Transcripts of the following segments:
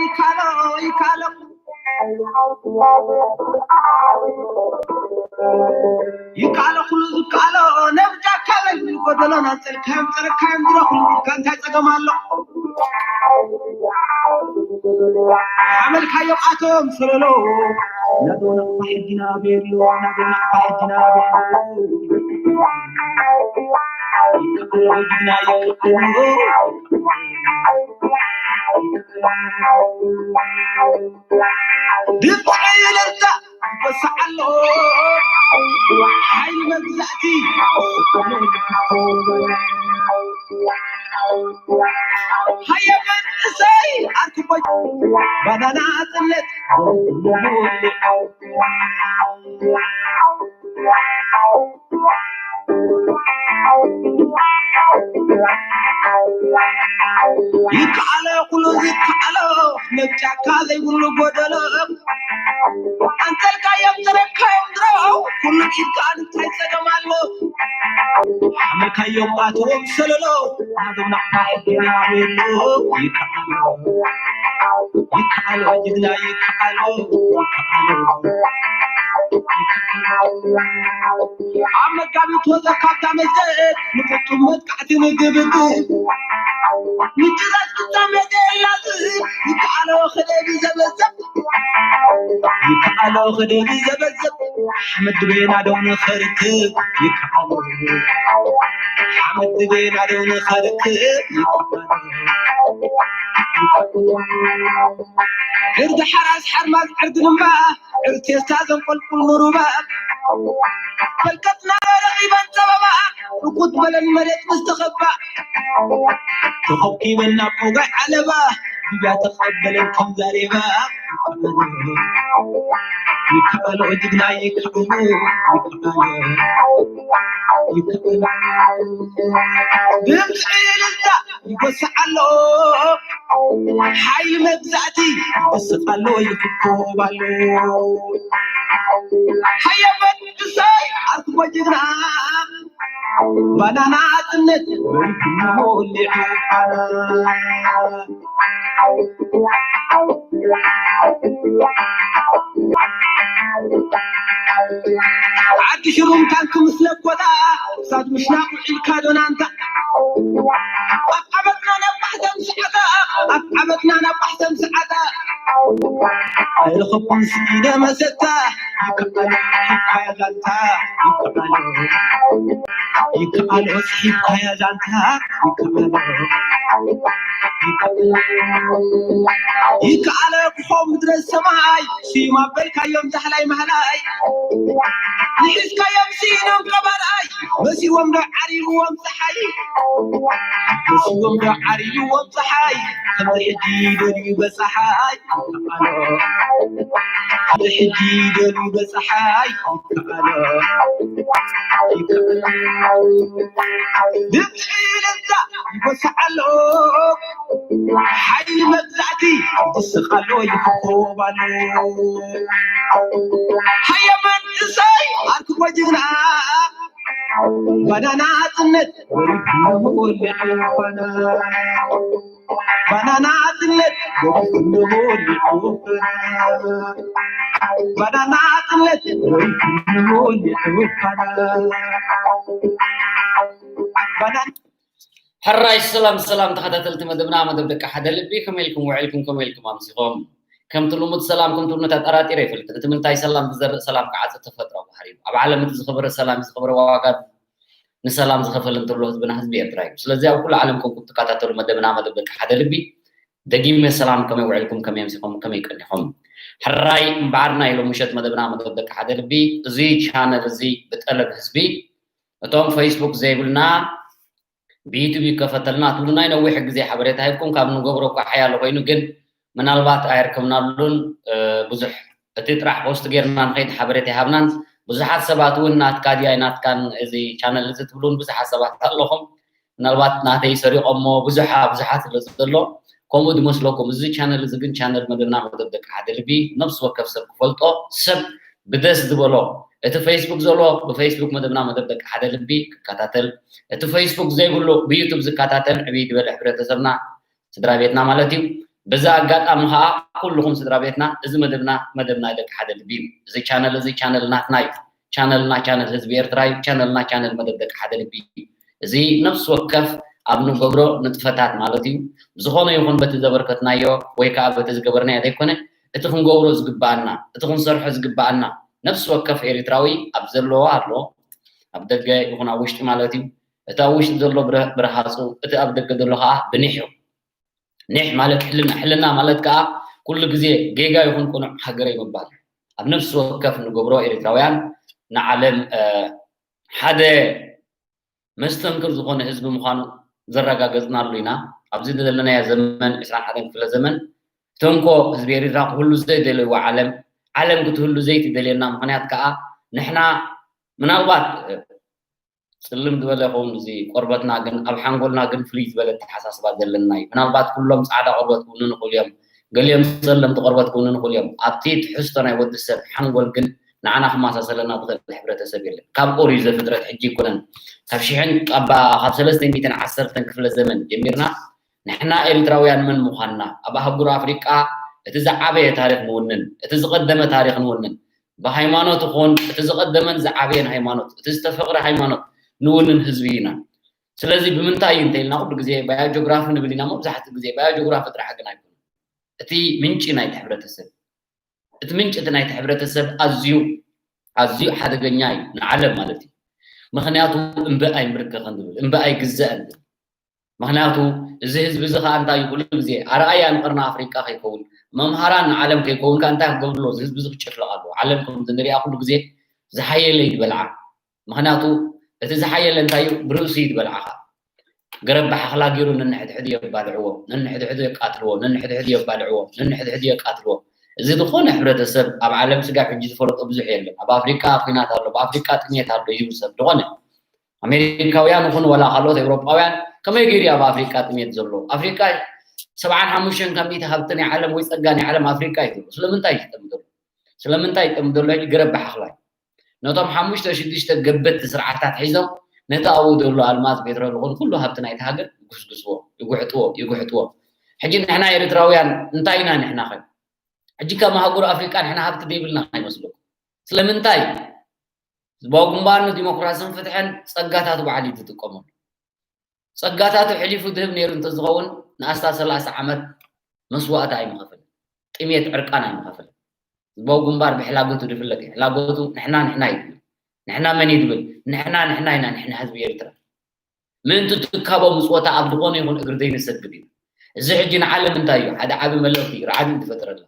ይካሎ ይካሎ ይካሎ ኩሉ ዝካሎ ነብጃካ በል ጎደሎ ናንፀልካዮም ፀረካዮም ድረኹ እንታይ ፀገም ኣሎ ሓመልካዮ ኣቶም ሰለሎ ናዶ ናቕፋ ሕጊና ቤሎ ናዶ ናቕፋ ሕጊና ቤሎ ድምፂ እልልታ ይወስዓሎ ሓይሊ መግዛእቲ ሃየ መንእሰይ ኣርክቦይ ባናና ኣፅነት ይከኣሎ ኩሉ ዝከኣሎ ነብጫካ ዘይብሉ ጎደሎ ኣንተልካዮም ተረካዮም ድሮ ኩሉ ኢድካ እንታይ ፀገም ኣሎ ሓመልካዮም ኣትዎም ሰለሎ ናቶም ናቕፋ ሕጊና ቤሎ ይከኣሎ ይከኣሎ ጅግና ይከኣሎ ይከኣሎ ኣብ መጋቢት ወፀ ካብታ መዘት ንቁጡብ መጥቃዕቲ ንግብግብ ምጭዛት ፍጻመ የላትም ይከኣሎ ክደቢ ዘበዘብ ይከኣሎ ክደቢ ዘበዘብ ሓመድ ድቤና ደው ንኸርክብ ይከኣሎ ሓመድ ድቤና ደው ንኸርክብ ይከኣሎ ዕርዲ ሓራስ ሓርማዝ ዕርዲ ድማ ዕርቴስታ ዘንቆልቁል ንሩባ ፈልቀትና ረኺበን ጸበባ ርኩት በለን መሬት ምስ ተኸባ ተኸኪበን ናብ ኦጋይ ዓለባ ግብያ ተቐበለን ከም ዛሬባ ይከኣሎ ጅግና ይከኣሎ ይከኣሎ ይከኣሎ ድምፂ እልልታ ይጎስዕ ኣሎ ሓይሊ መግዛእቲ ይወስኽ ኣሎ ይፍኮብ ኣሎ ሃየ መንእሰይ ኣርክቦ ጅግና ባናና ኣጥነት ወሊዑ ዓዲ ሽሩም ታንክ ምስ ለኮታ ክሳድ ምሽናቕ ውዒልካ ዶናንታ ኣብ ዓመትና ናብ ማሕተም ሰዓታ ኣብ ዓመትና ናብ ማሕተም ሰዓታ ኣይረኸብኩን ስኢነ መሰታ ይከኣሎ ሒብካያ ዛንታ ይከኣሎ ይከኣሎ ሒብካያ ዛንታ ይከኣሎ ይከኣሎ ክኾም ምድረ ሰማይ ስዩም ኣበልካዮም ዛሕላይ ማህላይ ንሒዝካዮም ስኢኖም ቀባራይ መሲዎም ዶ ዓሪብዎም ፀሓይ መሲዎም ዶ ዓሪብዎም ፀሓይ ከምዚ ሕጂ ደልዩ በፀሓይ ይከኣሎ ከምዚ ሕጂ ደልዩ በፀሓይ ይከኣሎ ይከኣሎ ድምፂ እልልታ ይጎስዕ ኣሎ ሓይሊ መግዛእቲ ይስቕ ኣሎ ይፍኮብ ኣሎ ሃየ መንእሰይ ኣርክቦ ጅግና ባናና ኣፅነት ወሊዑ ባና ባናና ኣጥነት ወሪድኩም ንበልዑ ባናና ኣጥነት ወሪድኩም ንበልዑ ባና ባናና ሕራይ ሰላም ሰላም ተኸታተልቲ መደብና መደብ ደቂ ሓደ ልቢ ከመይ ኢልኩም ውዒልኩም ከመይ ኢልኩም ኣምሲኹም ከምቲ ልሙድ ሰላም ከምቲ እውነት ኣጠራጢረ ይፈልጥን እቲ ምንታይ ሰላም ዝዘርእ ሰላም ክዓጽድ ተፈጥሮ ባህሪ እዩ ኣብ ዓለም እቲ ዝኸበረ ሰላም ዝኸበረ ዋጋ ንሰላም ዝኸፈለ እንተሎ ህዝብና ህዝቢ ኤርትራ እዩ። ስለዚ ኣብ ኩሉ ዓለም ኮንኩም ትከታተሉ መደብና መደብ ደቂ ሓደ ልቢ ደጊመ ሰላም ከመይ ውዕልኩም ከመይ ኣምሲኹም ከመይ ቀኒኹም ሕራይ እምበኣር ናይ ሎም ምሸት መደብና መደብ ደቂ ሓደ ልቢ እዚ ቻነል እዚ ብጠለብ ህዝቢ እቶም ፌስቡክ ዘይብልና ብዩቱብ ይከፈተልና ትብሉ ናይ ነዊሕ ግዜ ሓበሬታ ሂብኩም ካብ ንገብሮ እኳ ሓያሎ ኮይኑ ግን ምናልባት ኣየርከብናሉን ብዙሕ እቲ ጥራሕ ፖስት ጌርና ንኸይድ ሓበሬታ ይሃብናን ብዙሓት ሰባት እውን ናትካ ድያ ናትካን እዚ ቻነል እዚ ትብሉን ብዙሓት ሰባት ኣለኹም ምናልባት ናተይ ሰሪቆሞ ብዙሓ ብዙሓት ስለ ዘሎ ከምኡ ዝመስለኩም እዚ ቻነል እዚ ግን ቻነል መደብና መደብ ደቂ ሓደ ልቢ ነብሲ ወከፍ ሰብ ክፈልጦ ሰብ ብደስ ዝበሎ እቲ ፌስቡክ ዘሎ ብፌስቡክ መደብና መደብ ደቂ ሓደ ልቢ ክከታተል እቲ ፌስቡክ ዘይብሉ ብዩቱብ ዝከታተል ዕብይ ዝበለ ሕብረተሰብና ስድራ ቤትና ማለት እዩ በዚ ኣጋጣሚ ከዓ ኩልኹም ስድራ ቤትና፣ እዚ መደብና መደብ ናይ ደቂ ሓደ ልቢ እዩ። እዚ ቻነል እዚ ቻነል ናትና እዩ። ቻነልና ቻነል ህዝቢ ኤርትራ እዩ። ቻነልና ቻነል መደብ ደቂ ሓደ ልቢ እዩ። እዚ ነፍሲ ወከፍ ኣብ ንገብሮ ንጥፈታት ማለት እዩ። ብዝኾነ ይኹን በቲ ዘበርከትናዮ ወይ ከዓ በቲ ዝገበርናዮ ዘይኮነ፣ እቲ ክንገብሮ ዝግባኣና፣ እቲ ክንሰርሖ ዝግባኣና፣ ነፍሲ ወከፍ ኤርትራዊ ኣብ ዘለዎ ኣሎ፣ ኣብ ደገ ይኹን ኣብ ውሽጢ ማለት እዩ። እቲ ኣብ ውሽጢ ዘሎ ብረ-፣ ብረሃፁ፣ እቲ ኣብ ደገ ዘሎ ከዓ ብኒሕ እዩ። ኒሕ ማለት ሕልና፣ ሕልና ማለት ከዓ ኩሉ ግዜ ጌጋ ይኹን ቅኑዕ ሃገረይ ምባል። ኣብ ነፍሲ ወከፍ ንገብሮ ኤርትራውያን ንዓለም፣ እ፣ ሓደ መስተንክር ዝኾነ ህዝቢ ምዃኑ ዘረጋገጽናሉ ኢና። ኣብዚ ዘለናዮ ዘመን፣ ዕስራን ሓደን ክፍለ ዘመን፣ ተንኮ ህዝቢ ኤርትራ ክህሉ ዘይደለይዎ ዓለም፣ ዓለም ክትህሉ ዘይትደልየና ምኽንያት ከዓ ንሕና ምናልባት፣ እ፣ ጽልም ዝበለ ይኸውን እዚ ቆርበትና፣ ግን ኣብ ሓንጎልና ግን ፍልይ ዝበለ ኣተሓሳስባ ዘለና እዩ። ምናልባት ኩሎም ጻዕዳ ቆርበት ክውንኑ ይኽእሉ እዮም፣ ገሊኦም ጸለምቲ ቆርበት ክውንኑ ይኽእሉ እዮም። ኣብቲ ትሕዝቶ ናይ ወዲ ሰብ ሓንጎል ግን ንዓና ክመሳሰለና ዝኽእል ሕብረተሰብ የለን። ካብ ኦሪት ዘፍጥረት ሕጂ ኣይኮነን፣ ካብ ሽሕን ካብ፣ ካብ ሰለስተ ሚእትን ዓሰርተን ክፍለ ዘመን ጀሚርና ንሕና ኤርትራውያን መን ምዃንና ኣብ ኣህጉር ኣፍሪቃ እቲ ዝዓበየ ታሪኽ ንውንን፣ እቲ ዝቐደመ ታሪኽ ንውንን። ብሃይማኖት ይኹን እቲ ዝቐደመን ዝዓበየን ሃይማኖት፣ እቲ ዝተፈቕረ ሃይማኖት ንውንን ህዝቢ ኢና። ስለዚ ብምንታይ እዩ እንተኢልና ኩሉ ግዜ ባዮጂኦግራፊ ንብል ኢና፣ መብዛሕትኡ ግዜ ባዮጂኦግራፊ ጥራሕ ግን ኣይኮነን። እቲ ምንጪ ናይቲ ሕብረተሰብ፣ እቲ ምንጪ እቲ ናይቲ ሕብረተሰብ ኣዝዩ፣ ኣዝዩ ሓደገኛ እዩ ንዓለም ማለት እዩ። ምኽንያቱ እምበ ኣይምርከኸን ዝብል፣ እምበ ኣይግዘአን ዝብል። ምኽንያቱ እዚ ህዝቢ እዚ ኸዓ እንታይ እዩ ኩሉ ግዜ ኣርኣያ ንቐርኒ ኣፍሪቃ ከይከውን፣ መምሃራን ንዓለም ከይከውን ከ እንታይ ክገብር ኣለዎ? እዚ ህዝቢ እዚ ክጭፍለቕ ኣለዎ። ዓለም ከምዚ ንሪኣ ኩሉ ግዜ ዝሓየለ እዩ ዝበልዓ። ምኽንያቱ እቲ ዝሓየለ እንታይ እዩ? ብርእሱ እዩ ዝበልዓ ኸዓ። ገረብ ብሓኽላ ገይሩ ነንሕድሕዱ የባልዕዎ፣ ነንሕድሕዱ የቃትልዎ፣ ነንሕድሕዱ የባልዕዎ፣ ነንሕድሕዱ የቃትልዎ። እዚ ዝኾነ ሕብረተሰብ ኣብ ዓለም ስጋብ ሕጂ ዝፈለጦ ብዙሕ የለን። ኣብ ኣፍሪቃ ኲናት ኣሎ፣ ኣብ ኣፍሪቃ ጥሜት ኣሎ ይብል ሰብ ዝኾነ። ኣሜሪካውያን ይኹን ዋላ ካልኦት ኤውሮጳውያን ከመይ ገይሩ ኣብ ኣፍሪቃ ጥሜት ዘሎ? ኣፍሪቃ ሰብዓን ሓሙሽተን ካብ ሚእቲ ሃብቲ ናይ ዓለም ወይ ጸጋ ናይ ዓለም ኣፍሪቃ እዩ ዘሎ። ስለምንታይ እዩ ዝጠሚ ዘሎ? ስለምንታይ ይጠሚ ዘሎ? ሕጂ ገረብ ብሓኽላ እዩ። ነቶም ሓሙሽተ ሽዱሽተ ገበትቲ ስርዓታት ሒዞም ነቲ ኣብኡ ዘሎ ኣልማዝ፣ ፔትሮል ይኹን ኩሉ ሃብቲ ናይቲ ሃገር ይጉስጉስዎ፣ ይጉሕጥዎ፣ ይጉሕጥዎ። ሕጂ ንሕና ኤርትራውያን እንታይ ኢና ንሕና ኸ? ሕጂ ከም ኣህጉር ኣፍሪቃ ንሕና ሃብቲ ዘይብልና ይመስለኩም? ስለምንታይ? ህዝባዊ ግንባር ንዲሞክራስን ፍትሕን ጸጋታቱ ባዕሉ እዩ ዝጥቀመሉ። ጸጋታቱ ሕሊፉ ዝህብ ነይሩ እንተዝኸውን ንኣስታት ሰላሳ ዓመት መስዋእቲ ኣይምኸፈለን። ጥሜት ዕርቃን ኣይምኸፈለን። ህዝባዊ ግንባር ብሕላጎቱ ዝፍለጥ እዩ። ሕላጎቱ ንሕና ንሕና እዩ ዝብል። ንሕና መን እዩ ዝብል? ንሕና ንሕና ኢና፣ ንሕና ህዝቢ ኤርትራ። ምእንቲ ትካቦ ምጽወታ ኣብ ዝኾነ ይኹን እግሪ ዘይንሰግድ እዩ። እዚ ሕጂ ንዓለም እንታይ እዩ? ሓደ ዓቢ መልእኽቲ እዩ፣ ራዕዲ እዩ ዝፈጥረላ።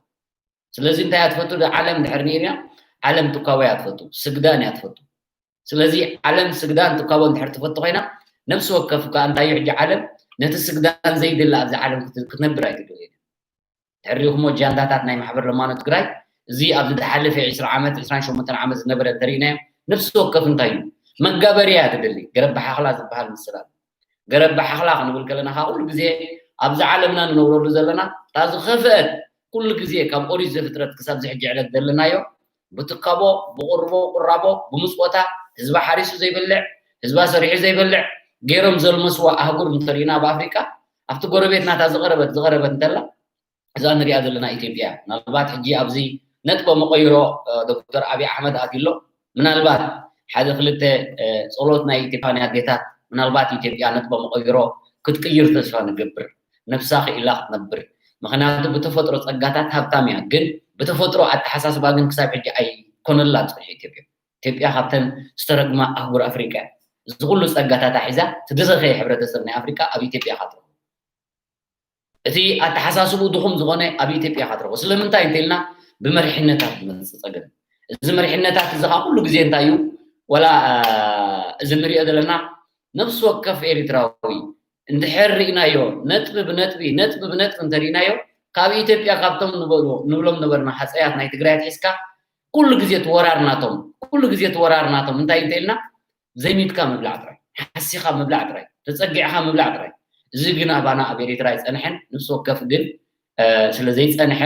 ስለዚ እንታይ እያ ትፈቱ? ዓለም ድሕር ነይርያ፣ ዓለም ትካቦ እያ ትፈቱ፣ ስግዳን እያ ትፈቱ። ስለዚ ዓለም ስግዳን ትካቦ እንድሕር ትፈቱ ኮይና፣ ነፍሲ ወከፍ ከ እንታይ እዩ ሕጂ ዓለም ነቲ ስግዳን ዘይደሊ ኣብዚ ዓለም ክት-፣ ክትነብር ኣይትደልየን። ተሪኹሞ ጃንዳታት ናይ ማሕበር ለማኖ ትግራይ፣ እዚ ኣብዚ ዝሓለፈ ዕስራ ዓመት፣ ዕስራን ሸሞንተን ዓመት ዝነበረ እንተሪእናዮ፣ ነፍሲ ወከፍ እንታይ እዩ? መጋበርያ እያ ትደሊ። ገረብ ብሓኽላ ዝበሃል ምስላ። ገረብ ብሓኽላ ክንብል ከለና፣ ካብ ኩሉ ግዜ ኣብዚ ዓለምና ንነብረሉ ዘለና፣ እታ ዝኸፍአት፣ ኩሉ ግዜ ካብ ኦሪት ዘፍጥረት ክሳብ ዝሕጂ ዕለት ዘለናዮ፣ ብትካቦ፣ ብቁርቦ፣ ቁራቦ፣ ብምጽወታ፣ ህዝባ ሓሪሱ ዘይበልዕ፣ ህዝባ ሰሪሑ ዘይበልዕ፣ ገይሮም ዘልመስዋ ኣህጉር እንተሪእና ኣብ ኣፍሪቃ፣ ኣብቲ ጎረቤትና እታ ዝቐረበት፣ ዝቐረበት እንተላ፣ እዛ ንሪኣ ዘለና ኢትዮጵያ፣ ምናልባት ሕጂ ኣብዚ ነጥበ መቐይሮ፣ እ፣ ዶክተር ኣብይ ኣሕመድ ኣትዩ ኣሎ። ምናልባት ሓደ ክልተ፣ እ፣ ጸሎት ናይ ኢትዮጵያን ኣዴታት፣ ምናልባት ኢትዮጵያ ነጥበ መቐይሮ ክትቅይር ተስፋ ንገብር። ነብሳ ክኢላ ክትነብር። ምኽንያቱ ብተፈጥሮ ጸጋታት ሃብታም እያ፣ ግን ብተፈጥሮ ኣተሓሳስባ ግን ክሳብ ሕጂ ኣይኮነላን ጸኒሑ ኢትዮጵያ። ኢትዮጵያ ካብተን ዝተረግማ ኣህጉር ኣፍሪቃ እያ። እዚ ኩሉ ጸጋታታ ሒዛ፣ እቲ ዝደኸየ ሕብረተሰብ ናይ ኣፍሪቃ ኣብ ኢትዮጵያ ኢኻ ትረኽቦ። እቲ ኣተሓሳስብኡ ድኹም ዝኾነ ኣብ ኢትዮጵያ ኢኻ ትረኽቦ። ስለምንታይ እንተኢልና፣ ብመሪሕነታት ዝመጽእ ጸገም። እዚ መሪሕነታት እዚ ኸዓ ኩሉ ግዜ እንታይ እዩ? ዋላ፣ እ፣ እዚ ንሪኦ ዘለና ነፍሲ ወከፍ ኤርትራዊ እንድሕር ርኢናዮ፣ ነጥቢ ብነጥቢ፣ ነጥቢ ብነጥቢ እንተርኢናዮ፣ ካብ ኢትዮጵያ ካብቶም ንበልዎ-፣ ንብሎም ነበርና ሃጸያት ናይ ትግራይ ኣትሒዝካ፣ ኩሉ ግዜ እቲ ወራር ናቶም፣ ኩሉ ግዜ እቲ ወራር ናቶም እንታይ እንተኢልና፣ ዘይሚትካ ምብላዕ ጥራይ፣ ሓሲኻ ምብላዕ ጥራይ፣ ተጸጊዕኻ ምብላዕ ጥራይ። እዚ ግን ኣባና ኣብ ኤርትራ ኣይጸንሐን። ነፍሲ ወከፍ ግን፣ እ፣ ስለ ዘይጸንሐ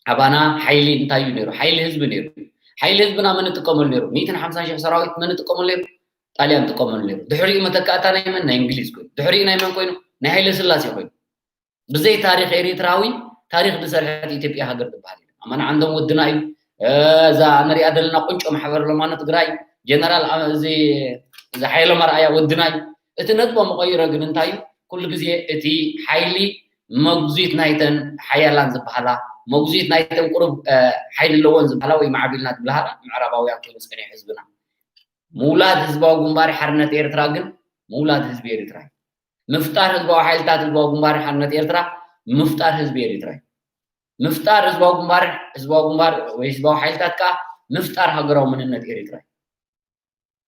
ኣባና ሓይሊ እንታይ እዩ ነይሩ? ሓይሊ ህዝቢ ነይሩ። ሓይሊ ህዝብና መን ይጥቀመሉ ነይሩ? ሚእትን ሓምሳን ሽሕ ሰራዊት መን ይጥቀመሉ ነይሩ? ጣልያን ይጥቀመሉ ነይሩ። ድሕሪኡ መተካእታ ናይ መን? ናይ እንግሊዝ ኮይኑ። ድሕሪኡ ናይ መን ኮይኑ? ናይ ሃይለ ስላሴ ኮይኑ። ብዘይ ታሪኽ ኤሪትራዊ ታሪኽ ዝሰርሐት ኢትዮጵያ ሃገር ዝበሃል የለን። ኣማን ዓንዶም ወድና እዩ። እዛ ንሪኣ ዘለና ቁንጮ ማሕበር ለማኖ ትግራይ ጀነራል እዚ እዚ ሓይሎም ኣርኣያ ወድና እዩ። እቲ ነጥቦ መቐይሮ ግን እንታይ እዩ? ኩሉ ግዜ እቲ ሓይሊ መጉዚት ናይተን ሓያላን ዝበሃላ፣ መጉዚት ናይተን ቁሩብ ሓይሊ ኣለዎን ዝበሃላ ወይ ማዕቢልና ዝበሃላ ምዕራባውያን ኮይኑ ፀኒሑ ህዝብና። ምውላድ ህዝባዊ ግንባር ሓርነት ኤርትራ ግን ምውላድ ህዝቢ ኤርትራ እዩ። ምፍጣር ህዝባዊ ሓይልታት ህዝባዊ ግንባር ሓርነት ኤርትራ ምፍጣር ህዝቢ ኤርትራ እዩ። ምፍጣር ህዝባዊ ግንባር ህዝባዊ ግንባር ወይ ህዝባዊ ሓይልታት ከዓ ምፍጣር ሃገራዊ መንነት ኤርትራ እዩ።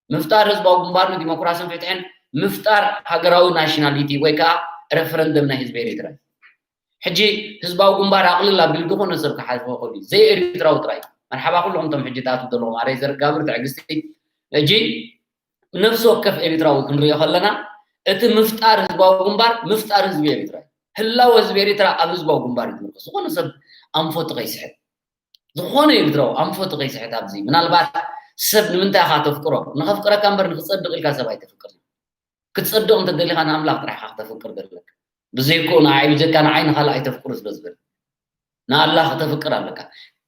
ምፍጣር ህዝባዊ ግንባር ንዲሞክራስን ፍትሕን ምፍጣር ሃገራዊ ናሽናሊቲ ወይ ከዓ ሬፈረንደም ናይ ህዝቢ ኤርትራ እዩ። ሕጂ ህዝባዊ ግንባር ኣቕልል ኣቢሉ ዝኾነ ሰብ ክሓዝቦ ይኽእል እዩ። ዘይኤርትራዊ ጥራይ። መርሓባ ኩልኹም እቶም ሕጂ ትኣትዉ ዘለኹም ኣረይ ዘርጋብር ትዕግስቲ። ሕጂ ነፍሲ ወከፍ ኤርትራዊ ክንሪኦ ከለና እቲ ምፍጣር ህዝባዊ ግንባር ምፍጣር ህዝቢ ኤርትራ እዩ። ህላወ ህዝቢ ኤርትራ ኣብ ህዝባዊ ግንባር እዩ ዝምርኮስ። ዝኾነ ሰብ ኣንፈቱ ከይስሕት ዝኾነ ኤርትራዊ ኣንፈቱ ከይስሕት ኣብዚ ምናልባት ሰብ ንምንታይ ኢኻ ተፍቅሮ? ንኸፍቅረካ እምበር ንክጸድቕ ኢልካ ሰብ ኣይተፍቅርን። ክትጸድቕ እንተደሊኻ ንኣምላኽ ጥራሕ ኢኻ ክተፍቅር ዘለካ። ብዘይክኡ ንዓይ ብጀካ ንዓይ ንኻልእ ኣይተፍቅሩ ስለ ዝብል ንኣላህ ክተፍቅር ኣለካ።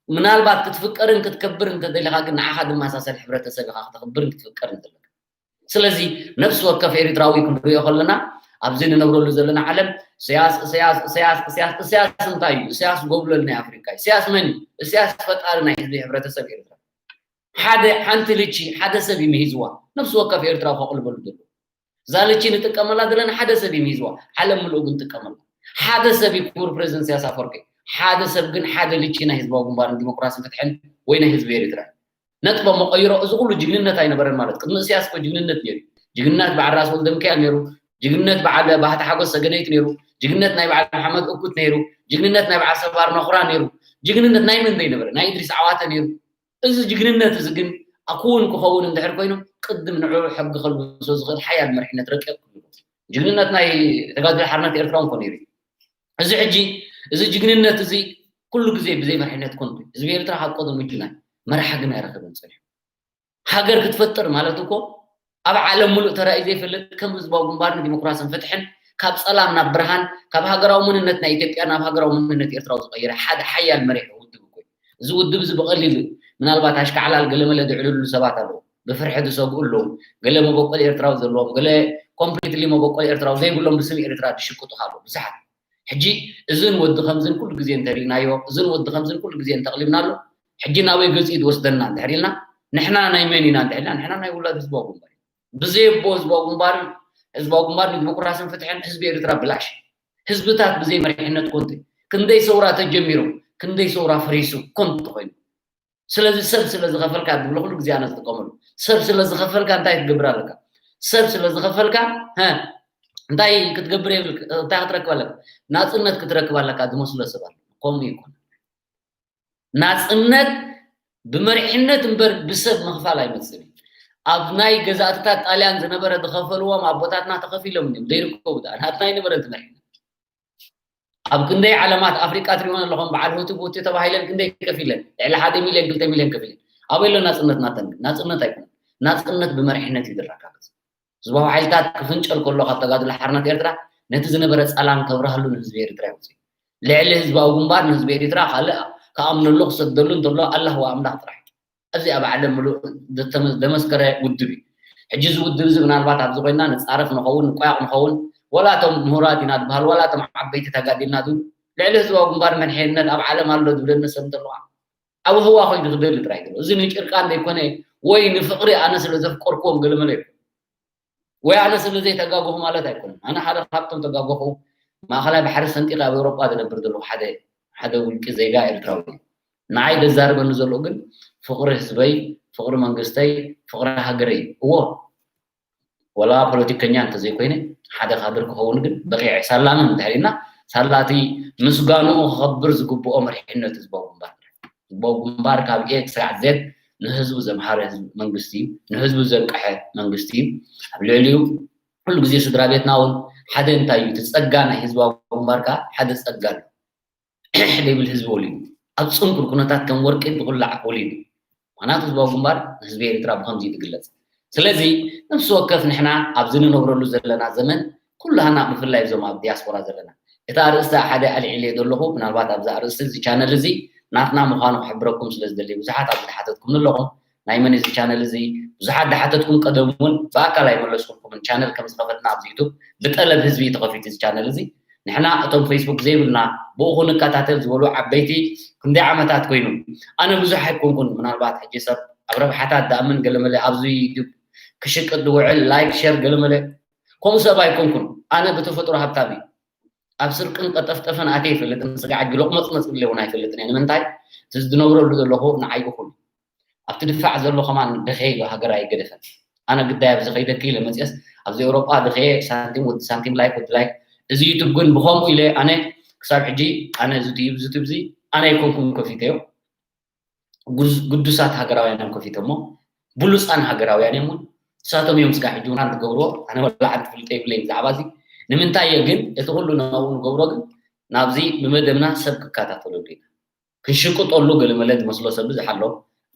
ምናልባት ክትፍቀርን ክትከብር እንተደሊኻ ግን ንዓኻ ዝመሳሰል ሕብረተሰብ ኢኻ ክተኽብርን ክትፍቀርን ዘለካ። ስለዚ ነፍሲ ወከፍ ኤርትራዊ ክንሪኦ ከለና ኣብዚ ንነብረሉ ዘለና ዓለም እሰያስ እሰያስ እሰያስ እሰያስ እሰያስ እንታይ እዩ? እሰያስ ጎብለል ናይ ኣፍሪካ እዩ። እሰያስ መን እዩ? እሰያስ ፈጣሪ ናይ ህዝቢ ሕብረተሰብ ኤርትራ። ሓደ ሓንቲ ልቺ ሓደ ሰብ እዩ ምሂዝዋ። ነፍሲ ወከፍ ኤርትራዊ ከቕልበሉ ዘለዎ እዛ ልቺ ንጥቀመላ ዘለና ሓደ ሰብ እዩ ምሂዝዋ። ዓለም ምልኡ ግን ጥቀመላ ሓደ ሰብ እዩ። ክቡር ፕሬዚደንት እሰያስ ኣፈወርቂ ሓደ ሰብ ግን ሓደ ልቺ ናይ ህዝባዊ ግንባርን ዲሞክራስን ፍትሕን ወይ ናይ ህዝቢ ኤርትራ ነጥቦም መቐይሮ። እዚ ኩሉ ጅግንነት ኣይነበረን ማለት ቅድሚ እስያስ እኮ ጅግንነት ነይሩ። ጅግንነት በዓል ራስ ወልደሚካኤል ነይሩ። ጅግንነት በዓል ባህታ ሓጎስ ሰገነይቲ ነይሩ። ጅግንነት ናይ በዓል መሓመድ እኩት ነይሩ። ጅግንነት ናይ በዓል ሰባር ነኹራ ነይሩ። ጅግንነት ናይ መን ዘይነበረ ናይ እድሪስ ዓዋተ ነይሩ። እዚ ጅግንነት እዚ ግን ኣክውን ክኸውን እንድሕር ኮይኑ ቅድም ንዑ ሕጊ ከልብሶ ዝኽእል ሓያል መሪሕነት ረቂቕ ክህሉ ጅግንነት ናይ ተጋድሎ ሓርነት ኤርትራ እውን ኮነ ይርኢ። እዚ ሕጂ እዚ ጅግንነት እዚ ኩሉ ግዜ ብዘይ መሪሕነት ኮንቱ ህዝቢ ኤርትራ ካብ ቀደሙ ጅግና መራሒ ግን ኣይረኸበን ጸኒሑ። ሃገር ክትፈጥር ማለት እኮ ኣብ ዓለም ሙሉእ ተራእዩ ዘይፈልጥ ከም ህዝባዊ ግንባር ንዲሞክራስን ፍትሕን ካብ ጸላም ናብ ብርሃን ካብ ሃገራዊ መንነት ናይ ኢትዮጵያ ናብ ሃገራዊ መንነት ኤርትራዊ ዝቐየረ ሓደ ሓያል መሪሕ ውድብ እኮ እዩ። እዚ ውድብ እዚ ብቐሊሉ ምናልባት ኣሽካዕላል ገለመለ ዝዕልሉ ሰባት ኣለዉ። ብፍርሒ ዝሰግኡ ኣለዉ። ገለ መበቆል ኤርትራዊ ዘለዎም ገለ ኮምፕሊትሊ መበቆል ኤርትራዊ ዘይብሎም ብስም ኤርትራ ዝሽቅጡ ኣለዉ ብዙሓት። ሕጂ እዝን ወዲ ከምዝን ኩሉ ግዜ እንተሪእናዮ እዝን ወዲ ከምዝን ኩሉ ግዜ እንተቕሊብናሉ ሕጂ ናበይ ገፂ ዝወስደና እንድሕር ኢልና ንሕና ናይ መን ኢና እንድሕር ኢልና ንሕና ናይ ውላድ ህዝባዊ ግንባር ብዘየቦ ህዝባዊ ግንባርን ህዝባዊ ግንባር ንዲሞክራስን ፍትሕን ህዝቢ ኤርትራ ብላሽ ህዝብታት ብዘይ መሪሕነት ኮንተ ክንደይ ሰውራ ተጀሚሮም ክንደይ ሰውራ ፈሪሱ ኮንተ ኮይኑ ስለዚ ሰብ ስለ ዝኸፈልካ ዝብሎ ኩሉ ግዜ ኣነ ዝጥቀመሉ ሰብ ስለ ዝኸፈልካ እንታይ ክትገብር ኣለካ ሰብ ስለ ዝኸፈልካ እንታይ ክትገብር እንታይ ክትረክብ ኣለካ ናፅነት ክትረክብ ኣለካ ዝመስሎ ሰብ ኣሎ ከምኡ ይኮነ ናፅነት ብመሪሕነት እምበር ብሰብ ምኽፋል ኣይመፅእን እዩ ኣብ ናይ ገዛእትታት ጣልያን ዝነበረ ዝኸፈልዎም ኣቦታትና ተኸፊሎም እዮም ዘይርከቡ ናትና ኣይነበረን ትመሪሕነት ኣብ ክንደይ ዓለማት ኣፍሪቃ ትሪእወን ኣለኹም በዓል ሆቲ ቦቲ ተባሂለን ክንደይ ከፊለን ልዕሊ ሓደ ሚልዮን ክልተ ሚልዮን ከፊለን ኣበይ ኣሎ ናፅነት ናተን ናፅነት ኣይኮነ ናፅነት ብመሪሕነት እዩ ዝረጋገፅ ህዝባዊ ሓይልታት ክፍንጨል ከሎ ካብ ተጋድሎ ሓርነት ኤርትራ ነቲ ዝነበረ ጸላም ከብርሃሉ ንህዝቢ ኤርትራ ይውፅእ ልዕሊ ህዝባዊ ግንባር ንህዝቢ ኤርትራ ካልእ ክኣምነሉ ክሰግደሉ እንተሎ ኣላህ ወኣምላኽ ጥራሕ ኣብዚ ኣብ ዓለም ምሉእ ዘተመ- ዘመስከረ ውድብ እዩ። ሕጂ እዚ ውድብ እዚ ምናልባት ኣብዚ ኮይና ንፃረፍ ንኸውን ንቋያቕ ንኸውን ወላ እቶም ምሁራት ኢና ዝበሃል ወላ እቶም ዓበይቲ ተጋዲልና ዝብሉ ልዕሊ ህዝባዊ ግንባር መድሕንነት ኣብ ዓለም ኣሎ ዝብለኒ ሰብ እንተለዋ ኣብ ህዋ ኮይኑ ክደሊ ጥራይ ዝብሎ እዚ ንጭርቃን ዘይኮነ ወይ ንፍቕሪ ኣነ ስለ ዘፍቀርክዎም ገለመለ እዩ ወይ ኣነ ስለ ዘይተጋገኹ ማለት ኣይኮነን። ኣነ ሓደ ካብቶም ተጋገኹ ማእኸላይ ባሕሪ ሰንጢቐ ኣብ ኤውሮጳ ዝነብር ዘለኹ ሓደ ሓደ ውልቂ ዜጋ ኤርትራዊ እዩ። ንዓይ ዘዛርበኒ ዘሎ ግን ፍቕሪ ህዝበይ፣ ፍቕሪ መንግስተይ፣ ፍቕሪ ሃገረይ እዩ። እዎ ወላ ፖለቲከኛ እንተዘይኮይነ ሓደ ካድር ክኸውን ግን በቒዐ። ሳላ መን እንድሕር ኢልና ሳላ እቲ ምስጋንኡ ክኸብር ዝግብኦ መሪሕነት ህዝባዊ ግንባር ጥራሕ። ህዝባዊ ግንባር ካብ ኤ ክሳዕ ዜድ ንህዝቡ ዘምሃረ ህዝቢ መንግስቲ እዩ። ንህዝቡ ዘንቀሐ መንግስቲ እዩ። ኣብ ልዕሊኡ ኩሉ ግዜ ስድራ ቤትና እውን ሓደ እንታይ እዩ እቲ ጸጋ ናይ ህዝባዊ ግንባር ከዓ ሓደ ጸጋ ኣሎ። ሕሕ ዘይብል ህዝቢ ወሊዱ ኣብ ጽንኩር ኩነታት ከም ወርቂ ዝኹላዕ ወሊዱ። ምኽንያቱ ህዝባዊ ግንባር ንህዝቢ ኤርትራ ብከምዚ እዩ ዝግለጽ። ስለዚ ነፍሲ ወከፍ ንሕና ኣብዚ ንነብረሉ ዘለና ዘመን ኩላህና ብፍላይ እዞም ኣብ ዲያስፖራ ዘለና እቲ ኣርእስቲ ሓደ ኣልዒለ ዘለኹ፣ ምናልባት ኣብዚ ኣርእስቲ እዚ ቻነል እዚ ናትና ምዃኑ ክሕብረኩም ስለ ዝደሊ፣ ብዙሓት ኣብዚ ዝሓተትኩም ኣለኹም፣ ናይ መን እዚ ቻነል እዚ? ብዙሓት ዝሓተትኩም ቀደም እውን ብኣካል ኣይመለስኩልኩምን። ቻነል ከም ዝኸፈትና ኣብዚ ዩቱብ ብጠለብ ህዝቢ እዩ ተኸፊቱ እዚ ቻነል እዚ። ንሕና እቶም ፌስቡክ ዘይብልና ብኡ ክንከታተል ዝበሉ ዓበይቲ ክንደይ ዓመታት ኮይኑ። ኣነ ብዙሕ ኣይኮንኩን፣ ምናልባት ሕጂ ሰብ ኣብ ረብሓታት ዳኣምን ገለመለ ኣብዚ ዩቱብ ክሽቅጥ ዝውዕል ላይክ ሸር ገለመለ ከምኡ ሰብ ኣይኮንኩን። ኣነ ብተፈጥሮ ሃብታም እዩ። ኣብ ስርቅን ቀጠፍጠፈን ኣትየ ይፈልጥን ስጋዕ ጊሎ መፅመፅ ኢለ እውን ኣይፈልጥን እየ። ንምንታይ? እቲ ዝነብረሉ ዘለኹ ንዓይ እኹል ኣብቲ ድፋዕ ዘሎ ከማን ደኸ ኢሉ ሃገር ኣይገደፈን። ኣነ ግዳይ ኣብዚ ከይደኪ ኢለ መፅየስ ኣብዚ ኤውሮጳ ድኸየ ሳንቲም ወዲ ሳንቲም ላይክ ወዲ ላይክ። እዚ ዩቱብ ግን ብኸምኡ ኢለ ኣነ ክሳብ ሕጂ ኣነ ዝትዩብ ዝትብ እዚ ኣነ ኣይኮንኩም ከፊተዮ። ግዱሳት ሃገራውያን እዮም ከፊቶሞ። ብሉፃን ሃገራውያን እዮም እውን ንሳቶም እዮም ስጋዕ ሕጂ እውን ዝገብርዎ። ኣነ ወላ ሓንቲ ፍልጠ ይብለይ ብዛዕባ እዚ። ንምንታይ እየ ግን እቲ ኩሉ ናብኡ ንገብሮ ግን ናብዚ ብመደብና ሰብ ክከታተለሉ ኢና። ክንሽቅጠሉ ገለመለ ዝመስሎ ሰብ ብዙሕ ኣሎ።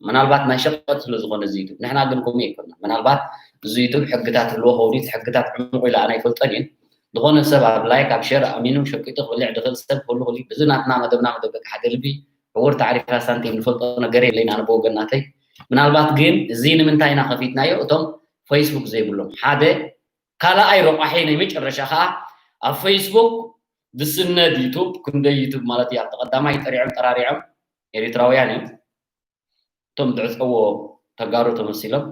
ምናልባት ናይ ሸቀጥ ስለ ዝኾነ እዚ ዩቱብ። ንሕና ግን ከምኡ ኣይኮንና። ምናልባት እዚ ዩቱብ ሕግታት ህልዎ ከውን እቲ ሕግታት ዕሙቕ ኢለ ኣነ ኣይፈልጦን እየን። ዝኾነ ሰብ ኣብ ላይክ ኣብ ሸር ኣሚኑ ሸቂጡ ክብልዕ ድኽእል ሰብ ክህሉ ክእል እዩ። እዚ ናትና መደብና መደብ ደቂ ሓደ ልቢ ዕውር ታዕሪፋ ሳንቲም ንፈልጦ ነገር የለይን ኣነ ብወገን ናተይ። ምናልባት ግን እዚ ንምንታይ ኢና ከፊትናዮ? እቶም ፌስቡክ ዘይብሎም ሓደ ካልኣይ ረቋሒ ናይ መጨረሻ ከዓ ኣብ ፌስቡክ ዝስነድ ዩቱብ ክንደይ ዩቱብ ማለት እዩ ኣብቲ ቀዳማይ ጠሪዖም ጠራሪዖም ኤሪትራውያን እዮም። እቶም ድዕፀዎ ተጋሩ ተመሲሎም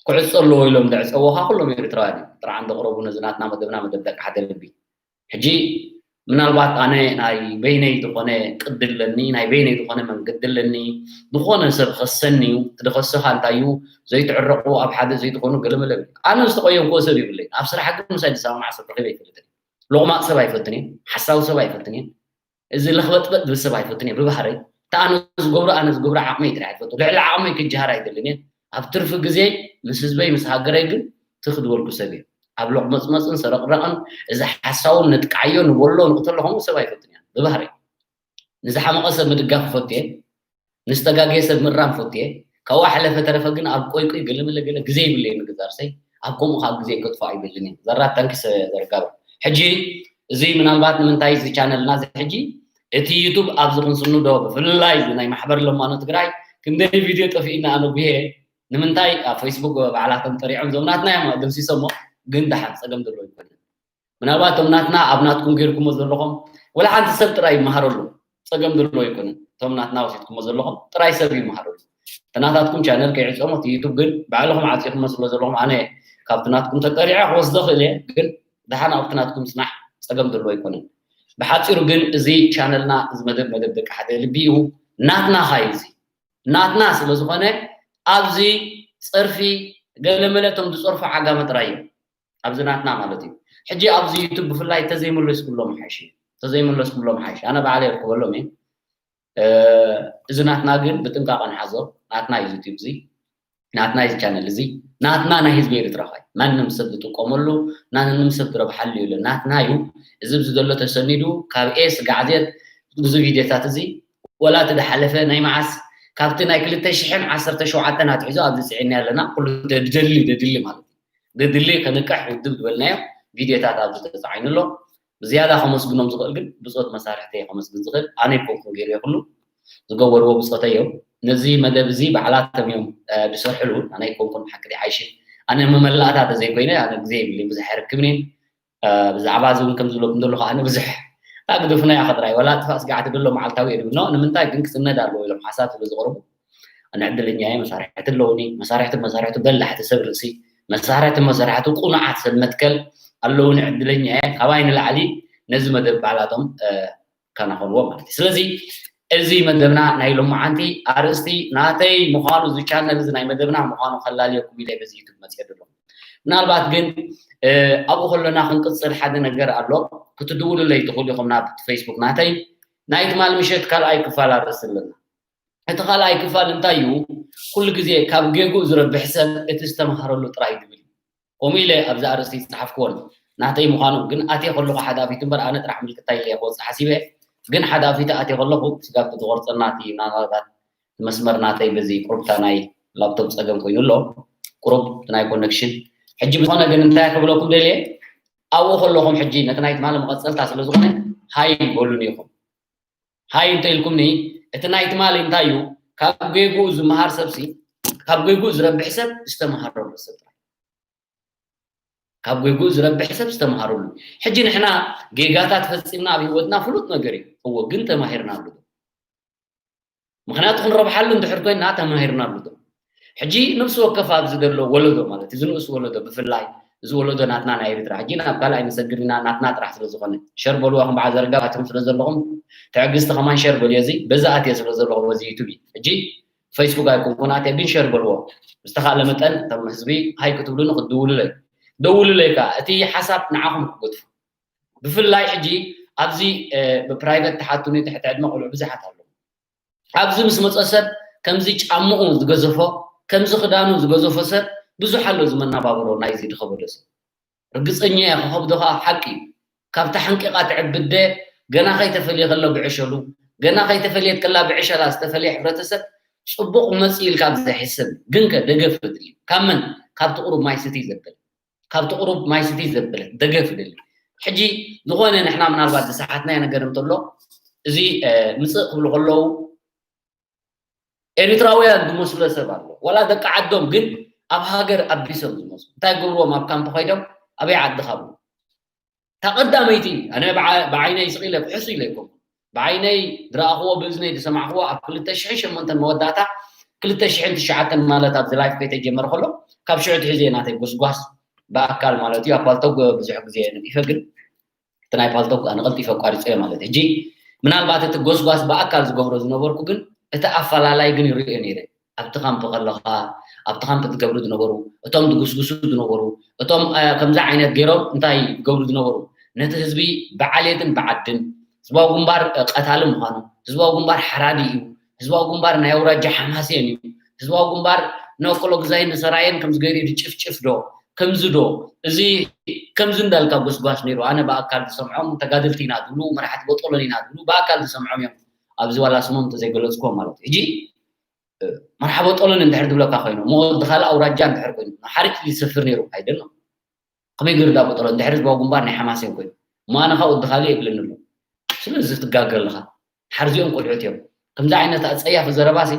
ክዕፀ ኣለዎ ኢሎም ድዕፀዎ ከዓ ኩሎም ኤሪትራውያን እዮም። ጥርዓን ዘቕረቡ ነዚ ናትና መደብና መደብ ደቂ ሓደ ልቢ። ሕጂ ምናልባት ኣነ ናይ በይነይ ዝኾነ ቅዲ ኣለኒ፣ ናይ በይነይ ዝኾነ መንገዲ ኣለኒ። ዝኾነ ሰብ ኸሰኒ እዩ፣ እቲ ድኸስኻ እንታይ እዩ? ዘይትዕረቑ ኣብ ሓደ ዘይትኾኑ ገለመለ። ኣነ ዝተቐየምክዎ ሰብ ይብለይ። ኣብ ስራሕ ግን ምሳይ ዝሰማማዕ ሰብ ረኺበ ኣይፈልጥን። ሎቕማቕ ሰብ ኣይፈትን እየ፣ ሓሳዊ ሰብ ኣይፈትን እየ። እዚ ለኽበጥበጥ ዝብል ሰብ ኣይፈትን እየ ብባህረይ። እቲ ኣነ ዝገብሮ ኣነ ዝገብሮ ዓቕመይ ጥራሕ ይፈቱ። ልዕሊ ዓቕመይ ክጀሃር ኣይደልን እየ። ኣብ ትርፊ ግዜ ምስ ህዝበይ ምስ ሃገረይ ግን ትኽ ዝበልኩ ሰብ እየ። ኣብ ሎቕመፅመፅን ሰረቕረቕን እዚ ሓሳውን ነጥቃዓዮ ንበሎ ንቕተሎ ከምኡ ሰብ ኣይፈትን እየ ብባህረይ። ንዝሓመቐ ሰብ ምድጋፍ ይፈቱ እየ። ንዝተጋገየ ሰብ ምእራም ፈቱ እየ። ካብኡ ሓለፈ ተረፈ ግን ኣብ ቆይ ቆይ ገለ መለ ገለ ግዜ ይብለይ ምግዛርሰይ ኣብ ከምኡ ካብ ግዜ ከጥፎ ኣይብልን እየ። ዘራት ታንኪስ ዘርጋብ ሕጂ እዚ ምናልባት ንምንታይ እዚ ቻነልና እዚ ሕጂ እቲ ዩቱብ ኣብዚ ክንስኑ ዶ ብፍላይ እዚ ናይ ማሕበር ለማኖ ትግራይ ክንደይ ቪድዮ ጠፊእና ኣነ ጉሄ ንምንታይ ኣብ ፌስቡክ ባዕላቶም ጠሪዖም ዞምናትና እዮም ደምሲሶሞ ግን ደሓን ፀገም ዘለዎ ይኮነ ምናልባት እቶም ናትና ኣብ ናትኩም ገይርኩሞ ዘለኹም ወላ ሓንቲ ሰብ ጥራይ ይመሃረሉ ፀገም ዘለዎ ኣይኮነን። እቶም ናትና ወሲድኩሞ ዘለኹም ጥራይ ሰብ ይመሃረሉ። እቲ ናታትኩም ቻነል ከይዕፀሞ እቲ ዩቱብ ግን ባዕልኹም ዓፂኹሞ ስለ ዘለኹም ኣነ ካብቲ ናትኩም ተጠሪዐ ክወስዶ ክእል እየ። ግን ደሓን ኣብቲ ናትኩም ፅናሕ ፀገም ዘለዎ ኣይኮነን። ብሓፂሩ ግን እዚ ቻነልና እዚ መደብ መደብ ደቂ ሓደ ልቢ እዩ። ናትና ኻዩ እዚ ናትና ስለ ዝኾነ ኣብዚ ፀርፊ ገለመለ እቶም ዝፀርፉ ዓጋመ ጥራይ እዮም። ኣብዚ ናትና ማለት እዩ። ሕጂ ኣብዚ ዩቱብ ብፍላይ ተዘይመለስኩሎም ሓይሽ ተዘይመለስኩሎም ሓይሽ ኣነ ባዕለ ይርከበሎም እየ። እዚ ናትና ግን ብጥንቃቐ ንሓዞ። ናትና እዩ ዩቱብ እዚ ናትና እዩ ቻነል እዚ ናትና ናይ ህዝቢ ኤርትራ ኻይ ማንም ሰብ ዝጥቀመሉ ናንም ሰብ ዝረብሓሉ የለ ናትና እዩ። እዚ ብዚ ዘሎ ተሰኒዱ ካብ ኤ ስጋዕ ዜድ ብዙ ቪድዮታት እዚ ወላ እቲ ዝሓለፈ ናይ መዓስ ካብቲ ናይ ክልተ ሽሕን ዓሰርተ ሸውዓተን ኣትሒዞ ኣብዚ ፅዒና ኣለና ኩሉ ደድሊ ደድሊ ማለት እዩ። ደድሊ ከንቅሕ ውድብ ዝበልናዮ ቪድዮታት ኣብዚ ተፃዒኑ ኣሎ። ብዝያዳ ከመስግኖም ዝኽእል ግን ብፆት መሳርሕተይ ከመስግን ዝኽእል ኣነ ይኮንኩን ገይሩ የክሉ ዝገበርዎ ብፆተይ እዮም። ነዚ መደብ እዚ ባዕላቶም እዮም ዝሰርሕሉ ኣነ ይኮንኩን ሓቂ ሓይሽን ኣነ መመላእታ ተዘይኮይነ ኣነ ግዜ ይብለይ ብዙሕ ኣይረክብን እየ። ብዛዕባ እዚ እውን ከም ዝብለኩም ዘለኹ ኣነ ብዙሕ ኣግደፉና ኢኻ ጥራይ ዋላ ጥፋእ ስጋዕቲ ደሎ መዓልታዊ እየ ድብል ኖ ንምንታይ ግን ክስነድ ኣለዎ ኢሎም ሓሳብ ስለ ዝቕርቡ ኣነ ዕድለኛ እየ መሳርሕቲ ኣለውኒ መሳርሕቲ መሳርሕቲ በላሕቲ ሰብ ርእሲ መሳርሕቲ መሳርሕቲ ቁኑዓት ሰብ መትከል ኣለውኒ ዕድለኛ እየ ካባይ ንላዕሊ ነዚ መደብ ባዕላቶም ከናኸንዎ ማለት እዩ ስለዚ እዚ መደብና ናይ ሎማዓንቲ ኣርእስቲ ናተይ ምዃኑ እዚ ቻነል እዚ ናይ መደብና ምዃኑ ከላልየኩም ኢለ በዚ ዩቱብ መፅአ ዘለኹ ምናልባት ግን ኣብኡ ከሎና ክንቅፅል ሓደ ነገር ኣሎ ክትድውሉለይ ትኽእሉ ኢኹም ናብ ፌስቡክ ናተይ ናይ ትማል ምሸት ካልኣይ ክፋል ኣርእስቲ ኣለና እቲ ካልኣይ ክፋል እንታይ እዩ ኩሉ ግዜ ካብ ጌጉ ዝረብሕ ሰብ እቲ ዝተምሃረሉ ጥራይ ዝብል ከምኡ ኢለ ኣብዚ ኣርእስቲ ዝፀሓፍክዎን ናተይ ምዃኑ ግን ኣትየ ከለኹ ሓደ ኣፊቱ እምበር ኣነ ጥራሕ ምልክታ ኢለ ክወፅእ ሓሲበ ግን ሓደ ኣፊቱ ኣትየ ከለኹ ስጋብ ዝቆርፀና እቲ ምናልባት መስመር ናተይ በዚ ቁሩብታ ናይ ላፕቶፕ ፀገም ኮይኑ ኣሎ ቁሩብ ናይ ኮነክሽን ሕጂ ብዝኾነ ግን እንታይ ክብለኩም ደልየ ኣብኡ ከለኹም ሕጂ ነቲ ናይ ትማሊ መቐፀልታ ስለ ዝኾነ ሃይ በሉኒ ኢኹም። ሃይ እንተ ኢልኩምኒ እቲ ናይ ትማሊ እንታይ እዩ? ካብ ጌግኡ ዝመሃር ሰብሲ፣ ካብ ጌግኡ ዝረብሕ ሰብ ዝተመሃረሉ ሰብ ጥራይ። ካብ ጌግኡ ዝረብሕ ሰብ ዝተመሃረሉ። ሕጂ ንሕና ጌጋታት ፈፂምና ኣብ ህይወትና ፍሉጥ ነገር እዩ። እዎ፣ ግን ተማሂርናሉ ዶ? ምኽንያቱ ክንረብሓሉ እንድሕር ኮይና ተማሂርናሉ ዶ? ሕጂ ነፍሲ ወከፍ ኣብዚ ዘሎ ወለዶ ማለት እዚ ንኡስ ወለዶ ብፍላይ እዚ ወለዶ ናትና ናይ ኤርትራ ሕጂ ናብ ካልኣይ ንሰግር ኢና ናትና ጥራሕ ስለ ዝኾነ ሸር በልዋ ከም በዓል ዘረጋ ኣትኹም ስለ ዘለኹም ትዕግስቲ ከማን ሸር በልዮ እዚ በዛ ኣትየ ስለ ዘለኹ በዚ ዩቱብ እዩ። ሕጂ ፌስቡክ ኣይኮንኩን ኣትየ ግን ሸር በልዎ ብዝተኻለ መጠን እቶም ህዝቢ ሃይ ክትብሉኒ ክትድውሉለይ ደውሉለይ ከዓ እቲ ሓሳብ ንዓኹም ክገድፉ ብፍላይ ሕጂ ኣብዚ ብፕራይቨት ተሓቱኒ ትሕቲ ዕድመ ቆልዑ ብዙሓት ኣለዉ ኣብዚ ምስ መፀ ሰብ ከምዚ ጫምኡ ዝገዘፎ ከምዚ ክዳኑ ዝገዘፎ ሰብ ብዙሕ ኣሎ ዝመናባብሮ ናይዚ ድኸበዶ ሰብ ርግፀኛ እየ ክኸብዶ ከዓ ሓቂ እዩ ካብታ ሓንቂቓ ትዕብደ ገና ከይተፈልየ ከሎ ብዕሸሉ ገና ከይተፈልየት ከላ ብዕሸላ ዝተፈልየ ሕብረተሰብ ፅቡቕ መፅ ኢልካ ኣብ ዘሕስብ ግንከ ደገፍ ድል ካብ መን ካብቲ ቁሩብ ማይ ስቲ ዘብል ካብቲ ቁሩብ ማይ ስቲ ዘብል ደገፍ ድል ሕጂ ዝኾነ ንሕና ምናልባት ዝሰሓትናዮ ነገር እንተሎ እዚ ምፅእ ክብሉ ከለዉ ኤርትራውያን ዝመስሎ ሰብ ኣሎ ዋላ ደቂ ዓዶም ግን ኣብ ሃገር ኣቢሶም ዝመስሉ እንታይ ገብርዎም ኣብ ካምፕ ኮይዶም ኣበይ ዓድኻ ብሉ እታ ቀዳመይቲ ኣነ ብዓይነይ ስቕ ኢለ ፍሕስ ኢለ ይኮንኩ ብዓይነይ ዝረኣኽዎ ብእዝነይ ዝሰማዕኽዎ ኣብ ክልተ ሽሕን ሸሞንተን መወዳእታ ክልተ ሽሕን ትሽዓተን ማለት ኣብዚ ላይፍ ከይተጀመረ ከሎ ካብ ሽዑ ትሕዘ ናተይ ጎስጓስ ብኣካል ማለት እዩ ኣብ ፓልቶግ ብዙሕ ግዜ ነጢፈ ግን እቲ ናይ ፓልቶክ ኣነ ቀልጢፈ ኣቋሪፀዮ ማለት ሕጂ ምናልባት እቲ ጎስጓስ ብኣካል ዝገብሮ ዝነበርኩ ግን እቲ ኣፈላላይ ግን ይሪኦ ነይረ ኣብቲ ካምፕ ከለኻ ኣብቲ ካምፕ ዝገብሩ ዝነበሩ እቶም ዝጉስጉሱ ዝነበሩ እቶም ከምዚ ዓይነት ገይሮም እንታይ ዝገብሩ ዝነበሩ ነቲ ህዝቢ ብዓሌትን ብዓድን ህዝባዊ ግንባር ቀታሊ ምዃኑ ህዝባዊ ግንባር ሓራዲ እዩ ህዝባዊ ግንባር ናይ ኣውራጃ ሓማሴን እዩ ህዝባዊ ግንባር ንእከሎ ግዛይን ንሰራየን ከምዚ ገይሩ ዝጭፍጭፍ ዶ ከምዚ ዶ እዚ ከምዚ እንዳልካ ጎስጓስ ነይሩ ኣነ ብኣካል ዝሰምዖም ተጋደልቲ ኢና ዝብሉ መራሕቲ በጦሎን ኢና ዝብሉ ብኣካል ዝሰምዖም እዮም ኣብዚ ዋላ ስሞም እንተዘይገለፅክዎም ማለት እዩ ሕጂ መርሓ በጦሎን እንድሕር ዝብለካ ኮይኑ እሞ ወዲ ካልእ ኣውራጃ እንድሕር ኮይኑ ሓሪጭ ዝሰፍር ነይሩ ኣይደለም ከመይ ገይሩ ዳ በጦሎን እንድሕር ህዝባዊ ግንባር ናይ ሓማሴን ኮይኑ እሞ ኣነ ካብ ወዲ ካልእ የብልን ኣሎ ስለዚ ትጋገ ኣለኻ ሓርዚኦም ቆልዑት እዮም ከምዚ ዓይነት ኣፀያፊ ዘረባሲ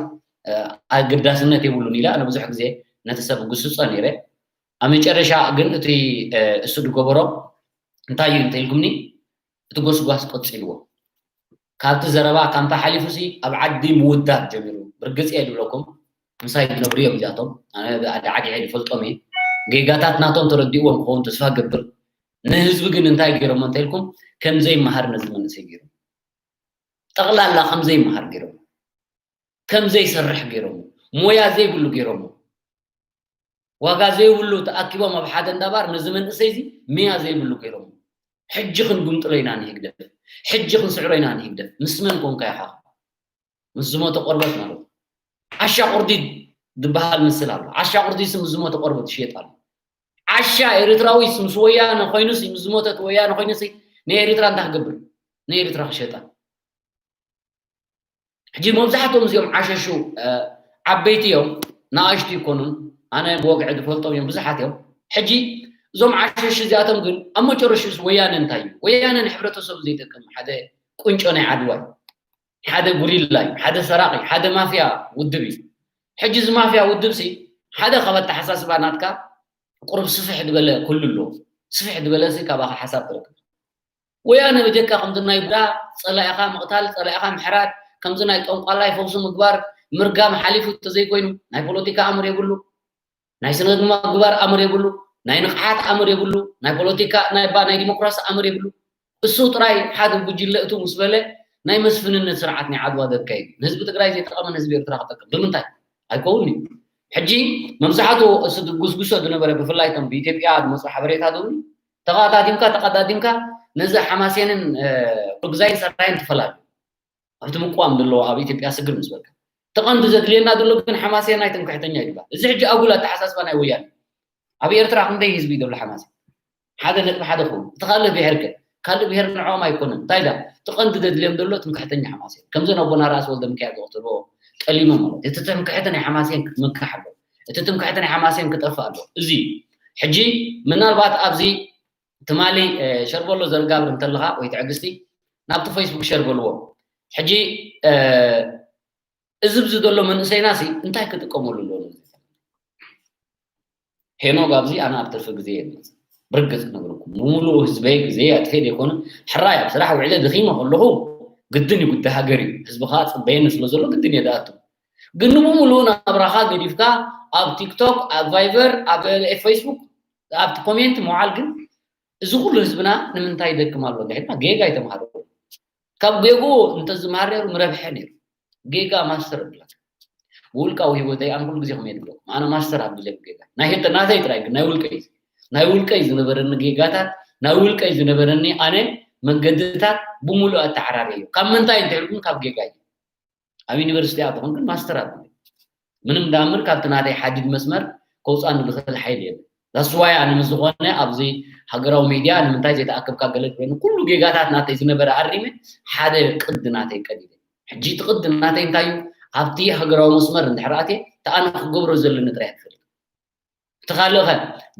ኣገዳስነት የብሉን ኢለ ኣነ ብዙሕ ግዜ ነቲ ሰብ ግስፆ ነይረ ኣብ መጨረሻ ግን እቲ እሱ ዝገበሮ እንታይ እዩ እንተኢልኩምኒ እቲ ጎስጓስ ቀፂልዎ ካብቲ ዘረባ ካምፓ ሓሊፉሲ ኣብ ዓዲ ምውዳብ ጀሚሩ ብርግፅ እየ ዝብለኩም ምሳይ ዝነብሩ እዮም እዚኣቶም ኣነ ኣዳዓዲዐ ዝፈልጦም እየ ጌጋታት ናቶም ተረዲእዎም ክኸውን ተስፋ ገብር ንህዝቢ ግን እንታይ ገይሮሞ እንተኢልኩም ከምዘይመሃር ነዚ መንእሰይ ገይሮም ጠቕላላ ከምዘይመሃር ገይሮም ከምዘይሰርሕ ገይሮም ሞያ ዘይብሉ ገይሮም ዋጋ ዘይብሉ ተኣኪቦም ኣብ ሓደ እንዳባር ነዚ መንእሰይ እዚ ሜያ ዘይብሉ ገይሮም ሕጂ ክንጉምጥሎ ኢና ንህግደፍ ሕጂ ክንስዕሮ ኢና ንህግደፍ ምስ መን ኮንካ ኢኻ ምስ ዝሞተ ቆርበት ማለት ዓሻ ቁርዲ ዝበሃል ምስል ኣሎ ዓሻ ቁርዲ ምስ ዝሞተ ቆርበት ይሽየጥ ኣሎ ዓሻ ኤርትራዊ ምስ ወያነ ኮይኑስ ምስ ዝሞተት ወያነ ኮይኑስ ንኤርትራ እንታይ ክገብር ንኤርትራ ክሸጣ ሕጂ መብዛሕትኦም እዚኦም ዓሸሹ ዓበይቲ እዮም ንኣሽቱ ይኮኑን ኣነ ብወግዒ ዝፈልጦም እዮም ብዙሓት እዮም ሕጂ እዞም ዓሸሹ እዚኣቶም ግን ኣብ መጨረሽስ ወያነ እንታይ እዩ ወያነ ንሕብረተሰቡ ዘይጠቅም ሓደ ቁንጮ ናይ ዓድዋ ሓደ ጉሪላ እዩ ሓደ ሰራቂ ሓደ ማፍያ ውድብ እዩ ሕጂ እዚ ማፍያ ውድብ ሲ ሓደ ካብ ኣተሓሳስባ ናትካ ቁሩብ ስፍሕ ዝበለ ክህሉ ኣለዎ ስፍሕ ዝበለ ሲ ካባኻ ሓሳብ ትረክብ ወያነ ብጀካ ከምዚ ናይ ቡዳ ጸላኢኻ ምቕታል ጸላኢኻ ምሕራድ ከምዚ ናይ ጠንቋላይ ፈውሲ ምግባር ምርጋም ሓሊፉ ተዘይኮይኑ ናይ ፖለቲካ ኣምር የብሉ ናይ ስነ ምግባር ኣምር የብሉ ናይ ንቕሓት ኣምር የብሉ ናይ ፖለቲካ ናይ ባ ናይ ዲሞክራሲ ኣምር የብሉ እሱ ጥራይ ሓደ ጉጅለ እቱ ምስ በለ ናይ መስፍንነት ስርዓት ናይ ዓድዋ ዘካይድ ንህዝቢ ትግራይ ዘይጠቐመ ንህዝቢ ኤርትራ ክጠቅም ብምንታይ ኣይከውን እዩ ሕጂ መብዛሕትኡ እሱ ዝጉስጉሶ ዝነበረ ብፍላይ እቶም ብኢትዮጵያ ዝመፁ ሓበሬታ ዝብሉ ተቐዳዲምካ ተቐዳዲምካ ነዚ ሓማሴንን ርግዛይን ሰራይን ትፈላለዩ ኣብቲ ምቋም ዘለዎ ኣብ ኢትዮጵያ ስግር ምስ በልካ እቲ ቀንዲ ዘድልየና ዘሎ ግን ሓማሴን ናይ ትምክሕተኛ ይግባእ እዚ ሕጂ ኣጉል ኣተሓሳስባ ናይ ወያነ ኣብ ኤርትራ ክንደይ ህዝቢ ይደሎ ሓማሴን ሓደ ነጥቢ ሓደ ክኸውን እቲ ካልእ ብሄር ከ ካልእ ብሄር ንዕኦም ኣይኮነን እንታይ ዳ እቲ ቀንዲ ዘድልዮም ዘሎ ትምክሕተኛ ሓማሴን ከምዘን ኣቦና ራእሲ ወልደ ሚካኤል ዝቐተልዎ ጠሊሞም ማለት እቲ ትምክሕቲ ናይ ሓማሴን ክምካሕ ኣሎ እቲ ትምክሕቲ ናይ ሓማሴን ክጠፍእ ኣሎ እዚ ሕጂ ምናልባት ኣብዚ ትማሊ ሸር በሎ ዘርጋብር እንተለኻ ወይ ትዕግስቲ ናብቲ ፌስቡክ ሸር በልዎ። ሕጂ እዚ ብዚ ዘሎ መንእሰይና ሲ እንታይ ክጥቀመሉ ኣለዎ? ሄኖግ ኣብዚ ኣነ ኣብ ትርፊ ግዜ የመጽ ብርግጽ ነግርኩም ብምሉኡ ህዝበይ ግዜ ኣጥፌ ዘይኮነ ሕራይ ኣብ ስራሕ ውዕለ ድኺመ ከለኹ ግድን እዩ ጉዳይ ሃገር እዩ። ህዝቢ ከዓ ጽበየኒ ስለ ዘሎ ግድን እየ ዝኣቱ። ግን ንብምሉኡ ናብራኻ ገዲፍካ ኣብ ቲክቶክ፣ ኣብ ቫይበር፣ ኣብ ፌስቡክ፣ ኣብቲ ኮሜንት ምውዓል ግን እዚ ኩሉ ህዝብና ንምንታይ ይደክም ኣሎ እንድሕድና ጌጋ ይተምሃሮ። ካብ ጌግኡ እንተዝምሃር ነይሩ ምረብሐ ነይሩ። ጌጋ ማስተር እብለካ። ብውልቃዊ ህይወተይ ኣነ ኩሉ ግዜ ከመይ ይብለኩም ኣነ ማስተር ኣብለ ጌጋ ናይ ህተ ናተይ ጥራይ ግን ናይ ውልቀይ ናይ ውልቀይ ዝነበረኒ ጌጋታት ናይ ውልቀይ ዝነበረኒ ኣነ መንገድታት ብምሉእ ኣተዓራረዮ ካብ ምንታይ እንተልኩም ካብ ጌጋ እዩ ኣብ ዩኒቨርሲቲ ኣትኹም ግን ማስተር ኣብለ ምንም ዳምር ካብቲ ናተይ ሓዲድ መስመር ከውፃኒ ዝኽእል ሓይሊ የለ ዳስዋይ ኣነ ምስ ዝኾነ ኣብዚ ሃገራዊ ሚድያ ንምንታይ ዘይተኣከብካ ገለ ትብለኒ ኩሉ ጌጋታት ናተይ ዝነበረ ኣሪመ ሓደ ቅዲ ናተይ ቀዲደ ሕጂ እቲ ቅዲ ናተይ እንታይ እዩ ኣብቲ ሃገራዊ መስመር እንድሕር ኣትየ እቲ ኣነ ክገብሮ ዘለኒ ጥራይ ክፈልጥ እቲ ካልእ ኸ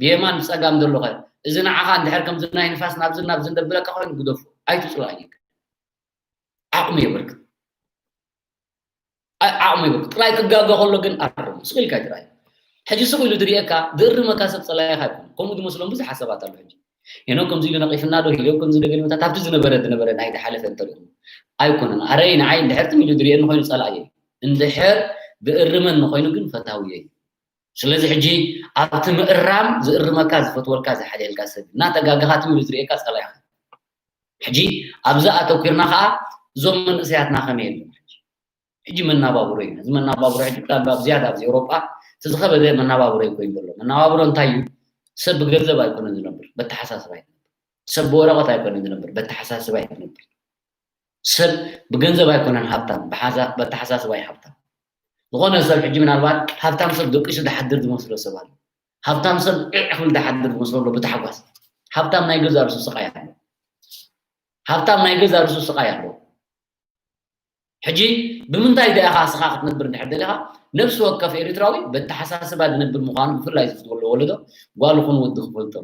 ብየማን ብፀጋም ዘሎ ኸ እዚ ንዓኻ እንድሕር ከምዚ ናይ ንፋስ ናብዚ ናብዚ እንደብለካ ኮይኑ ግደፉ ኣይትፅሉ ኣየ ዓቕሚ የብርክ ዓቕሚ ይብሉ ጥራይ ክጋገ ከሎ ግን ኣርሙ ስቕ ኢልካ ይትርኣዩ ሕጂ ስቕ ኢሉ ዝርእየካ ዝእርመካ ሰብ ፀላኢኻ ይኮኑ ከምኡ ዝመስሎም ብዙሓት ሰባት ኣሎ ሕጂ ሄኖ ከምዚ ኢሉ ነቒፍና ዶ ሄኖ ከምዚ ዶ ገሊመታት ኣብቲ ዝነበረ ዝነበረ ናይ ዝሓለፈ እንተሪኹም ኣይኮነን ኣረይ ንዓይ እንድሕር ትም ኢሉ ዝርእየኒ ኮይኑ ፀላእየ እዩ እንድሕር ዝእርመኒ ኮይኑ ግን ፈታውየ እዩ ስለዚ ሕጂ ኣብቲ ምእራም ዝእርመካ ዝፈትወልካ ዝሓልየልካ ሰብ እናተጋገኻ ትም ኢሉ ዝርእየካ ፀላኢኻ ሕጂ ኣብዚ ኣተኲርና ከዓ እዞም መንእሰያትና ከመይ የለን ሕጂ ሕጂ መናባብሮ እዩ እዚ መናባብሮ ሕጂ ምናልባት ዝያዳ ኣብዚ ኤውሮጳ እቲ ዝኸበደ መናባብሮ እዩ ኮይኑ ዘሎ መናባብሮ እንታይ እዩ ሰብ ብገንዘብ ኣይኮነን ዝነብር በተሓሳስባ እዩ ሰብ ብወረቐት ኣይኮነን ዝነብር በተሓሳስባ እዩ ዝነብር ሰብ ብገንዘብ ኣይኮነን ሃብታም በተሓሳስባ እዩ ሃብታም ዝኾነ ሰብ ሕጂ ምናልባት ሃብታም ሰብ ደቂሱ ዝሓድር ዝመስሎ ሰብ ኣሎ ሃብታም ሰብ ዕዕ ክብል ዝሓድር ዝመስሎ ኣሎ ብታሕጓስ ሃብታም ናይ ገዛ ርሱ ስቃይ ኣሎ ሃብታም ናይ ገዛ ርሱ ስቃይ ኣሎ ሕጂ ብምንታይ ዳኢኻ ስኻ ክትነብር እንድሕር ደሊኻ ነብሲ ወከፍ ኤርትራዊ በተሓሳስባ ዝነብር ምዃኑ ብፍላይ ዝፍትወሎ ወለዶ ጓል ኹን ወዲ ክፈልጦ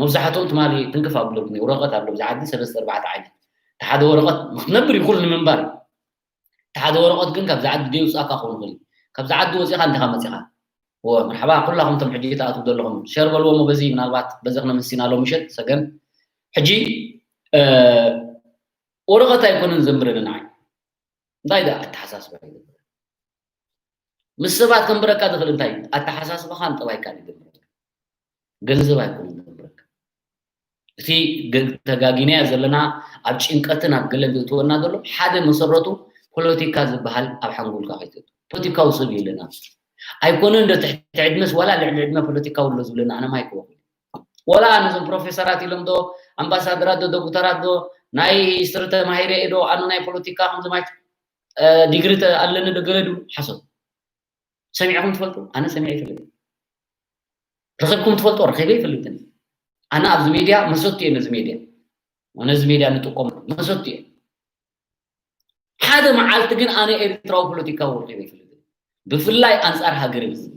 መብዛሕትኦም ትማሊ ትንክፍ ኣብለኩም ወረቐት ኣሎ ብዚ ዓዲ ሰለስተ ኣርባዕተ ዓይነት እቲ ሓደ ወረቐት ንክትነብር ይኹል ንምንባር እቲ ሓደ ወረቐት ግን ካብዚ ዓዲ ደይውፃእካ ክኸውን ይኽእል ካብዚ ዓዲ ወፂኻ እንዲኻ መፂኻ መርሓባ ኩላኹም ቶም ሕጂ ተኣትዉ ዘለኹም ሸር በልዎ በዚ ምናልባት በዚ ክነምስና ሎ ምሸት ሰገን ሕጂ ወረቐት ኣይኮነን ዘንብረኒ ንዓይ እንታይ ደኣ ኣተሓሳስባ ይገብር ምስ ሰባት ከንብረካ ዝኽእል እንታይ ኣተሓሳስባኻን ጠባይካን ይገብር ገንዘብ ኣይኮነን ዘንብረካ እቲ ተጋጊናያ ዘለና ኣብ ጭንቀትን ኣብ ገለን ዘእትወና ዘሎ ሓደ መሰረቱ ፖለቲካ ዝበሃል ኣብ ሓንጎልካ ከይትእቱ ፖለቲካዊ ሰብ የለና ኣይኮነን ዶ ትሕቲ ዕድመስ ዋላ ልዕሊ ዕድመ ፖለቲካዊ ኣሎ ዝብለና ኣነ ማይክ ወኹ ዋላ ነዞም ፕሮፌሰራት ኢሎም ዶ ኣምባሳደራት ዶ ዶክተራት ዶ ናይ ሂስትሪ ተማሂረ እየ ዶ ኣነ ናይ ፖለቲካ ከምዚ ማይ ዲግሪ ኣለኒ ዶ ገለ ድብሉ ሓሶት ሰሚዕኩም ትፈልጡ ኣነ ሰሚዐ ይፈልጥ ረኺብኩም ትፈልጡ ረኺበ ይፈልጥን ኣነ ኣብዚ ሚድያ መሰቱ እየ ነዚ ሚድያ ነዚ ሚድያ ንጥቀም መሰቱ እየ ሓደ መዓልቲ ግን ኣነ ኤርትራዊ ፖለቲካዊ ረኺበ ይፈልጥ ብፍላይ ኣንፃር ሃገርን ህዝቢ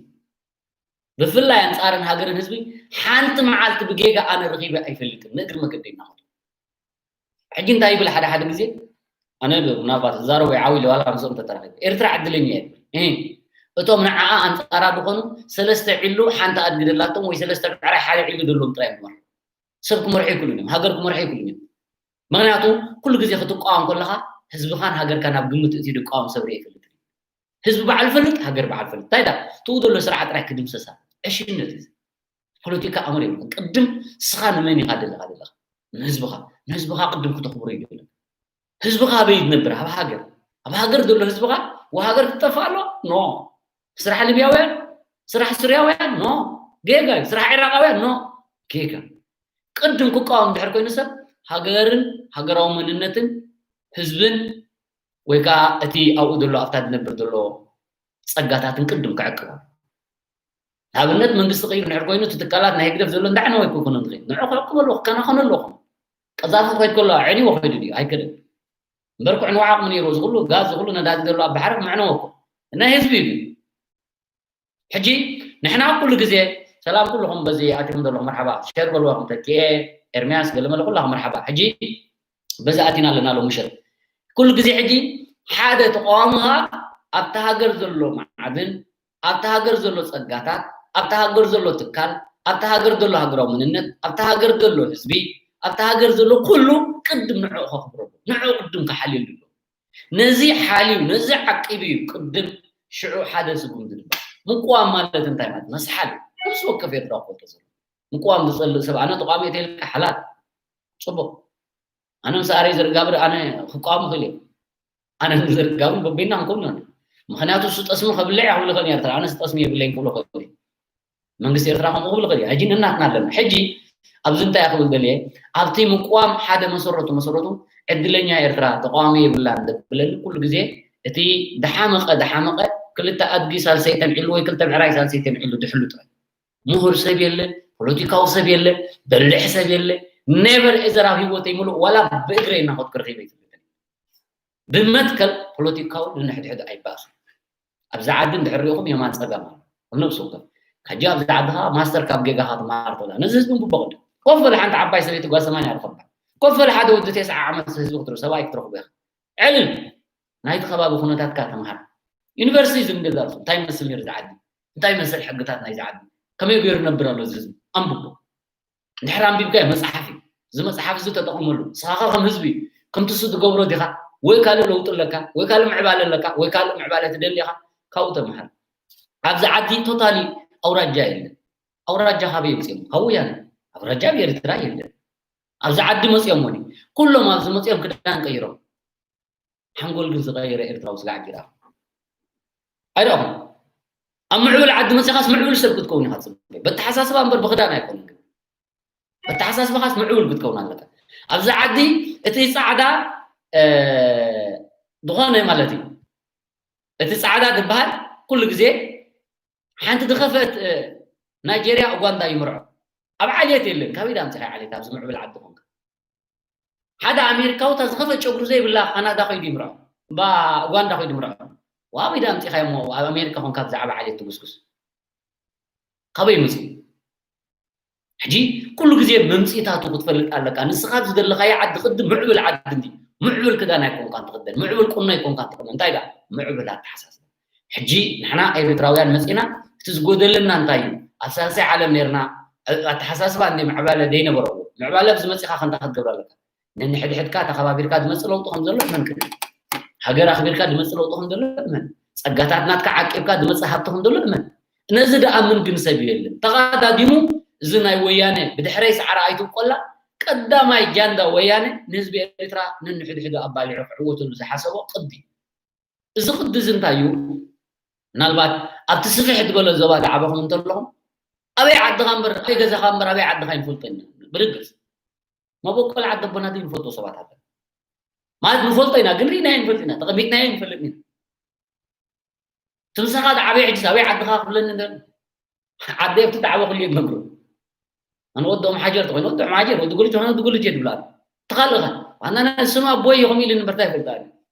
ብፍላይ ኣንፃርን ሃገርን ህዝቢ ሓንቲ መዓልቲ ብጌጋ ኣነ ረኺበ ኣይፈልጥን ንእግሪ መገደይ እናኸዱ ሕጂ እንታይ ይብል ሓደ ሓደ ግዜ ኣነ ምናልባት ዝዛረቦ ይዓው ኢለ ዋላ ምስኦም ተተራኺበ ኤርትራ ዕድለኛ እየ እቶም ንዓኣ ኣንፃራ ዝኾኑ ሰለስተ ዒሉ ሓንቲ ኣድጊ ደላቶም ወይ ሰለስተ ብዕራይ ሓደ ዒሉ ደሎም ጥራይ ምበር ሰብ ክመርሑ ይክእሉን እዮም ሃገር ክመርሑ ይክእሉን እዮም ምክንያቱ ኩሉ ግዜ ክትቃወም ከለካ ህዝብኻን ሃገርካ ናብ ግምት እቲ ድቃወም ሰብ ርእ ይፈልጥ ህዝቢ በዓል ፈልጥ ሃገር በዓል ፈልጥ እንታይ ዳ ትኡ ዘሎ ስርዓት ጥራይ ክድምሰሳ ዕሽነት እዩ ፖለቲካ ኣምር የብልካ ቅድም ስኻ ንመን ኢኻ ደለኻ ደለኻ ንህዝብኻ ንህዝብኻ ቅድም ክተኽብሮ ይደለ ህዝብኻ ኣበይ ትነብር ኣብ ሃገር ኣብ ሃገር ዘሎ ህዝብኻ ወሃገር ክጠፋ ኣሎ ኖ ስራሕ ሊብያውያን ስራሕ ሱርያውያን ኖ ጌጋ እዩ ስራሕ ኢራቃውያን ኖ ጌጋ ቅድም ክቃወም ድሕር ኮይኑ ሰብ ሃገርን ሃገራዊ መንነትን ህዝብን ወይ ከዓ እቲ ኣብኡ ዘሎ ኣብታ ዝነብር ዘሎ ፀጋታትን ቅድም ክዕቅቦ ንኣብነት መንግስቲ ቅይር ንሕር ኮይኑ እቲ ትካላት ናይ ህግደፍ ዘሎ እንዳዕነ ወይ ክኮነ ንኽእል ንዑ ክዕቅቦ ኣለዎ ክከናኸኑ ኣለኹም ቀዛፊ ክኸይድ ከሎ ዕንዎ ከይዱ ድዩ ኣይከደን እምበር ክዕንዎ ዓቕሚ ነይሩ ዝኩሉ ጋዝ ዝኩሉ ነዳዲ ዘሎ ኣብ ባሕሪ ምዕነዎ እኮ ናይ ህዝቢ እዩ ሕጂ ንሕና ኩሉ ግዜ ሰላም ኩልኹም በዚ ኣቲኹም ዘለኹም መርሓባ። ሸር በልዋ ከም ተኪኤ፣ ኤርምያስ፣ ገለመለ ኩላኹም መርሓባ። ሕጂ በዚ ኣቲና ኣለና ሎም ምሸት። ኩሉ ግዜ ሕጂ ሓደ ተቃዋሚ ኸኣ ኣብታ ሃገር ዘሎ ማዕድን፣ ኣብታ ሃገር ዘሎ ጸጋታት፣ ኣብታ ሃገር ዘሎ ትካል፣ ኣብታ ሃገር ዘሎ ሃገራዊ መንነት፣ ኣብታ ሃገር ዘሎ ህዝቢ፣ ኣብታ ሃገር ዘሎ ኩሉ ቅድም ንዕኡ ከኽብረሉ፣ ንዕኡ ቅድም ክሓልየሉ ኣሎ። ነዚ ሓልዩ፣ ነዚ ዓቂቡ እዩ ቅድም ሽዑ ሓደ ስጉምቲ ዝግበር። ምቁዋም ማለት እንታይ ማለት? መስሓል። ነብሲ ወከፍ ኤርትራ ክፈልጦ ዘሎ። ምቁዋም ዝጸልእ ሰብ፣ ኣነ ተቃዋሚ እየ ተልካ ሓላል። ጽቡቕ። ኣነ ምስ ኣረይ ዘርጋብር ኣነ ክቃወም እኽእል እየ። ኣነ ዘርጋብር በበይና ክንከውን ኢና። ምኽንያቱ እሱ ጠስሚ ከብልዕ እያ ክብል እኽእል እየ ኤርትራ። ኣነ ጠስሚ የብለይን ክብሎ እኽእል እየ። መንግስቲ ኤርትራ ከምኡ ክብል ይኽእል እዩ። ሕጂ ነናትና ኣለና። ሕጂ ኣብዚ እንታይ እያ ክብል ደልየ፣ ኣብቲ ምቅዋም ሓደ መሰረቱ መሰረቱ ዕድለኛ ኤርትራ ተቃዋሚ የብላን ዘብለኒ ኩሉ ግዜ እቲ ደሓመቐ ደሓመቐ ክልተ ኣድጊ ሳልሰይ ተንዒሉ ወይ ክልተ ብዕራይ ሳልሰይ ተንዒሉ ድሕሉ ጥራይ። ምሁር ሰብ የለ፣ ፖለቲካዊ ሰብ የለ፣ በልሕ ሰብ የለ። ኔቨር ኤዘር ኣብ ህይወተይ ሙሉእ ዋላ ብእግረይ እናኸድኩ ረኺበ ኣይፈልጥን። ብመትከል ፖለቲካዊ ንንሕድሕድ ኣይባእሱ። ኣብዚ ዓዲ እንድሕር ሪኢኹም የማን ጸጋም ኣሎ። ኣብ ነብሲ ወከፍ። ሕጂ ኣብዚ ዓዲ ኸኣ ማስተር ካብ ጌጋኻ ትመሃር ትብላ። ነዚ ህዝቢ እንብቦ ቅድም። ኮፍ በል ሓንቲ ዓባይ ሰበይቲ ጓል ሰማንያ ርኸባ። ኮፍ በል ሓደ ወዲ ተስዓ ዓመት ህዝቢ ክትረኽቦ፣ ሰብኣይ ክትረኽቦ ኢኻ። ዕልል። ናይቲ ከባቢ ኩነታትካ ተምሃር። ዩኒቨርሲቲ ዝምድር ዳርሱ እንታይ ይመስል ነይሩ እዚ ዓዲ? እንታይ ይመስል ሕግታት ናይዚ ዓዲ? ከመይ ገይሩ ነብር ኣሎ እዚ ህዝቢ? ኣንብቦ። እንድሕር ኣንቢብካዮ መጽሓፍ እዩ። እዚ መጽሓፍ እዚ ተጠቐመሉ። ንስኻ ኸ ከም ህዝቢ ከምቲ እሱ ዝገብሮ ዲኻ? ወይ ካልእ ለውጢ ኣለካ፣ ወይ ካልእ ምዕባለ ኣለካ፣ ወይ ካልእ ምዕባለ ትደሊ ኢኻ፣ ካብኡ ተምሃር። ኣብዚ ዓዲ ቶታሊ ኣውራጃ የለን። ኣውራጃ ካበይ መጽኦም? ካብ ወያነ። ኣውራጃ ኣብ ኤርትራ የለን። ኣብዚ ዓዲ መጽኦም ወኒ ኩሎም ኣብዚ መጽኦም ክዳን ቀይሮም። ሓንጎል ግን ዝቐየረ ኤርትራዊ ስጋዕ ጊራ። ኣይረኣኹም። ኣብ ምዕብል ዓዲ መጺኻስ ምዕብል ሰብ ክትከውን ኢኻ ትጽበ። በተሓሳስባ እምበር ብኽዳን ኣይኮነን ግን። በተሓሳስባኻስ ምዕብል ክትከውን ኣለካ። ኣብዚ ዓዲ እቲ ጻዕዳ፣ እ፣ ዝኾነ ማለት እዩ። እቲ ጻዕዳ ዝበሃል ኩሉ ግዜ ሓንቲ ዝኸፈት፣ እ፣ ናይጄርያ ኡጋንዳ ይምርዖ። ኣብ ዓልየት የለን። ካበይ ዳ ኣምጺኻ ዓልየት ኣብዚ ምዕብል ዓዲ ኮንካ? ሓደ ኣሜሪካዊ እታ ዝኸፈት ጨጉሪ ዘይብላ ካናዳ ከይዱ ይምርዖ። እባ ኡጋንዳ ከይዱ ይምርዖ። ዋበይ ዳ ኣምጺኻዮ እሞ ኣብ ኣሜሪካ ኮንካ ብዛዕባ ዓልየት ትጉስጉስ? ካበይ መጺኡ? ሕጂ ኩሉ ግዜ መምጺእታቱ ክትፈልጥ ኣለካ። ንስኻ ኣብዚ ዘለኻዮ ዓዲ ቅድም ምዕብል ዓዲ እንዲ፣ ምዕብል ክዳን ኣይኮንካን ትኽደን፣ ምዕብል ቁኖ ኣይኮንካን ትቑነን። እንታይ ደኣ? ምዕብል ኣተሓሳስባ። ሕጂ ንሕና ኤርትራውያን መጺእና፣ እቲ ዝጎደለና እንታይ እዩ? ኣብ ሳልሳይ ዓለም ነይርና፣ እ-፣ ኣተሓሳስባ እንደ ምዕባለ ደይነበሮ። ምዕባለ ኣብዚ መጺኻ ከ እንታይ ክትገብር ኣለካ? ነንሕድሕድካ ተኸባቢርካ ዝመጽእ ለውጢ ከም ዘሎ እመን። ቅድሚ ሃገር ኣኽቢርካ ዝመጽእ ለውጢ ከም ዘሎ እመን። ጸጋታት ናትካ ዓቂብካ ዝመጽእ ሃብቲ ከም ዘሎ እመን። ነዚ ደኣ ምን ግን ሰብ የለን። ተቐዳዲሙ እዚ ናይ ወያነ ብድሕረይ ሰዓረ ኣይትብቆላ፣ ቀዳማይ ጃንዳ ወያነ ንህዝቢ ኤርትራ ነንሕድሕዱ ኣባሊዑ ክዕወተሉ ዝሓሰቦ ቅዲ። እዚ ቅዲ እዚ እንታይ እዩ? ምናልባት ኣብቲ ስፍሕ ዝበለ ዞባ ዝዓበኹም እንተለኹም፣ ኣበይ ዓድኻ እምበር፣ ኣበይ ገዛኻ እምበር፣ ኣበይ ዓድኻ ይንፈልጦ ኢና። ብርግጽ መበቆል ዓዲ ኣቦና ግን ንፈልጦ ሰባት ኣለና። ማለት ንፈልጦ ኢና፣ ግን ርኢናዮ ንፈልጥ ኢና፣ ተቐሚጥናዮ ንፈልጥ ኢና። እቲ ምሳኻ ዝዓበየ ሕጂ ኣበይ ዓድኻ ክብለኒ እንደ-፣ ዓደይ ኣብቲ ዝዓበኹሉ እየ ዝነግሮ። ኣነ ወዲ ኦም ሓጀር ተኾይኑ፣ ወዲ ኦም ሓጀር፣ ወዲ ጉልጅ ተኾይኑ፣ ወዲ ጉልጅ እየ ዝብላ። እቲ ካልእ ኸ? ዋና ናይ ስም ኣቦይ እዩ ከምኡ ኢሉ እምበር እንታይ ይፈልጥ ኣነ?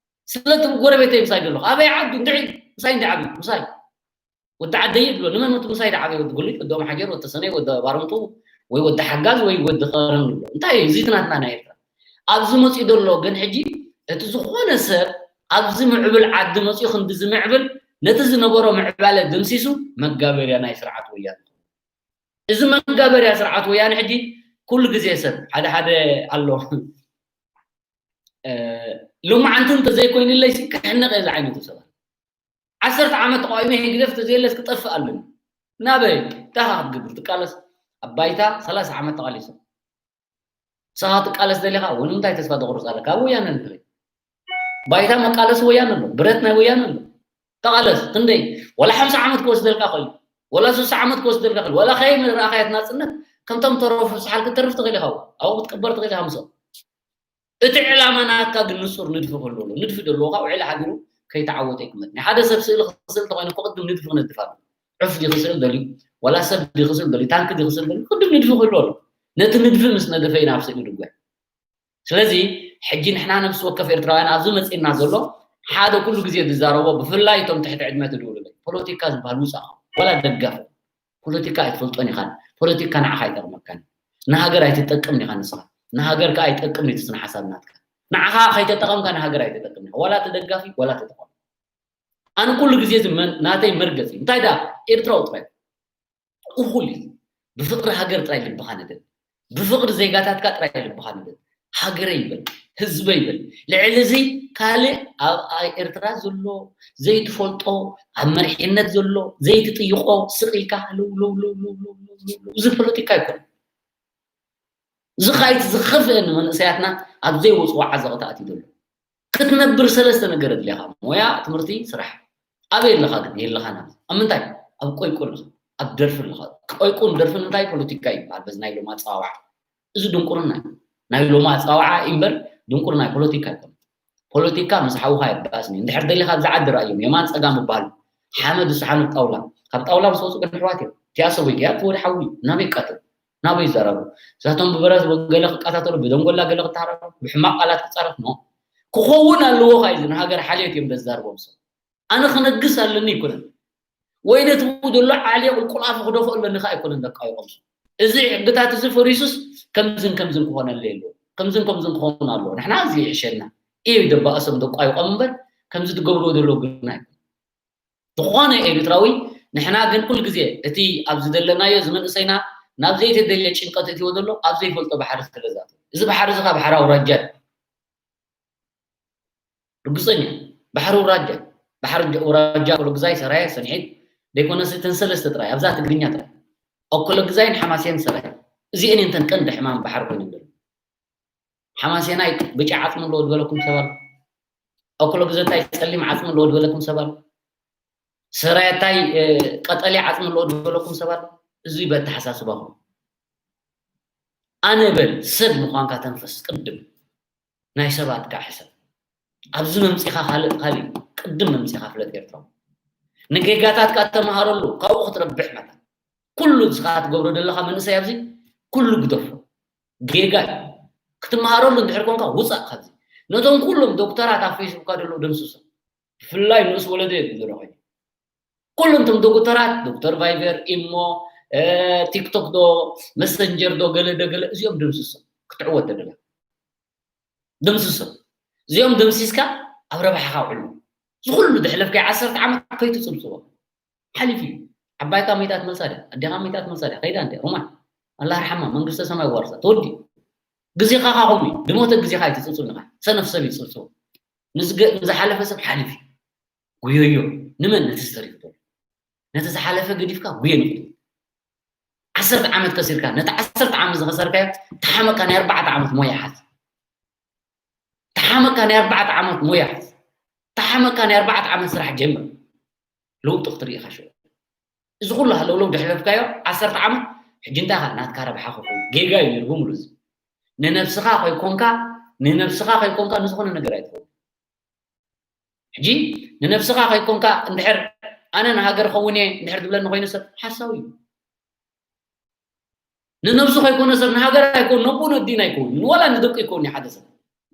ስለቲ ጎረቤተይ ምሳይ ዘሎ። ኣበይ ዓዱ? እንድዒ ምሳይ እንዲ ዓብዩ፣ ምሳይ። ወዲ ዓደይ ይብሎ። ንመን? ወዲ ምሳይ ዝዓበየ ወዲ ጉልጅ፣ ወዲ ኦም ሓጀር፣ ወዲ ተሰነይ፣ ወዲ ባረንቱ፣ ወይ ወዲ ሓጋዝ፣ ወይ ወዲ ኸረን ይብሎ። እንታይ እዩ? እዚ እቲ ናትና ናይ ኤርትራ። ኣብዚ መጺኡ ዘሎ ግን ሕጂ እቲ ዝኾነ ሰብ ኣብዚ ምዕብል ዓዲ መጺኡ ክንዲ ዝምዕብል ነቲ ዝነበሮ ምዕባለ ደምሲሱ መጋበርያ ናይ ስርዓት ወያነ። እዚ መጋበርያ ስርዓት ወያነ ሕጂ ኩሉ ግዜ ሰብ ሓደ ሓደ ኣሎ። እ፣ ሎማዓንቲ እንተዘይኮይኑለይሲ ክሕነቕ እየ ዝዓይነቱ ሰባት። ዓሰርተ ዓመት ተቃዊመ ህግደፍ ተዘየለስ ክጠፍእ ኣለኒ። ናበይ? እንታይ ክትገብር ትቃለስ? ኣብ ባይታ ሰላሳ ዓመት ተቃሊሶም። ንስኻ ትቃለስ ደሊኻ፣ ወ-፣ ንምንታይ ተስፋ ተቑርጽ ኣለካ? ኣብ ወያነ ንርኢ። ባይታ መቃለሲ ወያነ ኣሎ፣ ብረት ናይ ወያነ ኣሎ። ተቃለስ፣ ክንደይ? ወላ ሓምሳ ዓመት ክወስደልካ ክእል፣ ወላ ስሳ ዓመት ክወስደልካ ክእል፣ ወላ ከይ ምርኣኻያ እቲ ናጽነት፣ ከምቶም ተረፉ ሰሓል ክትተርፍ ትኽእል ኢኻ፣ ኣብኡ ክትቅበር ትኽእል ኢኻ ምስኦም። እቲ ዕላማ ናትካ ግን ንጹር ንድፊ ክህልዎ ኣለዎ። ንድፊ ደለዎ ካብ ውዕሊ ሓዲሩ ከይተዓወተ ይቅመጥ። ናይ ሓደ ሰብ ስእሊ ክስእል እንተኾይኑ እኮ ቅድም ንድፊ ክነድፍ ኣለዎ። ዑፍ ድዩ ክስእል ደልዩ? ዋላ ሰብ ድዩ ክስእል ደልዩ? ታንኪ ድዩ ክስእል ደልዩ? ቅድም ንድፊ ክህልዎ ኣለዎ። ነቲ ንድፊ ምስ ነደፈ እዩ ናብ ስእሊ ድጓ። ስለዚ ሕጂ ንሕና ነብሲ ወከፍ ኤርትራውያን ኣብዚ መጺእና ዘሎ ሓደ ኩሉ ግዜ ዝዛረቦ ብፍላይ እቶም ትሕቲ ዕድመ ትድውሉለይ ፖለቲካ ዝበሃል ውጻእ ዋላ ደጋፊ ፖለቲካ ኣይትፈልጦን ኢኻን። ፖለቲካ ንዓኻ ኣይጠቕመካን። ንሃገር ኣይትጠቅምን ኢኻ ንስኻ። ንሃገር ከኣ ኣይጠቅምን እዩ እቲ ስነ ሓሳብ ናትካ። ንዓኻ ከይተጠቐምካ ንሃገር ኣይትጠቅምን ኢኻ። ዋላ ተደጋፊ ዋላ ተጠቐሚ። ኣነ ኩሉ ግዜ እዚ መን- ናተይ መርገጽ እዩ። እንታይ ደኣ ኤርትራዊ ጥራይ እኹል እዩ። ብፍቕሪ ሃገር ጥራይ ልብኻ ንደድ። ብፍቕሪ ዜጋታትካ ጥራይ ልብኻ ንደድ። ሃገረይ ይበል፣ ህዝበይ ይበል። ልዕሊ እዚ ካልእ ኣብ ኣብ ኤርትራ ዘሎ ዘይትፈልጦ፣ ኣብ መሪሕነት ዘሎ ዘይትጥይቖ ስቕ ኢልካ ህልው ለው ለው ለው ለው ለው ለው። እዚ ፖለቲካ ኣይኮነን። እዚ ኻይቲ ዝኸፍአ ንመንእሰያትና ኣብ ዘይወፅዎ ዓዘቕቲ ኣትዩ ዘሎ። ክትነብር ሰለስተ ነገር ኣድልየኻ፣ ሞያ፣ ትምህርቲ፣ ስራሕ። ኣበይ ኣለኻ ግን? የለኻን ኣብዚ። ኣብ ምንታይ? ኣብ ቆይቁ ኣለኻ፣ ኣብ ደርፊ ኣለኻ። ቆይቁን ደርፍን እንታይ ፖለቲካ ይበሃል በዚ ናይ ሎም ኣፀዋውዓ? እዚ ድንቁርና እዩ። ናይ ሎም ኣፀዋውዓ እምበር ድንቁርና እዩ፣ ፖለቲካ ኣይኮነን። ፖለቲካ ምስ ሓውኻ የባእስኒ። እንድሕር ደሊኻ ኣብዚ ዓዲ ርኣዮም፣ የማን ፀጋም ይበሃሉ። ሓመድ ዝሰሓኑ ጣውላ፣ ካብ ጣውላ ምስ ወፁ ግን ኣሕዋት እዮም። ቲያሶ ወይ ቲያት ወዲ ሓዊ ናበይ ይቃተሉ? ናበይ ይዛረቡ? እሳቶም ብበራዝ ገለ ክቃታተሉ፣ ብደንጎላ ገለ ክተሃረሩ፣ ብሕማቕ ቃላት ክጻረፍ ነው። ክኸውን ኣለዎ ካ እዩ ንሃገር ሓልዮት እዮም ደዛርቦም ሰብ። ኣነ ክነግስ ኣለኒ ኣይኮነን። ወይ ነቲ ዘሎ ዓሊ ቁልቁል ኣፉ ክደፍኦ ኣለኒ ካ ኣይኮነን ደቃይቆም ሰብ። እዚ ሕግታት እዚ ፈሪሱስ ከምዝን ከምዝን ክኾነሉ የለ። ከምዝን ከምዝን ክኸውን ኣለዎ። ንሕና እዚ ይሕሸና። እዩ ደባእሶም ደቃይቆም እምበር ከምዚ ትገብርዎ ዘለዉ ግን ኣይኮነን። ዝኾነ ኤርትራዊ ንሕና ግን ኩሉ ግዜ እቲ ኣብዚ ዘለናዮ እዚ መንእሰይና ናብ ዘይተደልየ ጭንቀት እትዎ ዘሎ ኣብ ዘይፈልጦ ባሕሪ ስለ ዝኣተወ። እዚ ባሕሪ እዚ ካብ ባሕሪ ኣውራጃ እዩ። ርግጸኛ ባሕሪ ኣውራጃ ባሕሪ ኣውራጃ ኩሉ ግዛይ ሰራየ ሰንሒት ደይኮነስ እተን ሰለስተ ጥራይ ኣብዛ ትግርኛ ጥራይ ኦኮሎ ግዛይን ሓማሴን ሰራየ እዚአን እየን እተን ቀንዲ ሕማም ባሕሪ ኮይነን ዘሎ። ሓማሴናይ ብጫ ዓጽሚ ኣለዎ ዝበለኩም ሰብ ኣሎ። ኣኩሎ ግዘታይ ጸሊም ዓጽሚ ኣለዎ ዝበለኩም ሰብ ኣሎ። ሰራየታይ ቀጠልያ ዓጽሚ ኣለዎ ዝበለኩም ሰብ ኣሎ። እዚ በተሓሳስባኹም ኣነ በል ሰብ ምዃንካ ተንፈስ ቅድም ናይ ሰባት ከዓ ሕሰብ። ኣብዚ መምፂኻ ካልእ ካልእ ቅድም መምፂኻ ፍለጥ ኤርትራዊ ንጌጋታትካ ተምሃረሉ ካብኡ ክትረብሕ መታ ኩሉ ዝኻ ትገብሮ ዘለኻ መንእሰይ ኣብዚ ኩሉ ግደፎ ጌጋ እዩ። ክትመሃረሉ እንድሕር ኮንካ ውፃእ ካብዚ። ነቶም ኩሎም ዶክተራት ኣብ ፌስቡካ ዘለዉ ደምስሶም። ብፍላይ ንኡስ ወለዶ እየ ዝብሎ ኮይኑ ኩሎም እቶም ዶክተራት ዶክተር ቫይቨር ኢሞ ቲክቶክ ዶ መሰንጀር ዶ ገለ ዶ ገለ እዚኦም ደምስሶም ክትዕወት ተደላ ደምስሶም እዚኦም ደምሲስካ ኣብ ረብሓኻ ውዕሉ። ዝኩሉ ዝሕለፍካዮ ዓሰርተ ዓመት ከይትፅብፅቦ ሓሊፉ እዩ። ዓባይካ መይታ ትመልሳ ድያ ኣዴኻ መይታ ትመልሳ ድያ ከይዳ እንተ ሩማን ኣላ ርሓማ መንግስተ ሰማይ ዋርሳ ተወዲ ግዜኻ ካ ከምኡ እዩ ድሞተ ግዜኻ ኣይትፅብፅብ ንኻ ሰነፍ ሰብ ይፅብፅቦ ንዝሓለፈ ሰብ ሓሊፉ እዩ። ጉዮዮ ንመን ነቲ ዝተሪፉ ዘሎ ነቲ ዝሓለፈ ገዲፍካ ጉየ ንክትብል ዓሰርተ ዓመት ከሲርካ ነቲ ዓሰርተ ዓመት ዝኸሰርካዮ ተሓመካ ናይ ኣርባዕተ ዓመት ሞያ ሓዝ ተሓመካ ናይ ኣርባዕተ ዓመት ሞያ ሓዝ ተሓመካ ናይ ኣርባዕተ ዓመት ስራሕ ጀምር ለውጢ ክትርኢ ኢኻ ሽዑ እዚ ኩሉ ሃለውለው ድሕለፍካዮ ዓሰርተ ዓመት ሕጂ እንታይ ኢኻ ናትካ ረብሓ ክኸውን ጌጋ እዩ ነይሩ ብምሉ እዚ ንነብስኻ ከይኮንካ ንነብስኻ ከይኮንካ ንዝኾነ ነገር ኣይትኸውን ሕጂ ንነብስኻ ከይኮንካ እንድሕር ኣነ ንሃገር ኸውን እየ እንድሕር ዝብለኒ ኮይኑ ሰብ ሓሳዊ እዩ ንነብሱ ከይኮነ ሰብ ንሃገር ኣይኮን ነብኡ ነዲን ኣይኮን ንወላ ንደቂ ይኮን ሓደ ሰብ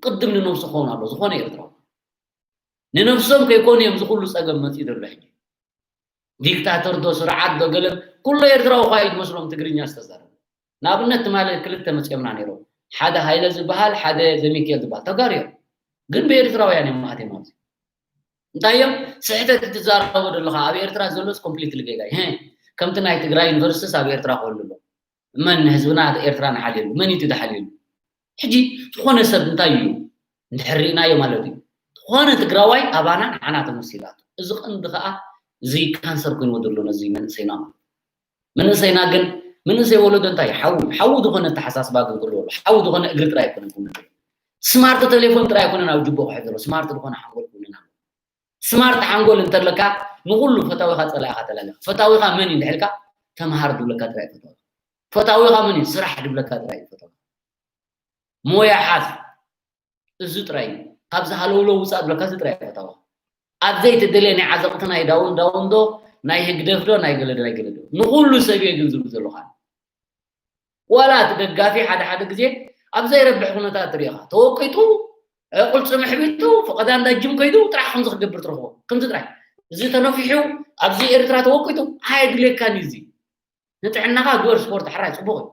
ቅድም ንነብሱ ክኸውን ኣሎ ዝኾነ ኤርትራዊ ንነብሶም ከይኮኑ እዮም ዝኩሉ ፀገም መፅኡ ዘሎ ሕጂ ዲክታተር ዶ ስርዓት ዶ ገለ ኩሎ ኤርትራዊ ኳ እዩ ዝመስሎም ትግርኛ ዝተዛረቡ ንኣብነት ትማሊ ክልተ መፅኦምና ነይሮም ሓደ ሃይለ ዝበሃል ሓደ ዘሚክኤል ዝበሃል ተጋሩ እዮም ግን ብኤርትራውያን እዮም ማእትዮም ኣብዚ እንታይ እዮም ስሕተት ትዛረቦ ዘለኻ ኣብ ኤርትራ ዘሎስ ኮምፕሊትሊ ጌጋ እዩ ከምቲ ናይ ትግራይ ዩኒቨርሲቲስ ኣብ ኤርትራ ክህሉ ኣሎ መን ንህዝብና ኤርትራ ንሓልየሉ መን እዩ ዝሓልየሉ ሕጂ ዝኾነ ሰብ እንታይ እዩ እንድሕር ርኢናዮ ማለት እዩ ዝኾነ ትግራዋይ ኣባና ንዓና ተመሲላቱ እዚ ቀንዲ ከዓ እዚ ካንሰር ኮይንዎ ዘሎ ነዚ መንእሰይና መንእሰይና ግን መንእሰይ ወለዶ እንታይ ሓዊ ሓዊ ዝኾነ ተሓሳስባ ግን ክህልዎ ሓዊ ዝኾነ እግሪ ጥራይ ኣይኮነን ክምልከት ስማርት ቴሌፎን ጥራይ ኣይኮነን ኣብ ጅቦ ክሕዘሎ ስማርት ዝኾነ ሓንጎል ክውንን ኣሎ ስማርት ሓንጎል እንተለካ ንኩሉ ፈታዊኻ ፀላኢኻ ተላለኻ ፈታዊኻ መን እዩ እንድሕልካ ተምሃር ድብለካ ጥራይ ፈታዊ ፈታዊኻ መን እዩ ስራሕ ድብለካ ጥራይ ፈታዊ ሞያ ሓዝ እዚ ጥራይ እዩ ካብዚ ሃለውለው ውፃእ ዝብለካ እዚ ጥራይ ፈታዊ ኣብ ዘይተደልየ ናይ ዓዘቕቲ ናይ ዳውን ዳውን ዶ ናይ ህግደፍ ዶ ናይ ገለ ዶ ናይ ገለ ዶ ንኩሉ ሰብ እየ ግን ዝብል ዘለኹ ኣነ ዋላ እቲ ደጋፊ ሓደ ሓደ ግዜ ኣብ ዘይረብሕ ኩነታት ትሪኢኻ ተወቂጡ ዕቁል ፅምሕ ቢልቱ ፈቐዳ እንዳ ጅም ከይዱ ጥራሕ ከምዚ ክገብር ትረኽቦ ከምዚ ጥራሕ እዚ ተነፊሑ ኣብዚ ኤርትራ ተወቂጡ ኣየድልየካን እዩ እዚ ንጥዕናኻ ግበር ስፖርት፣ ሕራይ ጽቡቕ እዩ።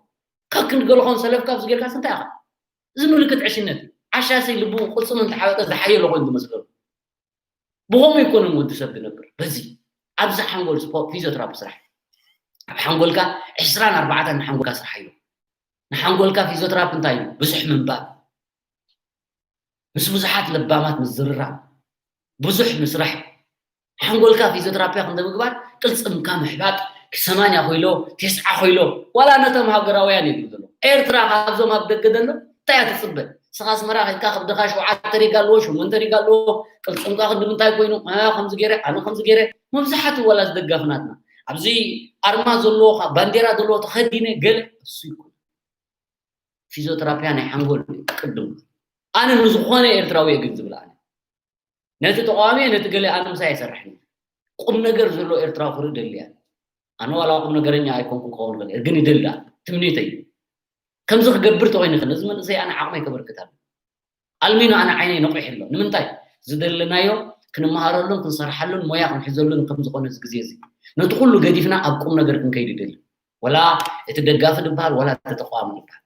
ካብ ክንዲ ገለ ኾን ሰለፍካ ኣብዚ ጌርካስ እንታይ ኢኻ? እዚ ምልክት ዕሽነት እዩ። ዓሻ ሲ ልቡ ቅልጽሙ እንተሓበጠ ዝሓየሎ ኮይኑ ዝመስለሉ። ብኸምኡ ኣይኮነን ወዲ ሰብ ዝነብር። በዚ ኣብዚ ሓንጎል ስፖ-፣ ፊዚዮትራፒ ስራሕ። ኣብ ሓንጎልካ ዕስራን ኣርባዕተን ንሓንጎልካ ስርሓዮ። ንሓንጎልካ ፊዚዮትራፒ እንታይ እዩ? ብዙሕ ምንባብ። ምስ ብዙሓት ለባማት ምዝርራብ። ብዙሕ ምስራሕ። ሓንጎልካ ፊዚዮትራፒያ ክንደ ምግባር፣ ቅልጽምካ ምሕባጥ፣ ሰማንያ ኮይሎ፣ ተስዓ ኮይሎ፣ ዋላ ነቶም ሃገራውያን ይብሉ ዘሎ። ኤርትራ ካብዞም ኣብ ደገ ዘሎ እንታይ እያ ትጽበ? ንስኻ ኣስመራ ከይድካ ከብድኻ ሸውዓተ ሪጋ ኣለዎ፣ ሸሞንተ ሪጋ ኣለዎ፣ ቅልጽምካ ክንዲ ምንታይ ኮይኑ፣ እ፣ ከምዚ ገይረ፣ ኣነ ከምዚ ገይረ፣ መብዛሕትኡ ዋላ እዚ ደጋፊ ናትና። ኣብዚ ኣርማ ዘለዎ፣ ባንዴራ ዘለዎ ተኸዲነ ገለ እሱ ይኮን። ፊዚዮተራፒያ ናይ ሓንጎል እዩ ቅድም። ኣነ ንዝኾነ ኤርትራዊ እየ ግን ዝብል ኣነ። ነቲ ተቃዋሚ እየ፣ ነቲ ገለ ኣነ ምሳይ ኣይሰርሕን። ቁም ነገር ዘሎ ኤርትራዊ ክርኢ ደሊ እየ። ኣነ ዋላ ቁም ነገረኛ ኣይኮንኩን ክኸውን ይኽእል እየ፣ ግን ይደሊ ደኣ። ትምኒተይ እዩ። ከምዚ ክገብር ተኾይኑ ይኽእል፣ ነዚ መንእሰይ ኣነ ዓቕመይ ከበርክት ኣለኒ። ኣልሚኖ ኣነ ዓይነይ ነቒሑ ኣሎ። ንምንታይ? ዝደለናዮ ክንመሃረሉን ክንሰርሓሉን ሞያ ክንሕዘሉን ከም ዝኾነ እዚ ግዜ እዚ። ነቲ ኩሉ ገዲፍና ኣብ ቁም ነገር ክንከይድ ይደሊ። ወላ እቲ ደጋፊ ዝበሃል፣ ወላ እቲ ተቃዋሚ ዝበሃል።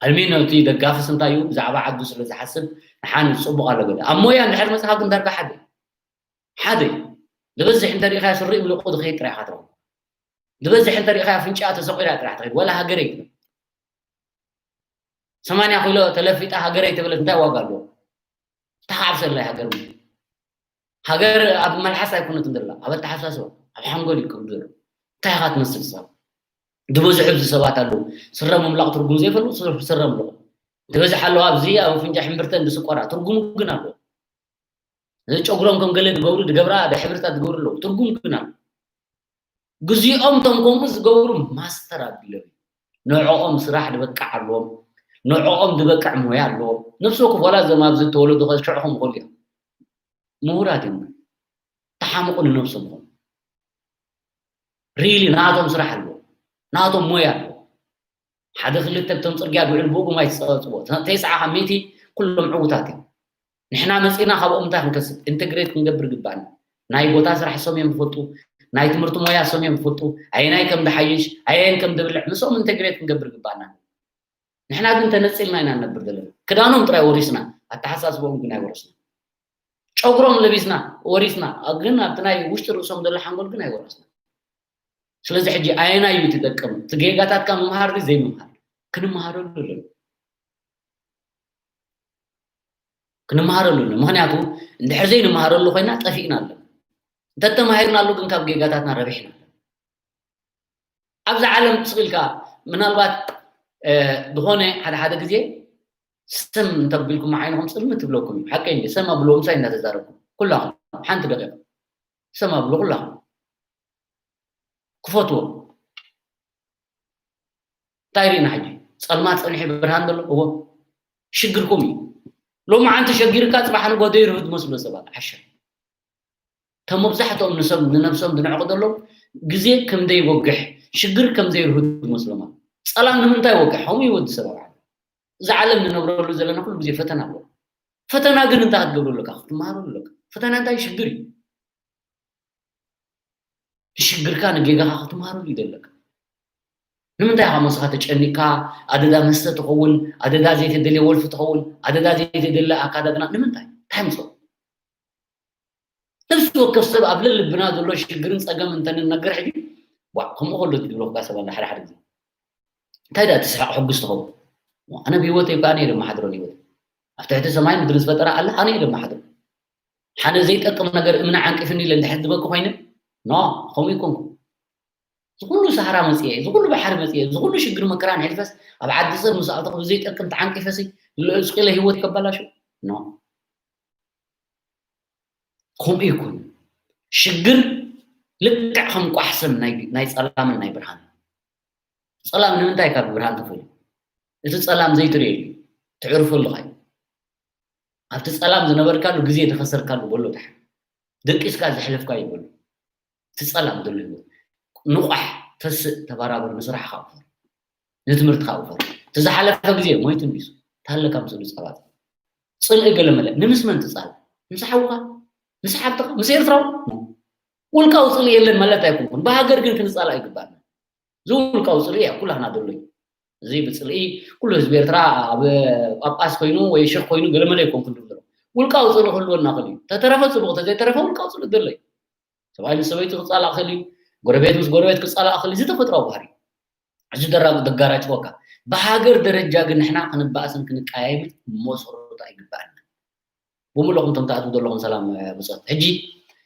ኣልሚኖ እቲ ደጋፍስ እንታይ እዩ? ብዛዕባ ዓዱ ስለ ዝሓስብ ንሓን ጽቡቕ ኣሎ ገለ። ኣብ ሞያ እንድሕር መጽኻ ግን ዳርጋ ሓደ እዩ። ሓደ እዩ። ዝበዝሕ እንተሪኢኻዮ ስሪኡ ምልቑ ዝኸይድ ጥራይ ኢኻ ትረኽቦ። ዝበዝሕ እንተሪኢኻዮ ኣፍንጫኣ ተሰቒላ ጥራሕ ትኸይድ። ወላ ሃገረይ ትብል። ሰማንያ ኪሎ ተለፊጣ ሃገረይ ተበለት እንታይ ዋጋ ኣለዎ? ተሓብሰላይ ሃገር ምድሪ። ሃገር ኣብ መልሓስ ኣይኮነትን ዘላ፣ ኣብ ኣተሓሳስባ፣ ኣብ ሓንጎል እዩ ክብሉ ዘሎ። እንታይ ኢኻ ትመስል ሰብ? ዝበዝሑ ኣብዚ ሰባት ኣለዉ። ስረ ምምላቕ ትርጉም ዘይፈልጡ ስረ፣ ስረ ምልቑ። ዝበዝሕ ኣለዋ ኣብዚ ኣብ ኣፍንጫ ሕምብርተን ዝስቆራ። ትርጉሙ ግን ኣለዎ። እዚ ጨጉሮም ከም ገለ ዝገብሩ፣ ዝገብራ፣ ሕብርታት ዝገብሩ ኣለዉ። ትርጉም ግን ኣለዎ። ግዚኦም እቶም ከምኡ ዝገብሩ ማስተር ኣቢሎም እዩ። ንዕኦም ስራሕ ዝበቅዕ ኣለዎም። ንዕኦም ዝበቅዕ ሞያ ኣለዎም። ነፍሲ ወከፍ ዋላ እዞም ኣብዚ ዝተወለዱ ከ ሽዑ ከም ክኾኑ እዮም። ምሁራት እዮም። ተሓምቑ ንነብሶም ይኾኑ። ሪሊ ናቶም ስራሕ ኣለዎም። ናቶም ሞያ ኣለዎም። ሓደ ክልተ እቶም ጽርግያ ዝውዕል ብእኡ ማይ ትጸበጽዎ። ተስዓ ካብ ሚእቲ ኩሎም ዕዉታት እዮም። ንሕና መጺእና ካብኦም እንታይ ክንከስብ? ኢንተግሬት ክንገብር ግባእና። ናይ ቦታ ስራሕ እሶም እዮም ዝፈልጡ፣ ናይ ትምህርቲ ሞያ እሶም እዮም ዝፈልጡ፣ ኣየናይ ከም ዝሓይሽ፣ ኣየን ከም ዝብልዕ ምስኦም ኢንተግሬት ክንገብር ግባእና። ንሕና ግን ተነጺልና ኢና ንነብር ዘለና። ክዳኖም ጥራይ ወሪስና፣ ኣተሓሳስቦም ግን ኣይወረስና። ጨጉሮም ለቢስና፣ ወሪስና፣ ግን ኣብቲ ናይ ውሽጢ ርእሶም ዘሎ ሓንጎል ግን ኣይወረስና። ስለዚ ሕጂ ኣየናይ እዩ ትጠቅም? እቲ ጌጋታትካ ምምሃር ድዩ ዘይምምሃር? ክንመሃረሉ ኣለና። ክንመሃረሉ ኣለና። ምኽንያቱ እንድሕር ዘይንመሃረሉ ኮይና ጠፊእና ኣለና። እንተተማሂርናሉ ግን ካብ ጌጋታትና ረቢሕና ኣለና። ኣብዚ ዓለም ስቕ ኢልካ ምናልባት፣ እ፣ ዝኾነ ሓደ ሓደ ግዜ ሰም እንተቢልኩም ዓይንኹም ጽልምት ትብለኩም እዩ። ሓቀይ እንዲ ሰም ኣብልዎ ምሳይ እናተዛረብኩም ኩላኹም ሓንቲ ደቂቕ ሰም ኣብሉ ኩላኹም። ክፈትዎ። እንታይ ርኢና ሕጂ? ጸልማት ጸኒሑ ብርሃን ዘሎ? እዎ። ሽግርኩም እዩ። ሎሚ ዓንቲ ሸጊርካ ጽባሕ ንጎ ዘይርህድ መስሎ ሰባት ዓሻ። እቶም መብዛሕትኦም ንሰብ፣ ንነብሶም ዝንዕቑ ዘለዉ ግዜ ከም ዘይወግሕ፣ ሽግር ከም ዘይርህድ መስሎም ኣሎ። ጸላም ንምንታይ ወግሕ? ከምኡ እዩ ወዲ ሰብ ኣብ ዓለም። እዚ ዓለም ንነብረሉ ዘለና ኩሉ ግዜ ፈተና ኣለዎ። ፈተና ግን እንታይ ክትገብሩ ኣለካ? ክትመሃሩ ኣለካ። ፈተና እንታይ ሽግር እዩ። ንሽግርካ ንጌጋኻ ክትመሃረሉ እዩ ዘለካ። ንምንታይ ኢኻ መስኻ ተጨኒካ ኣደዳ መስተ ትኸውን፣ ኣደዳ ዘይተደልየ ወልፊ ትኸውን፣ ኣደዳ ዘይተደልየ ኣካዳድና ንምንታይ? እንታይ ምጽኦ? ነፍሲ ወከፍ ሰብ ኣብ ልልብና ዘሎ ሽግርን ጸገም እንተንነግር ሕጂ፣ ዋእ፣ ከምኡ ከሎ ትብለካ ሰብ ኣለ ሓደ ሓደ ግዜ። እንታይ ደኣ ትስሕቕ ሕጉስ ትኸውን? ኣነ ብህይወተይ እኮ ኣነ እየ ደመሓድሮ ንህይወተይ። ኣብ ትሕቲ ሰማይ ምድሪ ዝፈጠረ ኣለ ኣነ እየ ደመሓድሮ። ሓደ ዘይጠቅም ነገር እምነ ዓንቂፍኒ ኢለ እንድሕር ዝበኪ ኮይነ፣ ኖ፣ ከምኡ ይኮንኩ። እዚ ኩሉ ሰሃራ መጽየ፣ እዚ ኩሉ ባሕሪ መጽየ፣ እዚ ኩሉ ሽግር መከራን ሕልፈስ ኣብ ዓዲ ሰብ ምስ ኣእተኹ ብዘይጠቅም ተዓንቂፈሲ፣ ስቕ ኢለ ህይወት ከበላሹ? ኖ። ከምኡ ይኮን። ሽግር ልክዕ ከም ቋሕ ሰም ናይ፣ ናይ ጸላምን ናይ ብርሃን። ጸላም ንምንታይ ካብ ብርሃን ተፈልዩ? እቲ ጸላም ዘይትርእየሉ፣ ትዕርፈሉ ኸኣ። ኣብቲ ጸላም ዝነበርካሉ ግዜ ዝኸሰርካሉ በሎ ደሓን። ደቂስካ ዘሕለፍካዮ በሎ። እቲ ጸላም ዘሎ ህይወት። ንቋሕ፣ ተስእ፣ ተበራበር፣ ንስራሕኻ ውፈር። ንትምህርትኻ ውፈር። እቲ ዝሓለፈ ግዜ ሞይቱ እንዲሱ። ታለካ ምስሉ ጸባጽ። ጽልኢ ገለ መለ። ንምስ መን ትጻል? ምስ ሓውኻ? ምስ ሓብትኻ? ምስ ኤርትራዊ? ውልቃዊ ጽልኢ የለን ማለት ኣይኮንኩን። ብሃገር ግን ክንጻላእ ይግባእና። እዚ ውልቃዊ ፅልኢ እያ ኩላህና ዘሎ እዩ። እዚ ብፅልኢ ኩሉ ህዝቢ ኤርትራ ኣብ ጳጳስ ኮይኑ ወይ ሽኽ ኮይኑ ገለመለ ይኮንኩን ዝብል ዘሎ ውልቃዊ ፅልኢ ክህልወና ክእል እዩ። ተተረፈ ፅቡቕ፣ ተዘይተረፈ ውልቃዊ ፅልኢ ዘሎ እዩ። ሰብኣይ ምስ ሰበይቱ ክፃላእ ክእል እዩ። ጎረቤት ምስ ጎረቤት ክፃላእ ክእል እዩ። እዚ ተፈጥሯዊ ባህሪ እዩ። እዚ ደራ-፣ ደጋራጭወካ። ብሃገር ደረጃ ግን ንሕና ክንበኣስን ክንቀያየምን መሰረቱ ኣይግበኣና። ብምልኹም እቶም ትኣትዉ ዘለኹም ሰላም፣ እ፣ ብጾት። ሕጂ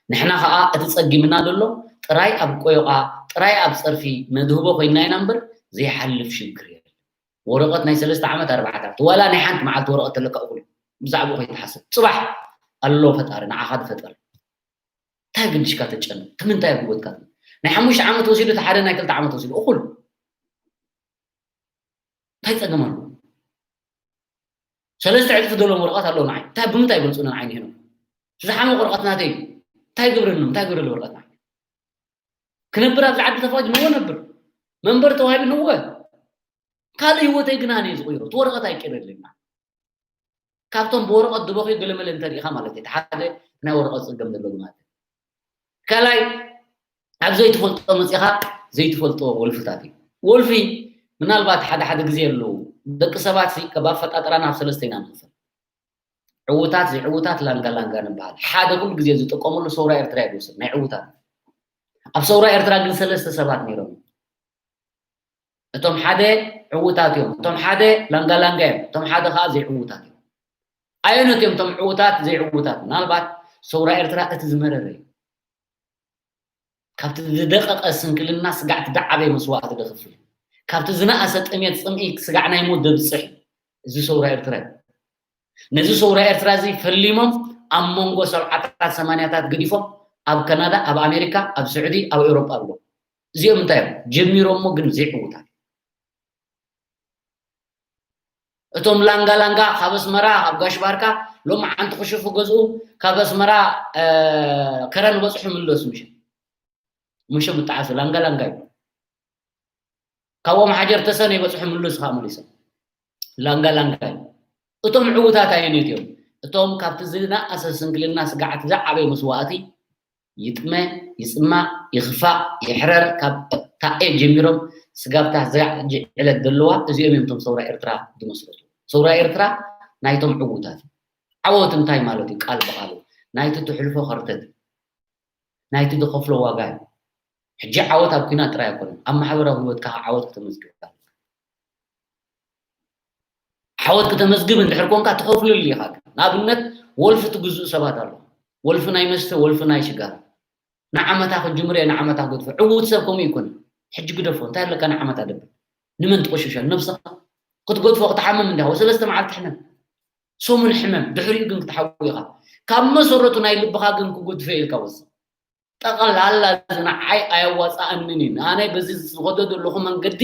ንሕና ኸኣ እቲ ጸጊምና ዘሎ ጥራይ ኣብ ቆዮቓ፣ ጥራይ ኣብ ጸርፊ ነድህቦ ኮይንና ኢና እምበር ዘይሓልፍ ሽግር የለን። ወረቐት ናይ ሰለስተ ዓመት፣ ኣርባዕተ ዓመት፣ ዋላ ናይ ሓንቲ መዓልቲ ወረቐት ተለካ እኹል እዩ። ብዛዕባኡ ከይትሓስብ። ጽባሕ ኣሎ ፈጣሪ፣ ንዓኻ ዝፈጠረ። እንታይ ግድሽካ ተጨንቕ? እቲ ምንታይ ኣብ ህይወትካ? ናይ ሓሙሽተ ዓመት ወሲዱ፣ እቲ ሓደ ናይ ክልተ ዓመት ወሲዱ፣ እኹል። እንታይ ጸገም ኣሎ? ሰለስተ ዕጽፊ ዘለዎም ወረቐት ኣለዉ ንዓይ። እንታይ፣ ብምንታይ ይገልጹ ንዓይ ንሄኖም? ዝሓመቕ ወረቐት ናተይ እዩ። እንታይ ግብረኒ? እንታይ ግብረሉ ወረቐት ንዓይ? ክነብር ኣብዚ ዓዲ ተፈቒዱ ንዎ ነብር። መንበሪ ተዋሂቡ ንዎ። ካልእ ህይወተይ ግና ኣነ እየ ዝቕይሮ። እቲ ወረቐት ኣይቀይረለይን። ካብቶም ብወረቐት ዝበኽዩ ገለመለ እንተሪኢኻ ማለት እዩ። እቲ ሓደ ናይ ወረቐት ጸገም ዘለዎ ማለት እዩ። ካልኣይ፣ ኣብ ዘይትፈልጦ መጺኻ ዘይትፈልጦ ወልፍታት እዩ። ወልፊ ምናልባት ሓደ ሓደ ግዜ ኣለዉ። ደቂ ሰባት ሲ፣ ካብ ኣፈጣጥራና ኣብ ሰለስተ ኢና ንኽፈል። ዕዉታት፣ ዘይዕዉታት፣ ላንጋ ላንጋ ንበሃል። ሓደ ኩሉ ግዜ ዝጥቀመሉ ሰውራ ኤርትራ እዩ ዝወስድ፣ ናይ ዕዉታት። ኣብ ሰውራ ኤርትራ ግን ሰለስተ ሰባት ነይሮም። እቶም ሓደ ዕዉታት እዮም፣ እቶም ሓደ ላንጋ ላንጋ እዮም፣ እቶም ሓደ ኸዓ ዘይዕዉታት እዮም። ኣየኖት እዮም እቶም ዕዉታት ዘይዕዉታት? ምናልባት ሰውራ ኤርትራ እቲ ዝመረረ እዩ። ካብቲ ዝደቐቐ ስንክልና ስጋዕ እቲ ዝዓበየ መስዋእቲ ደኽፍል። ካብቲ ዝነኣሰ ጥሜት ጽምኢ ስጋዕ ናይ ሞት ደብጽሕ። እዚ ሰውራ ኤርትራ እዩ። ነዚ ሰውራ ኤርትራ እዚ ፈሊሞም ኣብ መንጎ ሰብዓታት ሰማንያታት ገዲፎም ኣብ ካናዳ፣ ኣብ ኣሜሪካ፣ ኣብ ስዑዲ፣ ኣብ ኤውሮጳ ኣለዉ። እዚኦም እንታይ እዮም? ጀሚሮሞ ግን ዘይዕዉታት። እቶም ላንጋ ላንጋ ካብ ኣስመራ፣ ካብ ጋሽ ባርካ ሎሚ ዓንቲ ክሽፉ ገዝኡ ካብ ኣስመራ፣ እ፣ ከረን በጽሑ ምለሱ ምሸ-፣ ምሸ ምጣዓሱ ላንጋ ላንጋ እዩ። ካብ ኦም ሓጀር ተሰነ ይበጽሑ ምለሱ ከዓ መሊሶም። ላንጋ ላንጋ እዩ። እቶም ዕዉታት ኣየኖት እዮም? እቶም ካብቲ ዝነኣሰ ስንክልና ስጋዕቲ ዝዓበየ መስዋእቲ ይጥመ፣ ይጽማእ፣ ይኽፋእ፣ ይሕረር፣ ካብ ታኤ ጀሚሮም ስጋብ ታሕዚ ዕለት ዘለዋ፣ እዚኦም እዮም እቶም ሰውራ ኤርትራ ዝመስረቱ። ሰውራ ኤርትራ ናይቶም ዕዉታት። ዓወት እንታይ ማለት እዩ? ቃል ብቓሉ ናይቲ ትሕልፎ ከርተት፣ ናይቲ ዝኸፍሎ ዋጋ እዩ። ሕጂ ዓወት ኣብ ኲናት ጥራይ ኣይኮነን፣ ኣብ ማሕበራዊ ህይወትካ ዓወት ከተመዝግብ ኣለካ። ዓወት ከተመዝግብ እንድሕር ኮንካ ትኸፍለሉ ኢኻ። ንኣብነት ወልፊ ትግዝኡ ሰባት ኣለዉ። ወልፊ ናይ መስተ፣ ወልፊ ናይ ሽጋራ። ንዓመታ ክጅምር እየ፣ ንዓመታ ክገድፎ። ዕዉት ሰብ ከምኡ ይኮን። ሕጂ ግደፎ። እንታይ ኣለካ ንዓመታ ደብል? ንመን ትቆሽሸ? ነብስኻ። ክትገድፎ ክትሓምም እንዲኻ። ሰለስተ መዓልቲ ሕመም። ሰሙን ሕመም። ድሕሪኡ ግን ክትሓዊ ኢኻ። ካብ መሰረቱ ናይ ልብኻ ግን ክገድፎ ኢልካ ወስን። ጠቕላላ እዚ ንዓይ ኣየዋፅኣንን እዩ። ኣነ በዚ ዝኸዶ ዘለኹ መንገዲ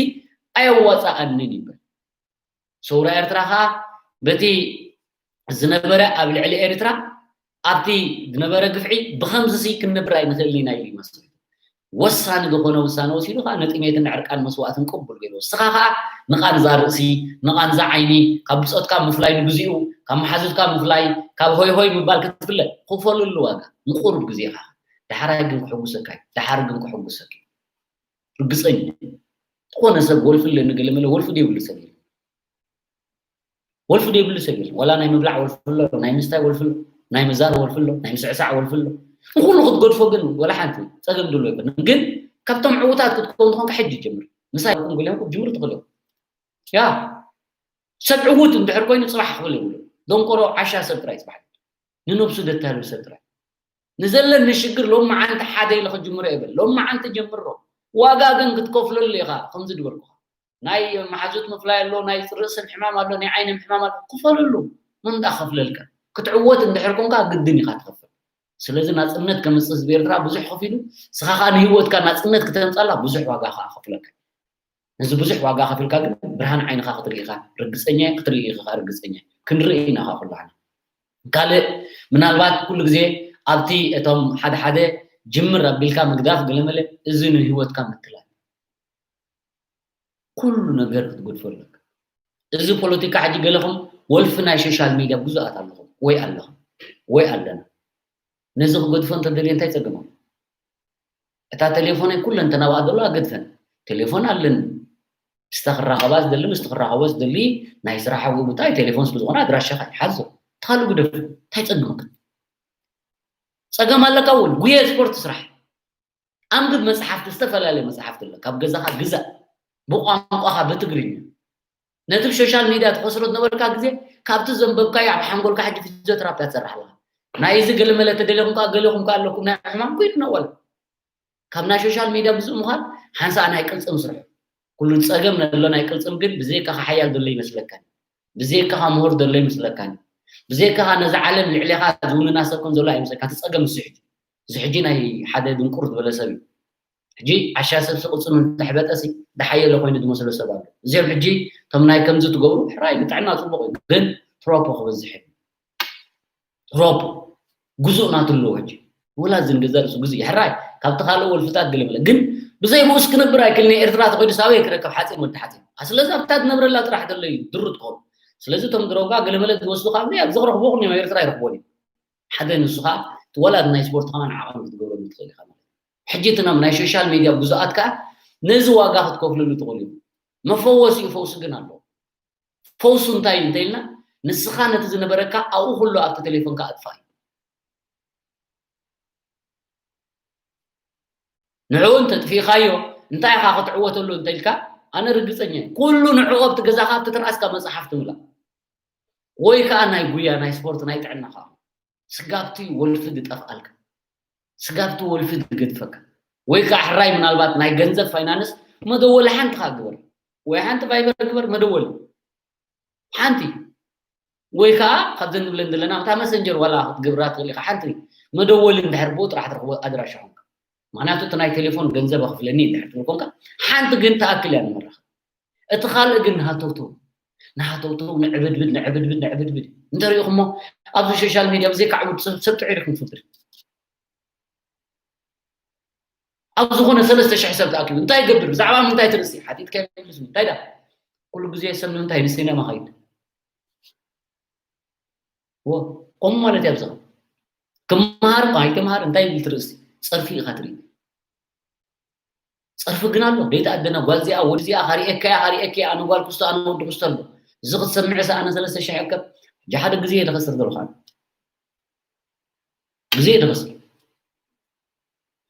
ኣየዋፅኣንን ይብል። ሰውራ ኤርትራ ኸዓ በቲ ዝነበረ ኣብ ልዕሊ ኤርትራ ኣብቲ ዝነበረ ግፍዒ ብኸምዚ ሲ ክንነብር ኣይንኽእልን ኢና ኢሉ ይመስል። ወሳኒ ዝኾነ ውሳነ ወሲዱ ኸዓ ንጥሜትን ዕርቃን መስዋእትን ቅቡል ገይሩ። ንስኻ ኸዓ ንቓንዛ ርእሲ፣ ንቓንዛ ዓይኒ፣ ካብ ብጾትካ ምፍላይ ንግዚኡ፣ ካብ መሓዙትካ ምፍላይ፣ ካብ ሆይ ሆይ ምባል ክትፍለ፣ ክፈለሉ ዋጋ ንቁሩብ ግዜ ኢኻ። ዳሕራይ ግን ክሕጉሰካ እዩ። ዳሓር ግን ክሕጉሰካ እዩ። ርግጸኛ። ዝኾነ ሰብ ወልፊ ኣለኒ ገለ መለ ወልፊ ዘይብሉ ሰብ የለን። ወልፊ ዘይብሉ ሰብ የለን። ዋላ ናይ ምብላዕ ወልፊ ኣሎ፣ ናይ ምስታይ ወልፊ ኣሎ፣ ናይ ምዛር ወልፊ ኣሎ፣ ናይ ምስዕሳዕ ወልፊ ኣሎ። ንኹሉ ክትገድፎ ግን ዋላ ሓንቲ ጸገም ድሎ ኣይኮነን። ግን ካብቶም ዕዉታት ክትከውን ዝኾንካ ሕጂ ጀምር። ምሳይ ኩም ገሊኦም ኩም ጅምሩ ትኽእሉ። ያ፣ ሰብ ዕዉት እንድሕር ኮይኑ ጽባሕ ክብል የብሉ። ደንቆሮ ዓሻ ሰብ ጥራይ ጽባሕ። ንነብሱ ደታሉ ሰብ ጥራይ። ንዘለኒ ሽግር ሎሚ መዓንቲ ሓደ ኢለ ክጅምሮ እየ በል። ሎሚ መዓንቲ ጀምሮ። ዋጋ ግን ክትከፍለሉ ኢኻ፣ ከምዚ ዝበልኩኻ። ናይ መሓዙት ምፍላይ ኣሎ፣ ናይ ርእስን ሕማም ኣሎ፣ ናይ ዓይንን ሕማም ኣሎ። ክፈለሉ። መን ደኣ ክኸፍለልካ? ክትዕወት እንድሕር ኮንካ ግድን ኢኻ ትኸፍል። ስለዚ ናጽነት ከምጽእ ህዝቢ ኤርትራ ብዙሕ ከፊሉ፣ ንስኻ ኸኣ ንህይወትካ ናጽነት ክተምጻላ ብዙሕ ዋጋ ኸኣ ከፍለካ። ነዚ ብዙሕ ዋጋ ከፊልካ ግን ብርሃን ዓይንኻ ክትርኢ ኢኻ ርግጸኛ እየ፣ ክትርኢ ኢኻ ርግጸኛ እየ። ክንርኢ ኢና ኸኣ ኩላህና። ካልእ ምናልባት ኩሉ ግዜ ኣብቲ እቶም ሓደ ሓደ ጅምር ኣቢልካ ምግዳፍ ገለመለ፣ እዚ ንህይወትካ ምትላል። ኩሉ ነገር ክትገድፎ ኣለካ። እዚ ፖለቲካ ሕጂ ገለኹም ወልፊ ናይ ሶሻል ሚድያ ብዙሓት ኣለኹም ወይ ኣለኹም ወይ ኣለና። ነዚ ክገድፎ እንተደልየ እንታይ ጸገም ኣሎ? እታ ቴሌፎነይ ኩለንተናኣ ዘለዋ ገድፈን። ቴሌፎን ኣለኒ። ምስታ ክራኸባ ዝደሊ፣ ምስቲ ክራኸቦ ዝደሊ ናይ ስራሕ ቦታ ቴሌፎን ስለ ዝኾነ ኣድራሻኻ ይሓዞ። እቲ ካልእ ግደፍ፣ እንታይ ጸግመካ? ጸገም ኣለካ እውን፣ ጉየ ስፖርት ስራሕ። ኣንብብ መጽሓፍቲ፣ ዝተፈላለየ መጽሓፍቲ ኣሎ። ካብ ገዛኻ ግዛእ። ብቋንቋኻ ብትግርኛ። ነቲ ብሶሻል ሚድያ ትኸስሮ ዝነበርካ ግዜ፣ ካብቲ ዘንበብካዮ ኣብ ሓንጎልካ ሕጂ ፊዚዮተራፒ እያ ትሰርሕ ኣለኻ። ናይ እዚ ገለመለ ተደሊኹም ከኣ ገሊኹም ከኣ ኣለኩም ናይ ሕማም ኮይኑና ዋላ። ካብ ናይ ሶሻል ሚድያ ብዙእ ምዃን ሓንሳእ ናይ ቅልጽም ስርሑ። ኩሉ ጸገም ነሎ ናይ ቅልጽም ግን ብዘይካኻ ሓያል ዘሎ ይመስለካን። ብዘይካኻ ምሁር ዘሎ ይመስለካን። ብዘይካኻ ነዛ ዓለም ልዕሌኻ ዝውንና ሰብ ከም ዘሎ ኣይመስለካ። እቲ ጸገም እሱ ሕጂ። እዚ ሕጂ ናይ ሓደ ድንቁር ዝበለ ሰብ እዩ። ሕጂ ዓሻ ሰብ ሲ ቅልጽሙ እንተሕበጠ ሲ ዝሓየለ ኮይኑ ዝመስሎ ሰብ ኣሎ። እዚኦም ሕጂ እቶም ናይ ከምዚ ትገብሩ ሕራይ ንጥዕና ጽቡቕ እዩ፣ ግን ትሮፖ ክበዝሕ እዩ። ትሮፖ ግዙእ ናቱ ኣለዎ ሕጂ። ወላ እዚ ንገዛ ርእሱ ግዙእ እዩ። ሕራይ ካብቲ ካልእ ወልፍታት ገለ መለ። ግን ብዘይ ብኡስ ክነብር ኣይክእልን። ኤርትራ ተኸይዱ ሳበይ ክረከብ ሓፂን ወዲ ሓፂን። አ፣ ስለዚ ኣብታ ትነብረላ ጥራሕ ዘሎ እዩ ድሩ ትኸውን። ስለዚ እቶም ድሮጋ ገለ መለ ዝወስዱ ካብ ኣብዚ ክረኽብዎ እዮም፣ ኤርትራ ይረኽብዎ እዩ። ሓደ ንሱ ኸዓ እቲ ወላ ናይ ስፖርት ከማን ዓቐን ክትገብረሉ ትኽእል ኢኻ ማለት እዩ። ሕጂ እቲ ናብ ናይ ሶሻል ሚድያ ግዙኣት ከኣ ነዚ ዋጋ ክትከፍልሉ ትኽእሉ ኢኹም። መፈወሲኡ ፈውሲ ግን ኣለዎ። ፈውሱ እንታይ እዩ እንተኢልና፣ ንስኻ ነቲ ዝነበረካ ኣብኡ ኩሉ ኣብቲ ቴሌፎንካ ኣጥፋእ እዩ። ንዕኡ እንተጥፊእኻዮ፣ እንታይ ኢኻ ክትዕወተሉ እንተኢልካ፣ ኣነ ርግጸኛ እየ። ኩሉ ንዕኡ ኣብቲ ገዛኻ ኣብቲ ትርኣስካ መጽሓፍ ትምላእ። ወይ ከኣ ናይ ጉያ፣ ናይ ስፖርት፣ ናይ ጥዕና ከኣ። ስጋብቲ ወልፊ ዝጠፍኣልካ። ስጋብቲ ወልፊ ዝገድፈካ። ወይ ከኣ ሕራይ ምናልባት ናይ ገንዘብ ፋይናንስ መደወሊ ሓንቲ ከኣ ግበር። ወይ ሓንቲ ቫይበር ግበር መደወሊ። ሓንቲ። ወይ ከኣ ካብዘን ንብለን ዘለና እታ መሰንጀር ዋላ ክትገብራ ትኽእል ኢኻ። ሓንቲ መደወሊ እንድሕር ብኡ ጥራሕ ትረኽቦ ኣድራሻ ኮንካ። ምኽንያቱ እቲ ናይ ቴሌፎን ገንዘብ ኣኽፍለኒ እንድሕር ትብል ኮንካ፣ ሓንቲ ግን ትኣክል እያ ንመራኸቢ። እቲ ካልእ ግን ንሃተውተው፣ ንሃተውተው፣ ንዕብድብድ፣ ንዕብድብድ፣ ንዕብድብድ። እንተሪኢኹሞ ኣብዚ ሶሻል ሚድያ ብዘይካ ዕቡድ ሰብ፣ ሰብ ጥዑይ ርኢኹም ትፈልጡ ዶ? ኣብ ዝኾነ ሰለስተ ሽሕ ሰብ ተኣኪቡ እንታይ ይገብር? ብዛዕባ ምንታይ ትርእሲ? ሓቲትካ ይመልስ። እንታይ ዳ? ኩሉ ግዜ ሰብ ንምንታይ ንሲነማ ኸይድ? ዎ፣ ቆም ማለት እያ ብዛዕባ። ክመሃር ኣይተምሃር እንታይ ይብል ትርእሲ? ጸርፊ ኢኻ ትርኢ። ጸርፊ ግን ኣሎ። ደይተኣደነ ጓል እዚኣ፣ ወዲ እዚኣ፣ ካሪኤካ እያ፣ ካሪኤካ እያ፣ ኣነ ጓል ክስቶ፣ ኣነ ወዲ ክስቶ ኣሎ። እዚ ክትሰምዕ ሰ ኣነ ሰለስተ ሽሕ እከብ፣ ጃ ሓደ ግዜ እየ ዝኸስር ዘለኹ ኣነ። ግዜ እየ ዝኸስር።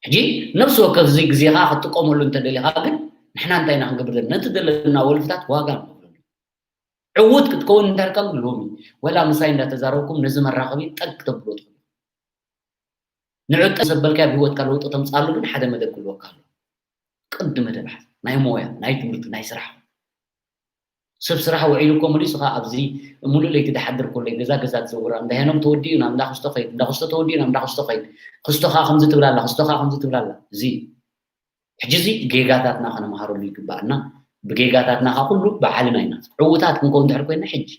ሕጂ ነፍሲ ወከፍ እዚ ግዜኻ ክትጥቀመሉ እንተደሊኻ ግን፣ ንሕና እንታይ ኢና ክንገብር ዘለና? ነቲ ዘለና ወልፍታት ዋጋ ንኸፍለሉ። ዕዉት ክትከውን እንድሕር ከም ሎሚ፣ ወላ ምሳይ እንዳተዛረብኩም ነዚ መራኸቢ ጠግ ክተብሎ ትኽእሉ። ንዕቀ ዘበልካዮ ኣብ ህይወትካ ለውጢ ተምጻሉ ግን ሓደ መደብ ክህልወካ ኣሎ። ቅዲ መደብ ሓዝ። ናይ ሞያ፣ ናይ ትምህርቲ፣ ናይ ስራሕ። ሰብ ስራሕ ውዒሉ እኮ መሊሱ ኸዓ ኣብዚ ሙሉእ ለይቲ ድሓድር ከሎ ገዛ ገዛ ትዘውር። እንዳ ሄኖም ተወዲኡ ናብ እንዳ ክስቶ ኸይድ፣ እንዳ ክስቶ ተወዲኡ ናብ እንዳ ክስቶ ኸይድ። ክስቶ ኸዓ ከምዚ ትብል ኣላ፣ ክስቶ ኸዓ ከምዚ ትብል ኣላ። እዚ ሕጂ እዚ ጌጋታትና ከነምሃረሉ ይግባኣና። ብጌጋታትና ኸዓ ኩሉ ብዓልና ኢና። ዕዉታት ክንከውን እንድሕር ኮይና ሕጂ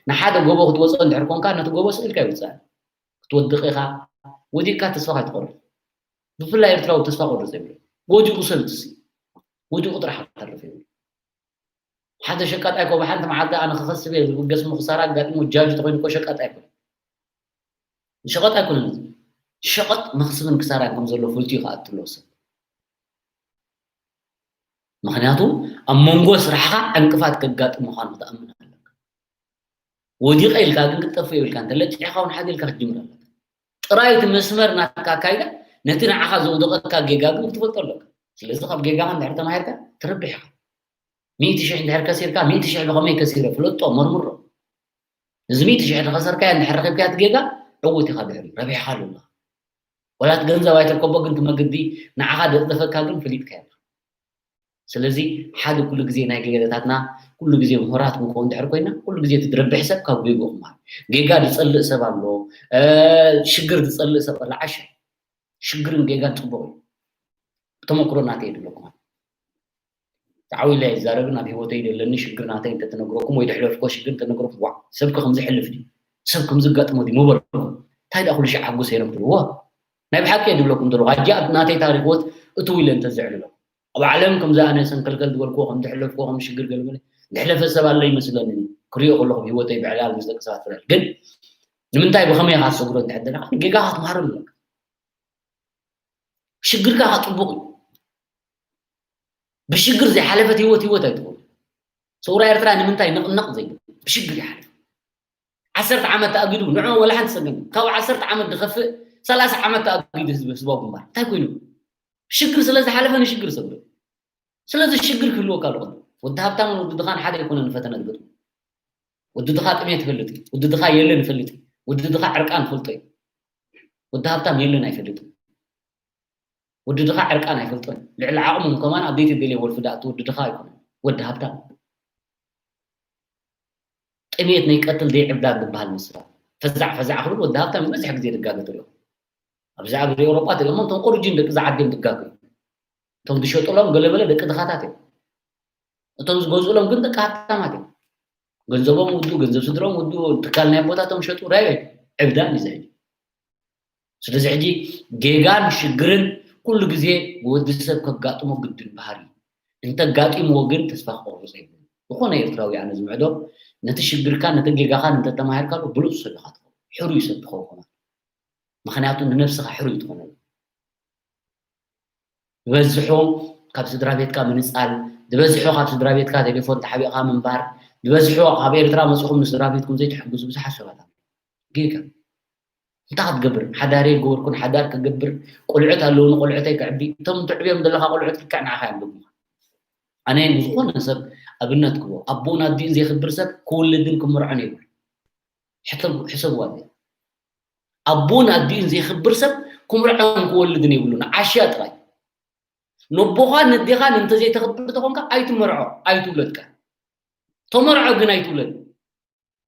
ንሓደ ጎቦ ክትወፅኦ እንድሕር ኮንካ ነቲ ጎቦ ስኢልካ ይውፅኣል። ክትወድቕ ኢኻ፣ ወዲቕካ ተስፋ ከይትቆርፅ። ብፍላይ ኤርትራዊ ተስፋ ቆርፅ የብሉ። ወዲቑ ሰብ ትሲ ወዲቑ ጥራሕ ክተርፍ የብሉ። ሓደ ሸቃጣይ እኮ ብሓንቲ መዓልቲ ኣነ ክኸስብ እየ ዝብል ገስሙ ክሳራ ኣጋጢሙ ጃጁ ተኾይኑ እኮ ሸቃጣይ ኣይኮነን። ሸቐጥ ኣይኮነን። ሸቐጥ መኽስብን ክሳራን ከም ዘሎ ፈልጥዩ ክኣቱ ኣለዎ ሰብ። ምኽንያቱ ኣብ መንጎ ስራሕኻ ዕንቅፋት ከጋጥም ምዃኑ ክትኣምን ኣለካ። ወዲቐ ኢልካ ግን ክትጠፍእ የብልካን። ተለጢዕኻ እውን ሓደ ኢልካ ክትጅምር ኣለካ። ጥራይ እቲ መስመር ናትካ ኣካይዳ ነቲ ንዓኻ ዘውደቐካ ጌጋ ግን ክትፈልጦ ኣለካ። ስለዚ ካብ ጌጋኻ እንድሕር ተማሂርካ ትረብሕ ኢኻ። ሚእቲ ሽሕ እንድሕር ከሲርካ፣ ሚእቲ ሽሕ ብኸመይ ከሲረ ፍለጦ፣ መርምሮ። እዚ ሚእቲ ሽሕ ዝኸሰርካዮ እንድሕር ረኺብካዮ እቲ ጌጋ፣ ዕዉት ኢኻ ድሕሪኡ፣ ረቢሕካሉ ኣለኻ። ወላ እቲ ገንዘብ ኣይትርከቦ፣ ግን እቲ መገዲ ንዓኻ ዘጽደፈካ ግን ፈሊጥካዮ ኣለኻ። ስለዚ ሓደ ኩሉ ግዜ ናይ ጌጋታትና፣ ኩሉ ግዜ ምሁራት ክንከውን እንድሕር ኮይና፣ ኩሉ ግዜ እቲ ዝረብሕ ሰብ ካብ ጌግኡ ክመሃር። ጌጋ ዝጸልእ ሰብ ኣሎ፣ እ፣ ሽግር ዝጸልእ ሰብ ኣሎ፣ ዓሻ። ሽግርን ጌጋን ጽቡቕ እዩ። ተመክሮ ናተይ እየ ዝብለኩም። ተዓዊለ ኣይዛረብን፣ ኣብ ህይወተይ ዘለኒ ሽግር ናተይ እንተትነግረኩም ወይ ዘሕለፍኩዎ ሽግር እንተነግረኩም፣ ዋእ፣ ሰብ ከ ከምዚ ይሕልፍ ድዩ? ሰብ ከምዚ ኣጋጥሞ ድዩ ምበልኩም። እንታይ ደኣ ኩሉ ሻዕ ሓጎስ የለን ትብልዎ? ናይ ብሓቂ እየ ዝብለኩም ዘለኹ። ሕጂ ኣብ ናተይ ታሪኽ ህይወት እትው ኢለ እንተዘዕልሎ፣ ኣብ ዓለም ከምዚ ኣነ ሰንከልከል ዝበልኩዎ፣ ከም ዘሕለፍኩዎ፣ ከም ሽግር ገለመለ፣ ዘሕለፈ ሰብ ኣሎ ይመስለኒ። ክሪኦ ከለኹ ብህይወተይ ብዕላል ምስ ደቂ ሰባት ፍረ። ግን ንምንታይ ብኸመይ ኢኻ ትሰግሮ እንድሕር ደለኻ፣ ጌጋኻ ክትመሃረሉ ኣለካ። ሽግርካ ከኣ ጽቡቕ እዩ። ብሽግር ዘይሓለፈት ህይወት ህይወት ኣይትኾን። ሰውራ ኤርትራ ንምንታይ ንቕነቕ ዘይብል ብሽግር ይሓልፍ። ዓሰርተ ዓመት ተኣጊዱ ንዑ ወላ ሓንቲ ሰገን ካብ ዓሰርተ ዓመት ዝኸፍእ ሰላሳ ዓመት ተኣጊዱ ህዝቢ ህዝባዊ ግንባር እንታይ ኮይኑ? ሽግር ስለ ዝሓለፈ ንሽግር ሰብር። ስለዚ ሽግር ክህልወካ ኣለዎ። ወዲ ሃብታምን ወዲ ድኻን ሓደ ኣይኮነን ፈተነ ዝገጥሙ። ወዲ ድኻ ጥሜት ይፈልጥ እዩ። ወዲ ድኻ የለን ይፈልጥ እዩ። ወዲ ድኻ ዕርቃን ይፈልጦ እዩ። ወዲ ሃብታም የለን ኣይፈልጥን። ወዲ ድኻ ዕርቃን ኣይፈልጦን። ልዕሊ ዓቕሞም ከማን ኣብ ዘይትደልየ ወልፊ ደኣ እቲ ወዲ ድኻ ኣይኮነን። ወዲ ሃብታም ጥሜት ናይ ቀትል ደይ ዕብዳን ዝበሃል ንስኻ። ፈዛዕ ፈዛዕ ክብል ወዲ ሃብታም ዝበዝሕ ግዜ ድጋገ ትሪኦ። ኣብዚ ኣብ ኤውሮጳ ትሪኦሞ እቶም ኦሪጂን ደቂ ዝዓድዮም ድጋገ እዮም። እቶም ዝሸጡሎም ገለመለ ደቂ ድኻታት እዮም። እቶም ዝገዝኡሎም ግን ደቂ ሃብታማት እዮም። ገንዘቦም ውዱ፣ ገንዘብ ስድሮም ውዱ፣ ትካል ናይ ኣቦታቶም ሸጡ ዳይ ዕብዳን እዩ ዝሕጂ። ስለዚ ሕጂ ጌጋን ሽግርን ኩሉ ግዜ ወዲ ሰብ ከጋጥሞ ግድን ባህሪ እዩ። እንተጋጢምዎ ግን ተስፋ ክቆርጾ የብሉን። ዝኾነ ኤርትራዊ ኣነ ዝምዕዶ ነቲ ሽግርካን ነቲ ጌጋኻን እንተተማሂርካሉ ብሉጽ ሰብ ኢኻ ትኸውን። ሕሩይ ሰብ ትኸውን ከማን። ምኽንያቱ ንነብስኻ ሕሩይ ትኾነሉ። ዝበዝሑ ካብ ስድራ ቤትካ ምንጻል፣ ዝበዝሑ ካብ ስድራ ቤትካ ቴሌፎን ተሓቢእካ ምንባር፣ ዝበዝሑ ካብ ኤርትራ መጺኹም ንስድራ ቤትኩም ዘይትሕግዙ ብዙሓት ሰባት ኣለዉ። ጌጋ። እንታይ ክትገብር? ሓዳር ኣይገበርኩን፣ ሓዳር ክገብር፣ ቆልዑት ኣለዉኒ፣ ቆልዑተይ ከዕቢ። እቶም ትዕብዮም ዘለኻ ቆልዑት ልክዕ ንዓኻ እዮም ደጉኻ። ኣነ ንዝኾነ ሰብ ኣብነት ክቦ፣ ኣቦን ኣዲኡን ዘይኽብር ሰብ ክውልድን ክምርዖን የብሉ። ሕተብ-፣ ሕሰብዋ እዚኣ። ኣቦን ኣዲኡን ዘይኽብር ሰብ ክምርዖን ክወልድን የብሉን። ዓሽያ ጥራይ። ነቦኻን ነዴኻን እንተዘይተኽብር ተኾንካ ኣይትመርዖ፣ ኣይትውለድካ። ተመርዖ ግን ኣይትውለድ።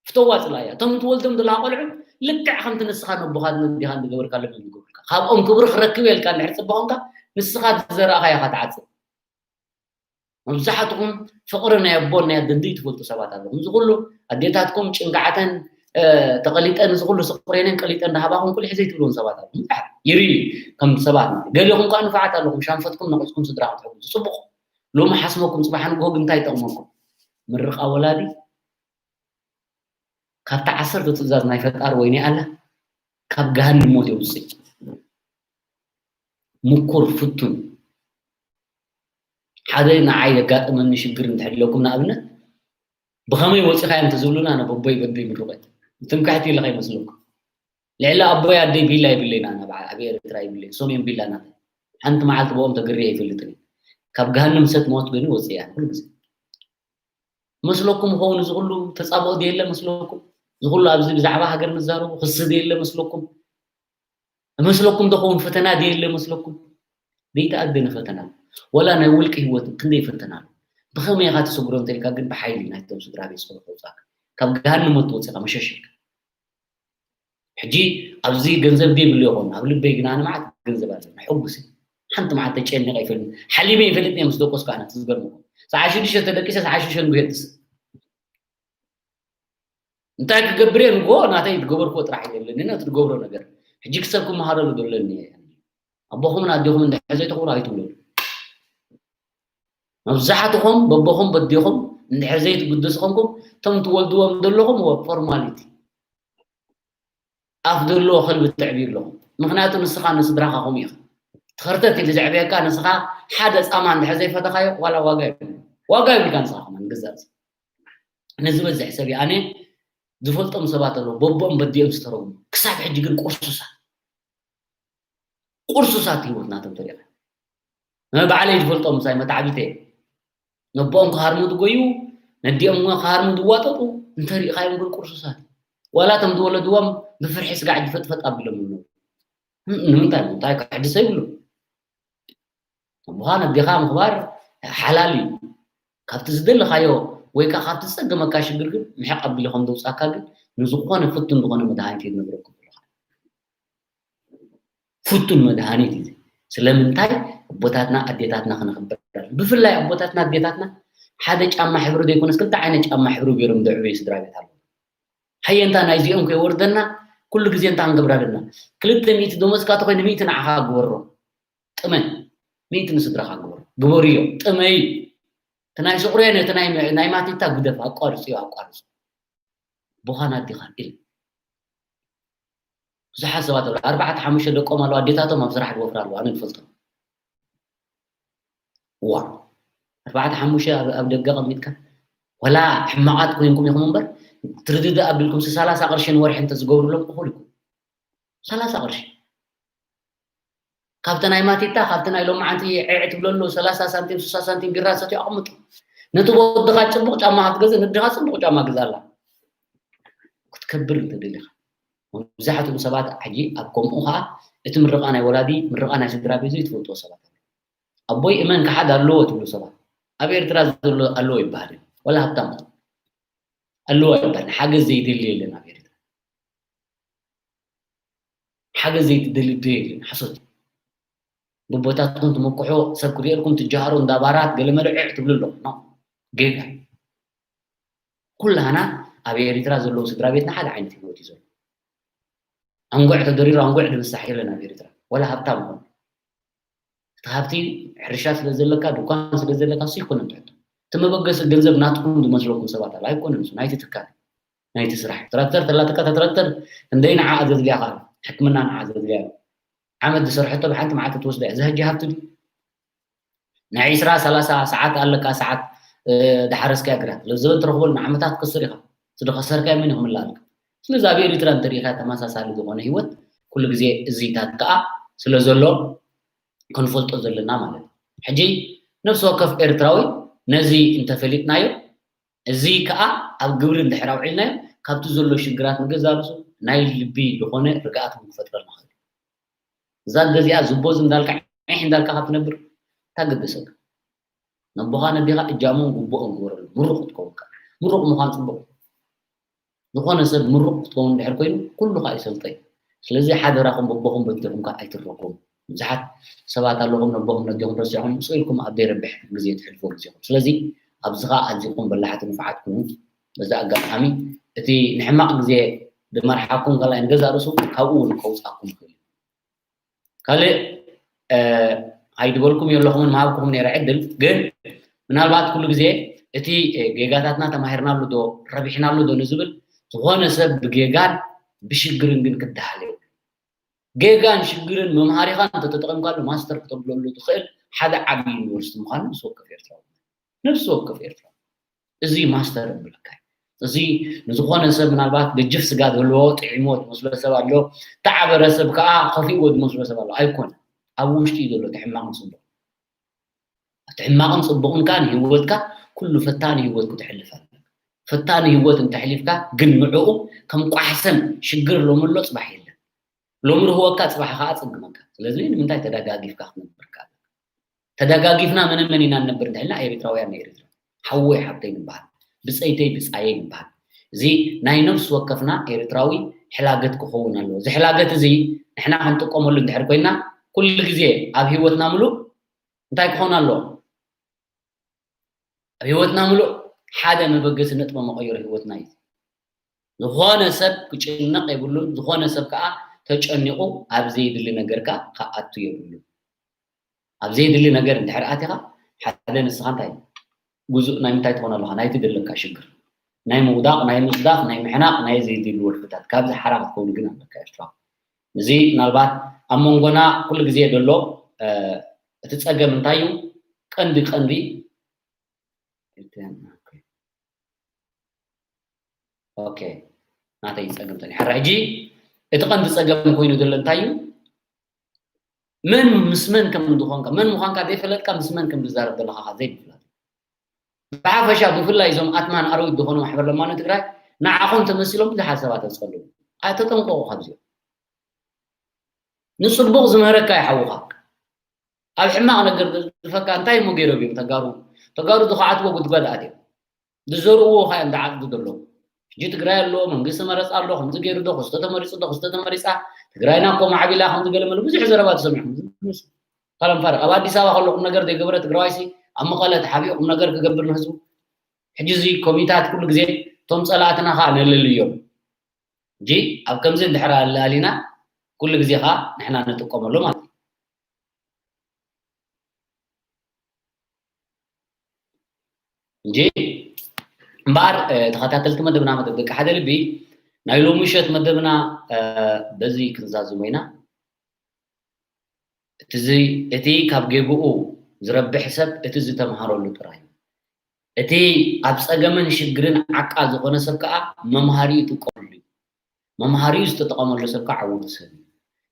ፍተዋ ጽላያ። እቶም ትወልዶም ዘለኻ ቆልዑ ልክዕ ከምቲ ንስኻ ነቦኻን ነዴኻን ዝገበርካሎም እዮም ዝገብሩልካ። ካብኦም ክብሪ ክረክብ እየ ኢልካ እንድሕር ጽቡቕ ኮንካ ንስኻ ዝዘራእኻዮ ኢኻ ትዓጽድ። መብዛሕትኹም ፍቕሪ ናይ ኣቦን ናይ ኣደን ዘይትፈልጡ ሰባት ኣለኹም። እዚ ኩሉ ኣዴታትኩም ጭንጋዕተን፣ እ፣ ተቐሊጠን፣ እዚ ኩሉ ስቕሬነን ቀሊጠን ዝሃባኹም ቁሊሕ ዘይትብልዎም ሰባት ኣለኹም። ብዙሓት ይርኢ ከም ሰባት ማለት። ገሊኹም ከኣ ንፉዓት ኣለኹም፣ ሻንፈትኩም ነቒጽኩም ስድራ ክትሕግዙ። ጽቡቕ። ሎሚ ሓስመኩም ጽባሕ ንግሆ ግን እንታይ ይጠቕመኩም? ምርቓ ወላዲ ካብቲ ዓሰርተ ትእዛዝ ናይ ፈጣሪ ወይ ናይ ኣላህ ካብ ገሃነም ሞት የውጽእ። ምኩር ፍቱን። ሓደ ንዓይ ዘጋጠመኒ ሽግር እንድሕር ኢለኩም ንኣብነት ብኸመይ ወጺኻዮ እንተዝብሉና ኣነ በቦይ በደይ ምርቆ እየ። ትምክሕቲ ኢለ ከይመስለኩም። ልዕሊ ኣቦይ ኣደይ ቢላ የብለይን ኣነ ኣብ ኤርትራ የብለይን። እሶም እዮም ቢላ ናተይ። ሓንቲ መዓልቲ ብኦም ተግርየ ኣይፈልጥን እየ። ካብ ገሃነም እሳት ሞት ግን ወጺአ ኩሉ ግዜ። መስለኩም ይኸውን እዚ ኩሉ ተጻብኦ ድየለ መስለኩም? እዚ ኩሉ ኣብዚ ብዛዕባ ሃገር ንዛረቡ ክሲ ድየለ መስለኩም? መስለኩም ዶ ኸውን ፈተና ድየለ መስለኩም? ዘይተኣደነ ፈተና። ወላ ናይ ውልቂ ህይወት ክንደይ ፈተና ኣሎ። ብኸመይ ኢኻ ትስግሮ እንተልካ ግን ብሓይሊ ናይቶም ስድራ ቤት ስለ ከውጻካ። ካብ ገሃነም ሞት ወጺኻ መሸሽ ኢልካ። ሕጂ ኣብዚ ገንዘብ ደይብሉ ይኸውን፣ ኣብ ልበይ ግን ኣነ መዓት ገንዘብ ኣለኒ፣ ሕጉስ እየ። ሓንቲ መዓልቲ ተጨኒቐ ኣይፈልጥን፣ ሓሊመ ኣይፈልጥን እየ ምስ ደቆስኩ ኣነ፣ እቲ ዝገርመኩም። ሰዓት ሽዱሽተ ተደቂሰ ሰዓት ሽዱሽተ ንግሆ የድስ። እንታይ ክገብር እየ ንግሆ? ናተይ ዝገበርኩዎ ጥራሕ እዩ ዘለኒ፣ ነቲ ዝገብሮ ነገር። ሕጂ ክሰብ ክመሃረሉ ዘለኒ እየ። ኣቦኹምን ኣዴኹምን እንድሕር ዘይተኽብሩ ኣይትውለዱ። መብዛሕትኹም በቦኹም በዴኹም እንድሕር ዘይትግደሱ ኮንኩም፣ እቶም ትወልድዎም ዘለኹም ፎርማሊቲ። ኣፍ ዘለዎ ከልቢ ትዕብዩ ኣለኹም። ምኽንያቱ ንስኻ ንስድራኻ ከምኡ ኢኻ። ትኸርተት ኢሉ ዘዕብየካ ንስኻ ሓደ ጻማ እንድሕር ዘይፈተኻዮ ዋላ ዋጋ የብሉን። ዋጋ የብልካ ንስኻ ከማን ንገዛእ ርእስኻ። ነዚ ዝበዝሕ ሰብ እዩ ኣነ ዝፈልጦም ሰባት ኣለዉ፣ በቦኦም በዲኦም ዝተረጉሙ። ክሳብ ሕጂ ግን ቁርሱሳት። ቁርሱሳት ህይወት ናቶም ተሪኻ። ኣነ ባዕለይ ዝፈልጦም ምሳይ መታዕቢተይ። ነቦኦም ክሃርሙ ዝጎዩ፣ ነዲኦም እውን ክሃርሙ ዝዋጠጡ፣ እንተሪእኻዮም ግን ቁርሱሳት። ዋላ እቶም ዝወለድዎም ብፍርሒ ስጋዕ ፈጥፈጥ ኣቢሎም ይነብሩ። ን-፣ ንምንታይ? እንታይ ከሕድሶ ይብሉ። ኣቦኻ ነዴኻ ምኽባር ሓላል እዩ። ካብቲ ዝደለኻዮ ወይ ከኣ ካብቲ ዝጸገመካ ሽግር ግን ምሕቕ ኣቢሉ ከም ዘውጻካ ግን ንዝኾነ ፍቱን ዝኾነ መድሃኒት እዩ ዝነግረኩም ዘለኹ። ፍቱን መድሃኒት እዩ። ስለምንታይ ኣቦታትና ኣዴታትና ክነኽብር ኣለና። ብፍላይ ኣቦታትና ኣዴታትና ሓደ ጫማ ሕብሪ ዘይኮነስ ክልተ ዓይነት ጫማ ሕብሪ ገይሮም ዘዕበዩ ስድራ ቤት ኣለዉ። ሃየንታ ናይዚኦም ከይወርደና ኩሉ ግዜ እንታይ ክንገብር ኣለና? ክልተ ሚእቲ ደሞዝካ ተኾይኑ ሚእቲ ንዓኻ ግበሮ። ጥመ። ሚእቲ ንስድራኻ ግበሮ። ግበርዮ። ጥመይ። እቲ ናይ ስቑሬ ነቲ ናይ፣ ናይ ማቲታ ግደፍ። ኣቋርጽዮ፣ ኣቋርጽ። ኣቦኻን ኣዴኻን ኢል። ብዙሓት ሰባት ኣለዉ። ኣርባዕተ ሓሙሽተ ደቆም ኣለዉ። ኣዴታቶም ኣብ ስራሕ ዝወፍራ ኣለዋ። ኣነ ዝፈልጦም። ዋ። ኣርባዕተ ሓሙሽተ ኣብ ደገ ኣቐሚጥካ፣ ዋላ ሕማቓት ኮይንኩም ኢኹም እምበር፣ ትርድእ ኣቢልኩም ሰላሳ ቅርሺ ንወርሒ እንተዝገብሩሎም እኹል እዩ። ሰላሳ ቅርሺ ካብቲ ናይ ማቲታ፣ ካብቲ ናይ ሎማዓንቲ ዕዕ ትብለሉ ሰላሳ ሳንቲም ስሳ ሳንቲም ቢራ ሰትዩ ኣቕምጡ። ነቲ ወድኻ ጽቡቕ ጫማ ክትገዝእ፣ ንድኻ ጽቡቕ ጫማ ግዛላ። ክትከብር እንተደሊኻ። መብዛሕትኡ ሰባት ሕጂ ኣብ ከምኡ ኸዓ እቲ ምርቓ ናይ ወላዲ፣ ምርቓ ናይ ስድራ ቤት ዘይትፈልጥዎ ሰባት ኣለዉ። ኣቦይ እመን ክሓድ ኣለዎ ትብሉ ሰባት ኣብ ኤርትራ ዘሎ ኣለዎ ይበሃል እዩ። ወላ ሃብታም ኣለዎ ይበሃል። ሓገዝ ዘይደሊ የለን ኣብ ኤርትራ። ሓገዝ ዘይትደሊ ዶ የለን? ሓሶት እዩ። ብቦታትኩም ትምክሑ፣ ሰብ ክርእየልኩም ትጀሃሩ፣ እንዳ ባራት ገለ መለ ዕዕ ትብሉ ኣለኹም። ኖ፣ ጌጋ። ኩላና ኣብ ኤሪትራ ዘለዉ ስድራ ቤትና ሓደ ዓይነት ህይወት እዩ ዘሎ። ኣንጉዕ ተደሪሩ ኣንጉዕ ድብሳሕ የለን ኣብ ኤሪትራ። ወላ ሃብታም ይኹን። እቲ ሃብቲ ሕርሻ ስለ ዘለካ፣ ድኳን ስለ ዘለካ፣ እሱ ኣይኮነን ትሕቶ። እቲ መበገሲ ገንዘብ ናትኩም ዝመስለኩም ሰባት ኣሎ። ኣይኮነን እሱ፣ ናይቲ ትካል፣ ናይቲ ስራሕ። ትራክተር ተላትካ፣ እታ ትራክተር ክንደይ ንዓኣ ዘድልያ ኸኣ፣ ሕክምና ንዓኣ ዘድልያ ኣሎ። ዓመት ዝሰርሐቶ ብሓንቲ መዓልቲ ትወስዳ እያ። እዚ ሕጂ ሃብቲ ድዩ? ናይ ዒስራ ሰላሳ ሰዓት ኣለካ፣ ሰዓት፣ እ፣ ድሓረስካያ ግራት። ለዘበን ትረኽበሉ ንዓመታት ትከስር ኢኻ። እቲ ዝኸሰርካዮ መን እዩ ክምልኣልካ? ስለዚ ኣብ ኤሪትራ እንተሪኢኻ ተመሳሳሊ ዝኾነ ህይወት ኩሉ ግዜ እዚታት ከኣ ስለ ዘሎ ክንፈልጦ ዘለና ማለት እዩ። ሕጂ ነፍሲ ወከፍ ኤርትራዊ ነዚ እንተፈሊጥናዮ፣ እዚ ከኣ ኣብ ግብሪ እንድሕር ኣውዒልናዮ፣ ካብቲ ዘሎ ሽግራት ንገዛእ ርእሱ ናይ ልቢ ዝኾነ ርግኣት እውን ክፈጥረልና ይኽእል እዩ። እዛ ገዚኣ ዝቦ እዚ እንዳልካ ዒሕ እንዳልካ ካብ ትነብር እንታይ ገደሰካ? ነቦኻ ነዴኻ እጃሞም ግቡኦም ግበረሉ። ምሩቕ ክትከውን ከኣ። ምሩቕ ምዃን ጽቡቕ እዩ። ዝኾነ ሰብ ምሩቕ ክትከውን እንድሕር ኮይኑ፣ ኩሉ ከኣ ይሰልጦ እዩ። ስለዚ ሓደራኹም በቦኹም በዲኹም ከኣ ኣይትረጎሙ። ብዙሓት ሰባት ኣለኹም ነቦኹም ነዴኹም ረሲዕኹም ስቕ ኢልኩም ኣብ ዘይረብሕ ግዜ ትሕልፍዎ ግዜኹም። ስለዚ ኣብዚ ከኣ ኣዚኹም በላሕቲ ንፉዓት ኩኑ። በዚ ኣጋጣሚ እቲ ንሕማቕ ግዜ ዝመርሓኩም ካልኣይ ንገዛእ ርእሱ ካብኡ እውን ከውጽኣኩም ይኽእል እዩ። ካልእ፣ እ፣ ኣይድበልኩም የለኹምን ምሃብኩኹም ነይረ ዕድል፣ ግን ምናልባት ኩሉ ግዜ እቲ፣ እ፣ ጌጋታትና ተማሂርናሉ ዶ፣ ረቢሕናሉ ዶ ንዝብል፣ ዝኾነ ሰብ ብጌጋን ብሽግርን ግን ክደሃል የብሉን። ጌጋን ሽግርን መምሃሪኻ እንተተጠቐምካሉ ማስተር ክተብለሉ ትኽእል ሓደ ዓቢ ዩኒቨርሲቲ ምዃኑ ምስ ወከፍ ኤርትራዊ፣ ነፍሲ ወከፍ ኤርትራዊ። እዚ ማስተር እብለካ እዩ። እዚ ንዝኾነ ሰብ ምናልባት ገጅፍ ስጋ ዘለዎ ጥዒምዎ ዝመስሎ ሰብ ኣሎ፣ ተዓበረ ሰብ ከኣ ከፊእዎ ዝመስሎ ሰብ ኣሎ። ኣይኮነ፣ ኣብ ውሽጢ እዩ ዘሎ እቲ ሕማቕን ጽቡቕ። እቲ ሕማቕን ጽቡቕን ከኣ ንህይወትካ ኩሉ ፈታኒ ህይወት ክትሕልፍ ኣለካ። ፈታኒ ህይወት እንተሕሊፍካ ግን ንዕኡ ከም ቋሕሰን ሽግር ሎሚ ኣሎ ጽባሕ የለን። ሎሚ ርህወካ ጽባሕ ከኣ ጸግመካ። ስለዚ ንምንታይ ተደጋጊፍካ ክትነብር ከኣ ኣለካ? ተደጋጊፍና መነ መን ኢና ንነብር እንተልና ኤሪትራውያን ንኤሪትራ። ሓወይ ሓብተይ ንበሃል። ብጸይተይ ብጻየይ ንበሃል። እዚ ናይ ነፍሲ ወከፍና ኤሪትራዊ ሕላገት ክኸውን ኣለዎ። እዚ ሕላገት እዚ ንሕና ክንጥቀመሉ እንድሕር ኮይና ኩሉ ግዜ ኣብ ህይወትና ምሉእ እንታይ ክኾን ኣለዎ? ኣብ ህይወትና ምሉእ ሓደ መበገሲ ነጥቢ መቐየሪ ህይወትና እዩ። ዝኾነ ሰብ ክጭነቕ የብሉን። ዝኾነ ሰብ ከኣ ተጨኒቑ ኣብ ዘይድሊ ነገር ከኣ ክኣቱ የብሉን። ኣብ ዘይድሊ ነገር እንድሕር ኣቲኻ ሓደ ንስኻ እንታይ ጉዙእ ናይ ምንታይ ትኾን ኣለኻ? ናይ ትደለካ ሽግር ናይ ምውዳቕ፣ ናይ ምጽዳፍ፣ ናይ ምሕናቕ፣ ናይ ዘይድሊ ወልፍታት ካብዚ ሓራ ክትከውን ግን ኣለካ ኤርትራ። እዚ ምናልባት ኣብ መንጎና ኩሉ ግዜ ዘሎ፣ እ፣ እቲ ጸገም እንታይ እዩ? ቀንዲ ቀንዲ ኦኬ፣ ናተይ ጸገም ጸኒሐ። ሕጂ እቲ ቀንዲ ጸገም ኮይኑ ዘሎ እንታይ እዩ? መን ምስ መን ከም ዝኾንካ፣ መን ምዃንካ ዘይፈለጥካ ምስ መን ከም ዝዛረብ ዘለኻ ዘይምፍላጥ። ብሓፈሻ ብፍላይ እዞም ኣትማን ኣረዊት ዝኾኑ ማሕበር ለማኖ ትግራይ ንዓኹም ተመሲሎም ብዙሓት ሰባት ኣዝጸልዉ። ኣይ ተጠንቀቑ ካብዚኦም። ንጽቡቕ ዝምህረካ ይሓውኻ። ኣብ ሕማቕ ነገር ዝፈካ እንታይ እሞ ገይሮም እዮም ተጋሩ? ተጋሩ ዝኸዓትዎ ጉድጓድ ኣትዮም። ዝዘርእዎ ኸ እዮም ዝዓጽዱ ዘለዉ። ሕጂ ትግራይ ኣሎ፣ መንግስቲ መረጻ ኣሎ፣ ከምዚ ገይሩ ዶ፣ ክስቶ ተመሪጹ ዶ፣ ክስቶ ተመሪጻ፣ ትግራይና እኮ ማዕቢላ፣ ከምዚ ገለ መለ ብዙሕ ዘረባ ተሰሚዕኩም። ካላም ፋርቅ። ኣብ ኣዲስ ኣበባ ከሎ ቁም ነገር ዘይገበረ ትግራዋይሲ ኣብ መቐለ ተሓቢኡ ቁም ነገር ክገብር ንህዝቡ። ሕጂ እዚ ኮሚታት ኩሉ ግዜ እቶም ጸላእትና ኸኣ ነለልዮም። ሕጂ ኣብ ከምዚ እንድሕር ኣላሊና ኩሉ ግዜ ኸኣ ንሕና ንጥቀመሉ ማለት እዩ። እንጂ እምበኣር፣ እ፣ ተኸታተልቲ መደብና፣ መደብ ደቂ ሓደ ልቢ፣ ናይ ሎሚ ምሸት መደብና፣ እ፣ በዚ ክንዛዝሞ ኢና። እቲ ዚ-፣ እቲ ካብ ጌግኡ ዝረብሕ ሰብ እቲ ዝተምሃረሉ ጥራይ እዩ። እቲ ኣብ ጸገምን ሽግርን ዓቃ ዝኾነ ሰብ ከኣ መምሃሪኡ ይጥቀመሉ እዩ። መምሃሪኡ ዝተጠቐመሉ ሰብ ከኣ ዕዉት ሰብ እዩ።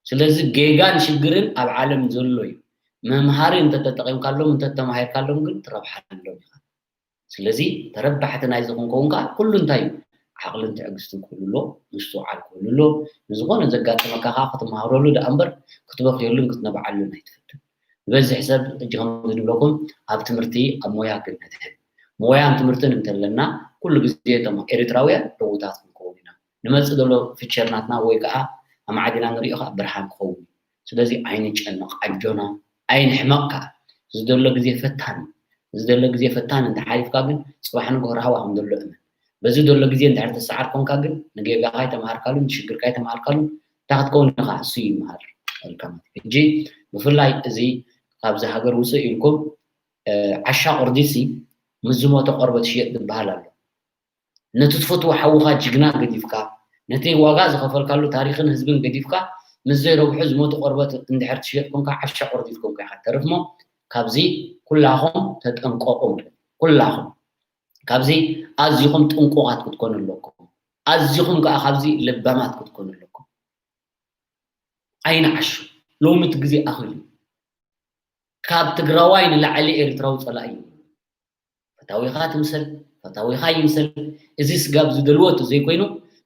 ስለዚ ጌጋን ሽግርን ኣብ ዓለም ዘሎ እዩ። መምሃሪ እንተተጠቒምካሎም እንተተማሂርካሎም ግን ትረብሓሎም ኢኻ። ስለዚ ተረባሕቲ ናይዚ ክንከውን ከኣ ኩሉ እንታይ እዩ? ዓቕልን ትዕግስትን ክህሉ ኣሎ፣ ምስትውዓል ክህሉ ኣሎ። ንዝኾነ ዘጋጠመካ ከኣ ክትመሃረሉ ደኣ እምበር ክትበኽየሉን ክትነብዓሉን ኣይትፈትን። ዝበዝሕ ሰብ ሕጂ ከምዚ ንብለኩም ኣብ ትምህርቲ ኣብ ሞያ ግን ነድሕን። ሞያን ትምህርትን እንተለና ኩሉ ግዜ እቶም ኤርትራውያን ዕዉታት ክንከውን ኢና። ንመጽእ ዘሎ ፊቸር ናትና ወይ ከኣ ኣማዕዲና ንሪኦ ከኣ ብርሃን ክኸውን እዩ። ስለዚ ኣይንጨነቕ፣ ኣጆና ኣይንሕመቕ ከኣ። እዚ ዘሎ ግዜ ፈታን እዩ። እዚ ዘሎ ግዜ ፈታን እንተሓሊፍካ ግን ጽባሕ ንግሆ ራህዋ ከም ዘሎ እመን። በዚ ዘሎ ግዜ እንድሕር ትሰዓር ኮንካ ግን ንጌጋኻ ኣይተምሃርካሉን ንሽግርካ ኣይተምሃርካሉን እንታይ ክትከውን ኢኻ እሱ ይምሃር ኢልካ ማለት እዩ። ሕጂ ብፍላይ እዚ ካብዚ ሃገር ውፅእ ኢልኩም ዓሻ ቁርዲሲ ምስ ዝሞተ ቆርበት ሽየጥ ዝበሃል ኣሎ። ነቲ ትፈትዎ ሓውኻ ጅግና ገዲፍካ፣ ነቲ ዋጋ ዝኸፈልካሉ ታሪኽን ህዝብን ገዲፍካ፣ ምስ ዘይረብሑ ዝሞቱ ቆርበት እንድሕር ትሽየጥ ኮንካ፣ ዓሻ ቆርዲት ኮንካ ኢኻ ትተርፍ እሞ፣ ካብዚ ኩላኹም ተጠንቀቑ። ኩላኹም ካብዚ ኣዚኹም ጥንቁቓት ክትኮኑ ኣለኩም። ኣዚኹም ከኣ ካብዚ ለባማት ክትኮኑ ኣለኩም። ኣይንዓሹ። ሎሚ እቲ ግዜ ኣኺሉ እዩ። ካብ ትግራዋይ ንላዕሊ ኤርትራዊ ጸላኢ እዩ። ፈታዊኻ ትምሰል፣ ፈታዊኻ ይምሰል፣ እዚ ስጋብ ዝደልዎ እንተዘይኮይኑ፣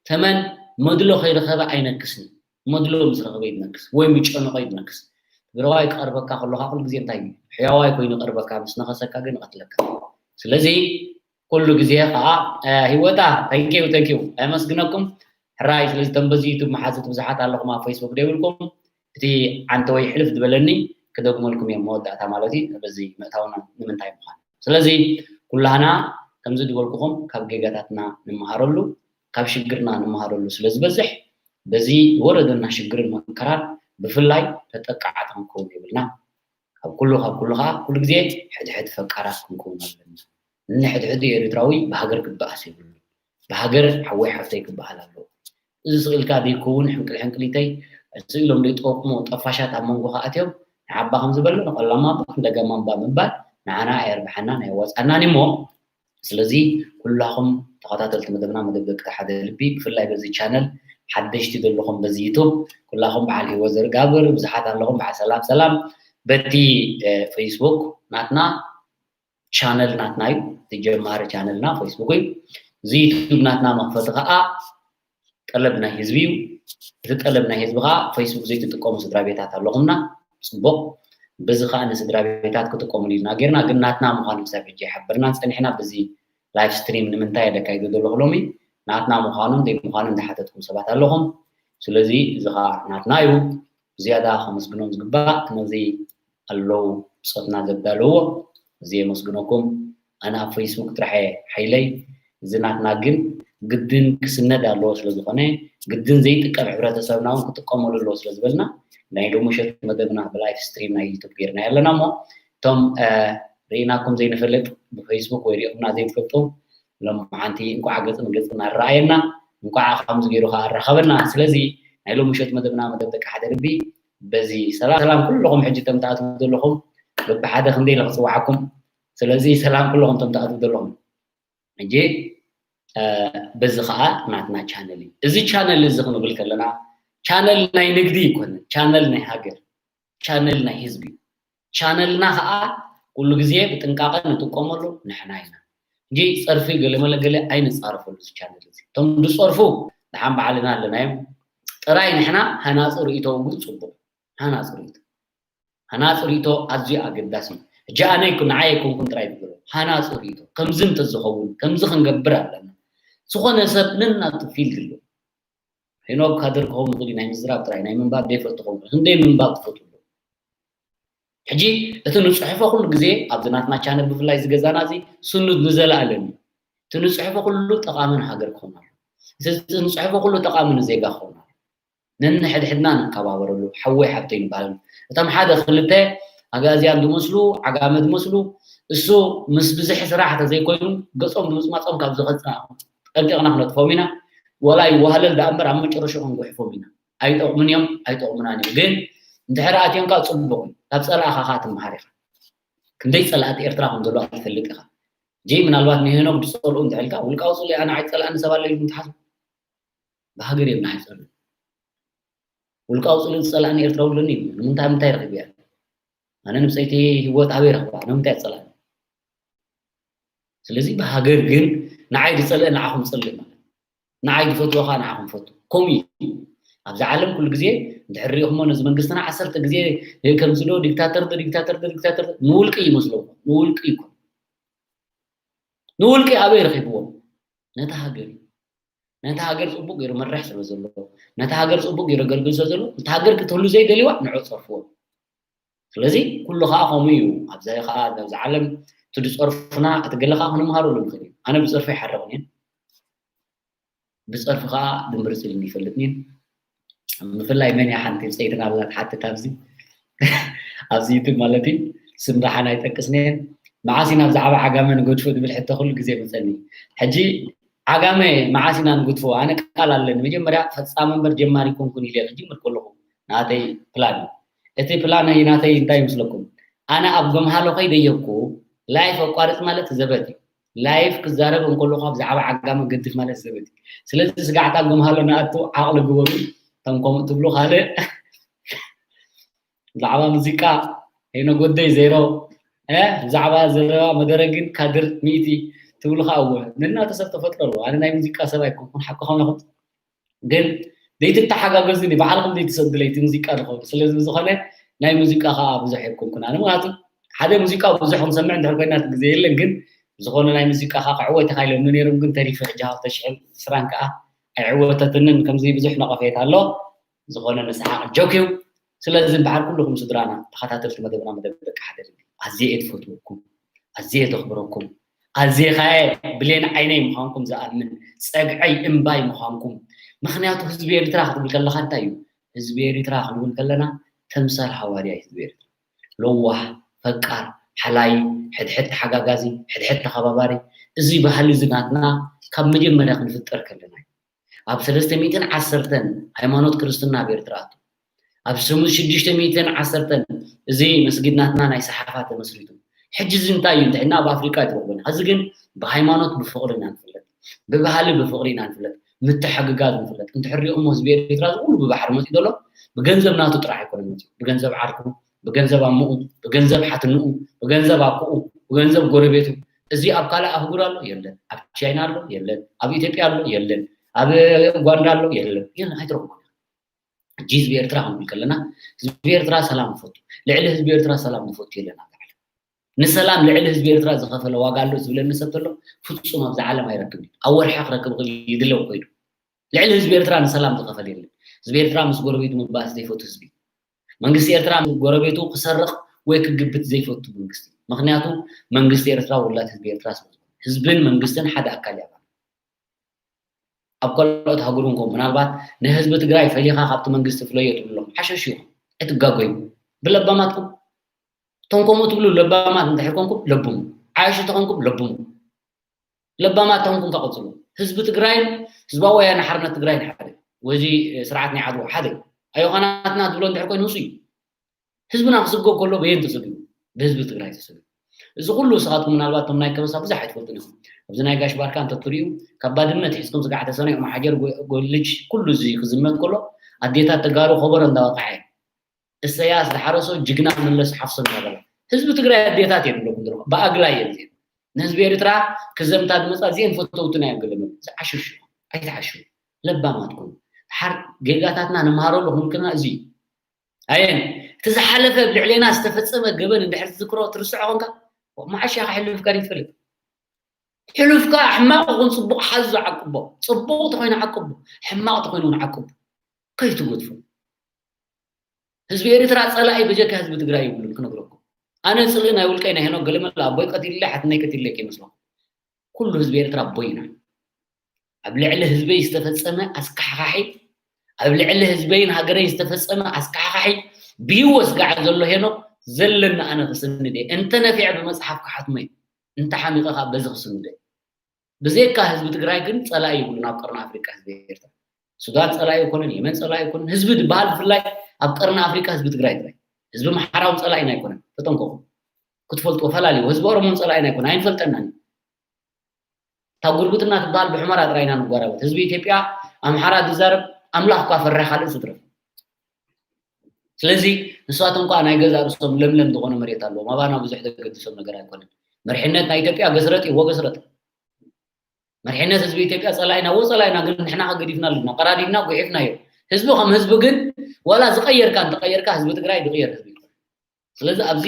ተመን መድሎ ከይረኸበ ኣይነክስን እዩ። መድሎ ምስ ረኸበ እዩ ዝነክስ፣ ወይ ምስ ጨነቖ እዩ ዝነክስ። ትግራዋይ ክቐርበካ ከሎ ከዓ ኩሉ ግዜ እንታይ እዩ? ሕያዋይ ኮይኑ ይቐርበካ፣ ምስ ነኸሰካ ግን ይቐትለካ። ስለዚ ኩሉ ግዜ ከዓ፣ እ፣ ህይወታ፣ thank you፣ thank you፣ ኣመስግነኩም። ሕራይ፣ ስለዚ እቶም በዚ ዩቱብ መሓዝት ብዙሓት ኣለኹም ኣብ ፌስቡክ ደይብልኩም፣ እቲ ዓንተወይ ሕልፍ ዝበለኒ ክደግመልኩም እዮም፣ መወዳእታ ማለት እዩ፣ በዚ ምእታውና ንምንታይ ምዃኑ። ስለዚ ኩላህና ከምዚ ዝበልኩኹም ካብ ጌጋታትና ንመሃረሉ፣ ካብ ሽግርና ንመሃረሉ ስለ ዝበዝሕ፣ በዚ ዝወረደና ሽግርን መከራን ብፍላይ ተጠቃዕቲ ክንከውን የብልና። ካብ ኩሉ፣ ካብ ኩሉ ከዓ ኩሉ ግዜ ሕድሕድ ፈቃራት ክንከውን ኣለና። ንሕድሕዱ ኤርትራዊ ብሃገር ክበኣስ የብሉን። ብሃገር ሓወይ ሓፍተይ ክበሃል ኣለዎ። እዚ ስቕ ኢልካ ዘይከውን ሕንቅል ሕንቅሊተይ፣ ስቕ ኢሎም ዘይጠቕሙ ጠፋሻት ኣብ መንጎኻ ኣትዮም፣ ንዓባ ከም ዝበሎ ንቐላማባ ንደጋማባ ምባል ንዓና ኣየርብሓናን ኣየዋፅኣናን እዩ እሞ፣ ስለዚ ኩላኹም ተኸታተልቲ መደብና፣ መደብ ደቂ ሓደ ልቢ፣ ብፍላይ በዚ ቻነል ሓደሽቲ ዘለኹም በዚ ዩቱብ ኩላኹም በዓል ህይወት ዘርጋብር ብዙሓት ኣለኹም። በዓል ሰላም ሰላም። በቲ፣ እ፣ ፌስቡክ ናትና ቻነል ናትና እዩ። እቲ ጀማሪ ቻነልና ፌስቡክ እዩ። እዚ ዩቱብ ናትና መኽፈቲ ከዓ ጠለብ ናይ ህዝቢ እዩ። እቲ ጠለብ ናይ ህዝቢ ከዓ ፌስቡክ ዘይትጥቀሙ ስድራ ቤታት ኣለኹምና፣ ፅቡቕ። በዚ ከዓ ንስድራ ቤታት ክጥቀሙሉ ኢና ጌርና፣ ግን ናትና ምዃኑ ክሳብ ሕጂ ኣይሓበርናን ፀኒሕና። በዚ ላይቭ ስትሪም ንምንታይ ኣደካይዶ ዘለኹ ሎሚ ናትና ምዃኑን ዘይምዃኑን ዝሓተትኩም ሰባት ኣለኹም። ስለዚ እዚ ከዓ ናትና እዩ። ብዝያዳ ከመስግኖም ዝግባእ ነዚ ኣለዉ ብፆትና ዘዳለዎ፣ እዚ የመስግነኩም። ኣነ ኣብ ፌስቡክ ጥራሕ እየ ሓይለይ። እዚ ናትና ግን ግድን ክስነድ ኣለዎ ስለ ዝኾነ፣ ግድን ዘይጥቀም ሕብረተሰብና እውን ክጥቀመሉ ኣለዎ ስለ ዝበልና፣ ናይ ሎሚ ምሸት መደብና ብላይቭ ስትሪም ናይ ዩቱብ ጌርና ኣለና እሞ፣ እቶም፣ እ፣ ርኢናኩም ዘይንፈልጥ ብፌስቡክ ወይ ሪእኹምና ዘይትፈልጡ፣ ሎማዓንቲ እንኳዕ ገጽ ንገጽ እናረኣየና፣ እንኳዕ ከምዚ ገይሩ ከዓ ኣራኸበና። ስለዚ ናይ ሎሚ ምሸት መደብና መደብ ደቂ ሓደ ልቢ በዚ ሰላም ሰላም ኩለኹም ሕጂ ተም ትኣትዉ ዘለኹም በብሓደ ክንደይ ኢለ ክጽውዓኩም። ስለዚ ሰላም ኩለኹም ተም ትኣትዉ ዘለኹም። ሕጂ፣ እ፣ በዚ ከዓ ናትና ቻነል እዩ። እዚ ቻነል እዚ ክንብል ከለና ቻነል ናይ ንግዲ ይኮነን፣ ቻነል ናይ ሃገር፣ ቻነል ናይ ህዝቢ እዩ። ቻነልና ከዓ ኩሉ ግዜ ብጥንቃቐ ንጥቀመሉ ንሕና ኢና። ሕጂ ጸርፊ ገለመለ ገለ ኣይንጻረፈሉ እዚ ቻነል እዚ። እቶም ዝጸርፉ ደሓን ባዕልና ኣለናዮም። ጥራይ ንሕና ሃናጺ ርእይቶ እውን ጽቡቕ። ሃናጺ ርእይቶ። ሃናጺ ርእይቶ ኣዝዩ ኣገዳሲ እዩ። ሕጂ ኣነ ይኩን ንዓይ ኣይኮንኩን ጥራይ ዝብሎ። ሃናጺ ርእይቶ። ከምዚ እንተዝኸውን፣ ከምዚ ክንገብር ኣለና። ዝኾነ ሰብ ነናቱ ፊልድ ኣለዎ። ሄኖክ ካድር ክኸውን ይኽእል እዩ፣ ናይ ምዝራብ ጥራይ፣ ናይ ምንባብ ዘይፈልጥ ክኸውን ይኽእል። ክንደይ ምንባብ ትፈትዉ ኣለዉ። ሕጂ እቲ ንጽሕፎ ኩሉ ግዜ ኣብዚ ናትና ቻነል ብፍላይ እዚ ገዛና እዚ ስኑድ ንዘለኣለም እዩ። እቲ ንጽሕፎ ኩሉ ጠቓሚ ንሃገር ክኸውን ኣለዎ። እቲ ንጽሕፎ ኩሉ ጠቓሚ ንዜጋ ክኸውን ኣለዎ። ነንሕድሕድና ንከባበረሉ፣ ሓወይ ሓብተይ ንበሃለሉ። እቶም ሓደ ክልተ ኣጋዝያን ዝመስሉ፣ ዓጋመ ዝመስሉ፣ እሱ ምስ ብዝሒ ስራሕ ተዘይኮይኑ ገጾም ንምጽማጾም ካብ ዝኸጽና ጠንቂቕና ክነጥፎም ኢና። ወላ ይወሃለል ደኣ እምበር ኣብ መጨረሻ ክንጉሕፎም ኢና። ኣይጠቕሙን እዮም፣ ኣይጠቕሙናን እዮም። ግን እንድሕር ኣትዮም ከዓ ጽቡቕ እዩ። ካብ ጸላእኻ ከዓ ትመሃር ኢኻ። ክንደይ ጸላእቲ ኤርትራ ከም ዘለዋ ትፈልጥ ኢኻ። ጀይ ምናልባት ንሄኖክ ዝጸልኡ እንተልካ ውልቃዊ ጽልኢ ኣነ ኣይጸልኣኒ ሰብ ኣሎ ኢልኩም ትሓስቡ? ብሃገር እዮም ንዓይ ዝጸልኡ። ውልቃዊ ጽልኢ ዝጸልኣኒ ኤርትራዊ ኣለኒ እዩ። ንምንታይ ምንታይ ረኺቡ እያ? ኣነ ንብጸይቲ ህይወት ኣበይ ረኽባ? ንምንታይ ትጸልኣኒ? ስለዚ ብሃገር ግን ንዓይ ዝጸልእ ንዓኹም ዝጸልእ ማለት ንዓይ ዝፈትዎ ከዓ ንዓኹም ፈቱ። ከምኡ እዩ። ኣብዚ ዓለም ኩሉ ግዜ እንድሕር ሪኢኹሞ ነዚ መንግስትና ዓሰርተ ግዜ ከምዚ ዶ ዲክታተር ዶ ዲክታተር ዶ ዲክታተር ዶ ንውልቂ ይመስሎም ንውልቂ ይኮን ንውልቂ ኣበይ ረኺብዎም ነቲ ሃገር እዩ። ነቲ ሃገር ጽቡቅ ገይሩ መርሕ ስለ ዘሎ ነቲ ሃገር ጽቡቅ ገይሩ ገልግል ስለ ዘሎ እቲ ሃገር ክትህሉ ዘይደልዋ ንዑ ጸርፍዎ። ስለዚ ኩሉ ከዓ ከምኡ እዩ። ኣብዛ ከዓ ኣብዚ ዓለም እቲ ዝጸርፉና እቲ ገለ ከዓ ክንምሃረሉ ንኽእል እዩ። ኣነ ብጸርፊ ኣይሓረቕን እየ። ብጸርፊ ከዓ ድምብርጽ ኢሉኒ ይፈልጥን እዩ። ብፍላይ መን እያ ሓንቲ ብጸይትና ብላ ትሓትት ኣብዚ ኣብዚ ዩቱብ ማለት እዩ። ስም ደሓን ኣይጠቅስን እየ። መዓስ ኢና ብዛዕባ ዓጋመ ንገድፎ ዝብል ሕቶ ኩሉ ግዜ ይመጸኒ። ሕጂ ዓጋመ መዓስ ኢና ንግድፎ? ኣነ ቃል ኣለኒ። መጀመርያ ፈጻሚ እምበር ጀማሪ ኮንኩን ኢለ ክጅምር ከለኹ ናተይ ፕላን እዩ። እቲ ፕላን ናተይ እንታይ ይመስለኩም? ኣነ ኣብ ገምሃሎ ከይደየብኩ ላይፍ ኣቋርጽ ማለት ዘበት እዩ። ላይፍ ክዛረብ እንከለኹ ብዛዕባ ዓጋመ ገድፍ ማለት ዘበት እዩ። ስለዚ ስጋዕታ ገምሃሎ ንኣቱ ዓቕሊ ግበሩ። ከም ከምኡ ትብሉ ካልእ ብዛዕባ ሙዚቃ ሄኖክ ወደይ ዜሮ እ ብዛዕባ ዘረባ መደረ ግን ካድር ሚእቲ ትብሉ ከዓ እወ ነናተ ሰብ ተፈጥሮ ኣለዎ። ኣነ ናይ ሙዚቃ ሰብ ኣይኮንኩን ሓቅኹም ኢኹም። ግን ዘይትተሓጋገዙኒ ባዕልኹም ዘይትሰዱለይ እቲ ሙዚቃ ዝኸውን ስለዚ ብዝኾነ ናይ ሙዚቃ ከዓ ብዙሕ ኣይኮንኩን ኣነ ምክንያቱ ሓደ ሙዚቃ ብዙሕ ክንሰምዕ እንድሕር ኮይና እቲ ግዜ የለን ግን ዝኾነ ናይ ሙዚቃ ከዓ ክዕወት ኢኻ ኢሎምኒ ነይሮም ግን ተሪፈ ሕጂ ሃፍተ ሽሕን ዕስራን ከዓ ኣይዕወተትንን ከምዚ ብዙሕ ነቐፌታ ኣሎ ዝኾነ ንስሓቕ ጆክ እዩ ስለዚ እምበሓር ኩልኹም ስድራና ተኸታተልቲ መደብና መደብ ደቂ ሓደ ድምቢ ኣዝየ እየ ትፈትወኩም ኣዝየ እየ ተኽብረኩም ኣዝየ ኸየ ብሌን ዓይነይ ምዃንኩም ዝኣምን ጸግዐይ እምባይ ምዃንኩም ምኽንያቱ ህዝቢ ኤርትራ ክትብል ከለኻ እንታይ እዩ ህዝቢ ኤርትራ ክንብል ከለና ተምሳል ሃዋርያ እዩ ህዝቢ ኤርትራ ለዋህ ፈቃር ሓላይ ሕድሕድ ተሓጋጋዚ ሕድሕድ ተኸባባሪ እዚ ባህሊ እዚ ናትና ካብ መጀመርያ ክንፍጠር ከለና እዩ ኣብ ሰለስተ ሚእትን ዓሰርተን ሃይማኖት ክርስትና ኣብ ኤርትራ ኣቱ ኣብ ስሙ ሽዱሽተ ሚእትን ዓሰርተን እዚ መስጊድ ናትና ናይ ሰሓፋ ተመስሪቱ ሕጂ እዚ እንታይ እዩ እንድሕና ኣብ ኣፍሪቃ ኣይትረኽቦን ሕዚ ግን ብሃይማኖት ብፍቕሪ ኢና ንፍለጥ ብባህሊ ብፍቕሪ ኢና ንፍለጥ ምትሕግጋዝ ንፍለጥ እንድሕር ሪኦሞ ህዝቢ ኤርትራ እዚ ኩሉ ብባሕሪ መፂኡ ዘሎ ብገንዘብ ናቱ ጥራሕ ኣይኮነ መፂኡ ብገንዘብ ዓርኩ ብገንዘብ ኣምኡ ብገንዘብ ሓትንኡ ብገንዘብ ኣኩኡ ብገንዘብ ጎረቤቱ እዚ ኣብ ካልእ ኣህጉር ኣሎ የለን ኣብ ቻይና ኣሎ የለን ኣብ ኢትዮጵያ ኣሎ የለን ኣብ ኡጋንዳ ኣሎ የለን የለን ኣይትረኽቦ ሕጂ ህዝቢ ኤርትራ ክንብል ከለና ህዝቢ ኤርትራ ሰላም ንፈቱ ልዕሊ ህዝቢ ኤርትራ ሰላም ንፈቱ የለን ኣብ ዓለም ንሰላም ልዕሊ ህዝቢ ኤርትራ ዝኸፈለ ዋጋ ኣሎ ዝብለኒ ሰብ ተሎ ፍጹም ኣብዛ ዓለም ኣይረክብን ኣብ ወርሒ ክረክብ ይድለው ኮይኑ ልዕሊ ህዝቢ ኤርትራ ንሰላም ዝኸፈል የለን ህዝቢ ኤርትራ ምስ ጎረቤቱ ምባእስ ዘይፈቱ ህዝቢ መንግስቲ ኤርትራ ጎረቤቱ ክሰርቕ ወይ ክግብት ዘይፈቱ መንግስቲ ምክንያቱ መንግስቲ ኤርትራ ውላድ ህዝቢ ኤርትራ ስለ ህዝብን መንግስትን ሓደ ኣካል ያባ ኣብ ካልኦት ሃገር እውን ከምኡ ምናልባት ንህዝቢ ትግራይ ፈሊኻ ካብቲ መንግስቲ ፍለዮ ትብሎም ሓሸሽ ኢኹም ኣይትጋጎዩ ብለባማትኩም እቶም ከምኡ ትብሉ ለባማት እንድሕር ኮንኩም ለብሙ ዓያሹ ተኾንኩም ለብሙ ለባማት ተኾንኩም ከቐፅሉ ህዝቢ ትግራይን ህዝባዊ ወያነ ሓርነት ትግራይን ሓደ ወዚ ስርዓት ናይ ዓድዋ ሓደ ኣዮኻናትና ትብሎ እንድሕር ኮይኑ ንሱ እዩ ህዝብና ክስጎ ከሎ በየን ተሰጊሩ ብህዝቢ ትግራይ ተሰጊሩ እዚ ኩሉ ስኻትኩም ምናልባት ቶም ናይ ከበሳ ብዙሕ ኣይትፈልጡን ኢኹም ኣብዚ ናይ ጋሽ ባርካ እንተትሪኡ ካብ ባድመ ትሒዝኩም ስጋዕ ተሰኒዑ መሓጀር ጎልጅ ኩሉ እዚ ክዝመት ከሎ ኣዴታት ተጋሩ ከበሮ እንዳወቃዐ እሰያስ ዝሓረሶ ጅግና መለስ ሓፍሶ እንዳበላ ህዝቢ ትግራይ ኣዴታት እየ ዝብለኩም ዘለኹ ብኣግላይ እየ ዝብል ንህዝቢ ኤርትራ ክዘምታ ዝመፃ እዚአን ፈተውትና እዮም ገለመ ዝዓሽሹ ኣይትዓሽው ለባማት ኩኑ ሓር ጌጋታትና ንመሃረሉ ክንክና እዚ ኣየን እቲ ዝሓለፈ ኣብ ልዕሌና ዝተፈፀመ ገበን እንድሕር ትዝክሮ ትርስዖ ኮንካ መዓሻ ከሕልፍካ ይትፈልጥ ሕሉፍካ ሕማቕ ኹን ፅቡቕ ሓዙ ዓቅቦ ፅቡቕ ተኮይኑ ዓቅቦ ሕማቕ ተኮይኑ እውን ዓቅቦ ከይትገድፎ ህዝቢ ኤርትራ ፀላኢ በጀካ ህዝቢ ትግራይ ይብሉን ክነግረኩም ኣነ ፅልኢ ናይ ውልቀይ ናይ ሄኖክ ገለመለ ኣቦይ ቀቲልለ ሓትነይ ቀቲልለ ከይመስለኩም ኩሉ ህዝቢ ኤርትራ ኣቦይና ኣብ ልዕሊ ህዝበይ ዝተፈፀመ ኣስካሕካሒ ኣብ ልዕሊ ህዝበይን ሃገረይን ዝተፈፀመ ኣስካሕካሒ ብህይወት ስጋዕ ዘሎ ሄኖክ ዘለኒ ኣነ ክስንድ እየ እንተ ነፊዐ ብመፅሓፍ ክሓትሞ እዩ እንተ ሓሚቐ ከዓ በዚ ክስንድ እየ ብዘይካ ህዝቢ ትግራይ ግን ፀላኢ ይብሉን ኣብ ቀርኒ ኣፍሪቃ ህዝቢ ኤርትራ ሱዳን ፀላኢ ኣይኮነን የመን ፀላኢ ኣይኮነን ህዝቢ ዝበሃል ብፍላይ ኣብ ቀርኒ ኣፍሪቃ ህዝቢ ትግራይ ጥራይ ህዝቢ ምሓራዊ ፀላኢና ኣይኮነን ተጠንቀቁ ክትፈልጥዎ ፈላልዩ። ህዝቢ ኦሮሞን ጸላኢና ኣይኮነ፣ ኣይንፈልጠናን። እታ ጉርብትና ትበሃል ብሑመራ ጥራይ ኢና ንጓራበት። ህዝቢ ኢትዮጵያ ኣምሓራ ዝዛረብ ኣምላኽ እኳ ፈርሕ ካልእ ዝትረፍ። ስለዚ ንሳቶም ከኣ ናይ ገዛእ ርእሶም ለምለም ዝኾነ መሬት ኣለዎም። ኣባና ብዙሕ ዘገድሶም ነገር ኣይኮነን። መሪሕነት ናይ ኢትዮጵያ ገስረጥ እዩ፣ ወገስረጥ። መሪሕነት ህዝቢ ኢትዮጵያ ጸላኢና፣ ወ ጸላኢና ግን ንሕና ከገዲፍና ኣለና። ቀራዲድና፣ ጉሒፍናዮ። ህዝቢ ከም ህዝቢ ግን ዋላ ዝቐየርካ እንተቐየርካ ህዝቢ ትግራይ ዝቕየር ህዝቢ እዩ። ስለዚ ኣብዚ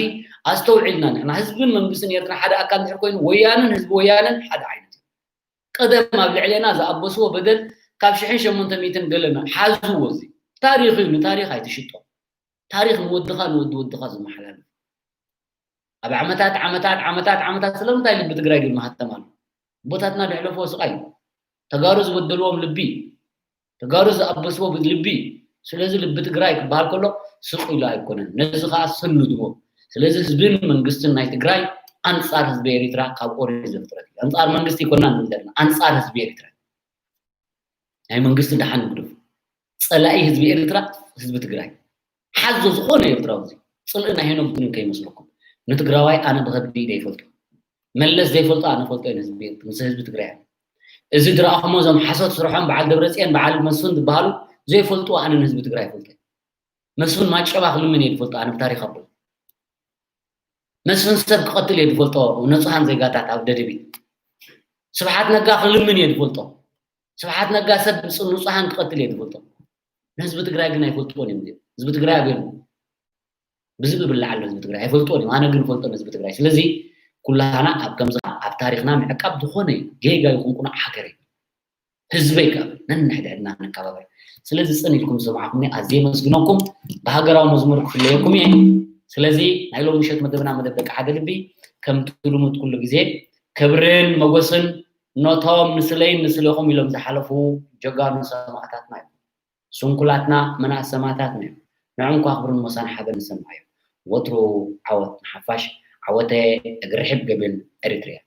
ኣስተውዒልና ንሕና ህዝብን መንግስትን ኤርትራ ሓደ ኣካል እንድሕር ኮይኑ ወያነን ህዝቢ ወያነን ሓደ ዓይነት እዩ። ቀደም ኣብ ልዕሌና ዝኣበስዎ በደል ካብ ሽሕን ሸሞንተ ሚእትን ገለና ሓዝዎ። እዚ ታሪኽ እዩ፣ ንታሪኽ ኣይትሽጦ። ታሪኽ ንወድኻ ንወዲ ወድኻ ዝመሓላለፍ። ኣብ ዓመታት ዓመታት ዓመታት ዓመታት ስለምንታይ ልቢ ትግራይ ግን መሃተም ኣሎ? ኣቦታትና ዘሕለፍዎ ስቓይ እዩ። ተጋሩ ዝበደልዎም ልቢ፣ ተጋሩ ዝኣበስዎ ልቢ። ስለዚ ልቢ ትግራይ ክበሃል ከሎ ስቕ ኢሉ ኣይኮነን። ነዚ ከዓ ሰንድዎ። ስለዚ ህዝብን መንግስትን ናይ ትግራይ ኣንጻር ህዝቢ ኤሪትራ ካብ ኦሪት ዘፍጥረት እዩ። ኣንጻር መንግስቲ ይኮና ንብል ዘለና፣ ኣንጻር ህዝቢ ኤሪትራ። ናይ መንግስቲ ደሓን ንግደፎ። ጸላኢ ህዝቢ ኤርትራ ህዝቢ ትግራይ። ሓዞ ዝኾነ ኤርትራዊ እዚ ጽልኢ ናይ ሄኖክ ግን ከይመስለኩም። ንትግራዋይ ኣነ ብኸብዲ ኢደ ይፈልጦ። መለስ ዘይፈልጦ ኣነ ፈልጦ እየ ንህዝቢ ኤርትራ፣ ምስ ህዝቢ ትግራይ። እዚ ዝረኣኹሞ እዞም ሓሶት ስርሖም በዓል ደብረጽዮን በዓል መስፍን ዝበሃሉ ዘይፈልጥዎ ኣነ ንህዝቢ ትግራይ ይፈልጦ እየ። መስፍን ማጨባ ክልምን እየ ዝፈልጦ ኣነ ብታሪኽ ኣቦ። መስፍን ሰብ ክቐትል እየ ዝፈልጦ ንጹሃን ዜጋታት ኣብ ደደቢት። ስብሓት ነጋ ክልምን እየ ዝፈልጦ። ስብሓት ነጋ ሰብ ንጹሃን ክቐትል እየ ዝፈልጦ። ንህዝቢ ትግራይ ግን ኣይፈልጥዎን እዮም። ህዝቢ ትግራይ ኣበይ ኣሎ? ብዝብል ብላዕ ኣሎ ህዝቢ ትግራይ። ኣይፈልጥዎን እዮም። ኣነ ግን እፈልጦ ንህዝቢ ትግራይ። ስለዚ ኩላህና ኣብ ከምዚ ኣብ ታሪኽና ምዕቃብ ዝኾነ ጌጋ ይኹን ቁኑዕ ሃገር እዩ። ህዝበይ ካብ ነንሕድሕድና ንከባበር። ስለዚ ጽን ኢልኩም ዝሰማዕኩምኒ ኣዝየ የመስግነኩም። ብሃገራዊ መዝሙር ክፍለየኩም እየ። ስለዚ ናይ ሎሚ ምሸት መደብና መደብ ደቂ ሓደ ልቢ ከምቲ ልሙድ ኩሉ ግዜ ክብርን መጎስን ነቶም ንስለይን ንስለኹም ኢሎም ዝሓለፉ ጀጋኑ ሰማእታትና እዩ። ስንኩላትና መናእሰማታትና እዮም። ንዕም ከ ክብርን ሞሳን ሓበን ንሰምዓዮ። ወትሩ ዓወት ንሓፋሽ። ዓወተ እግሪ ርሕብ ገብል ኤሪትሪያ።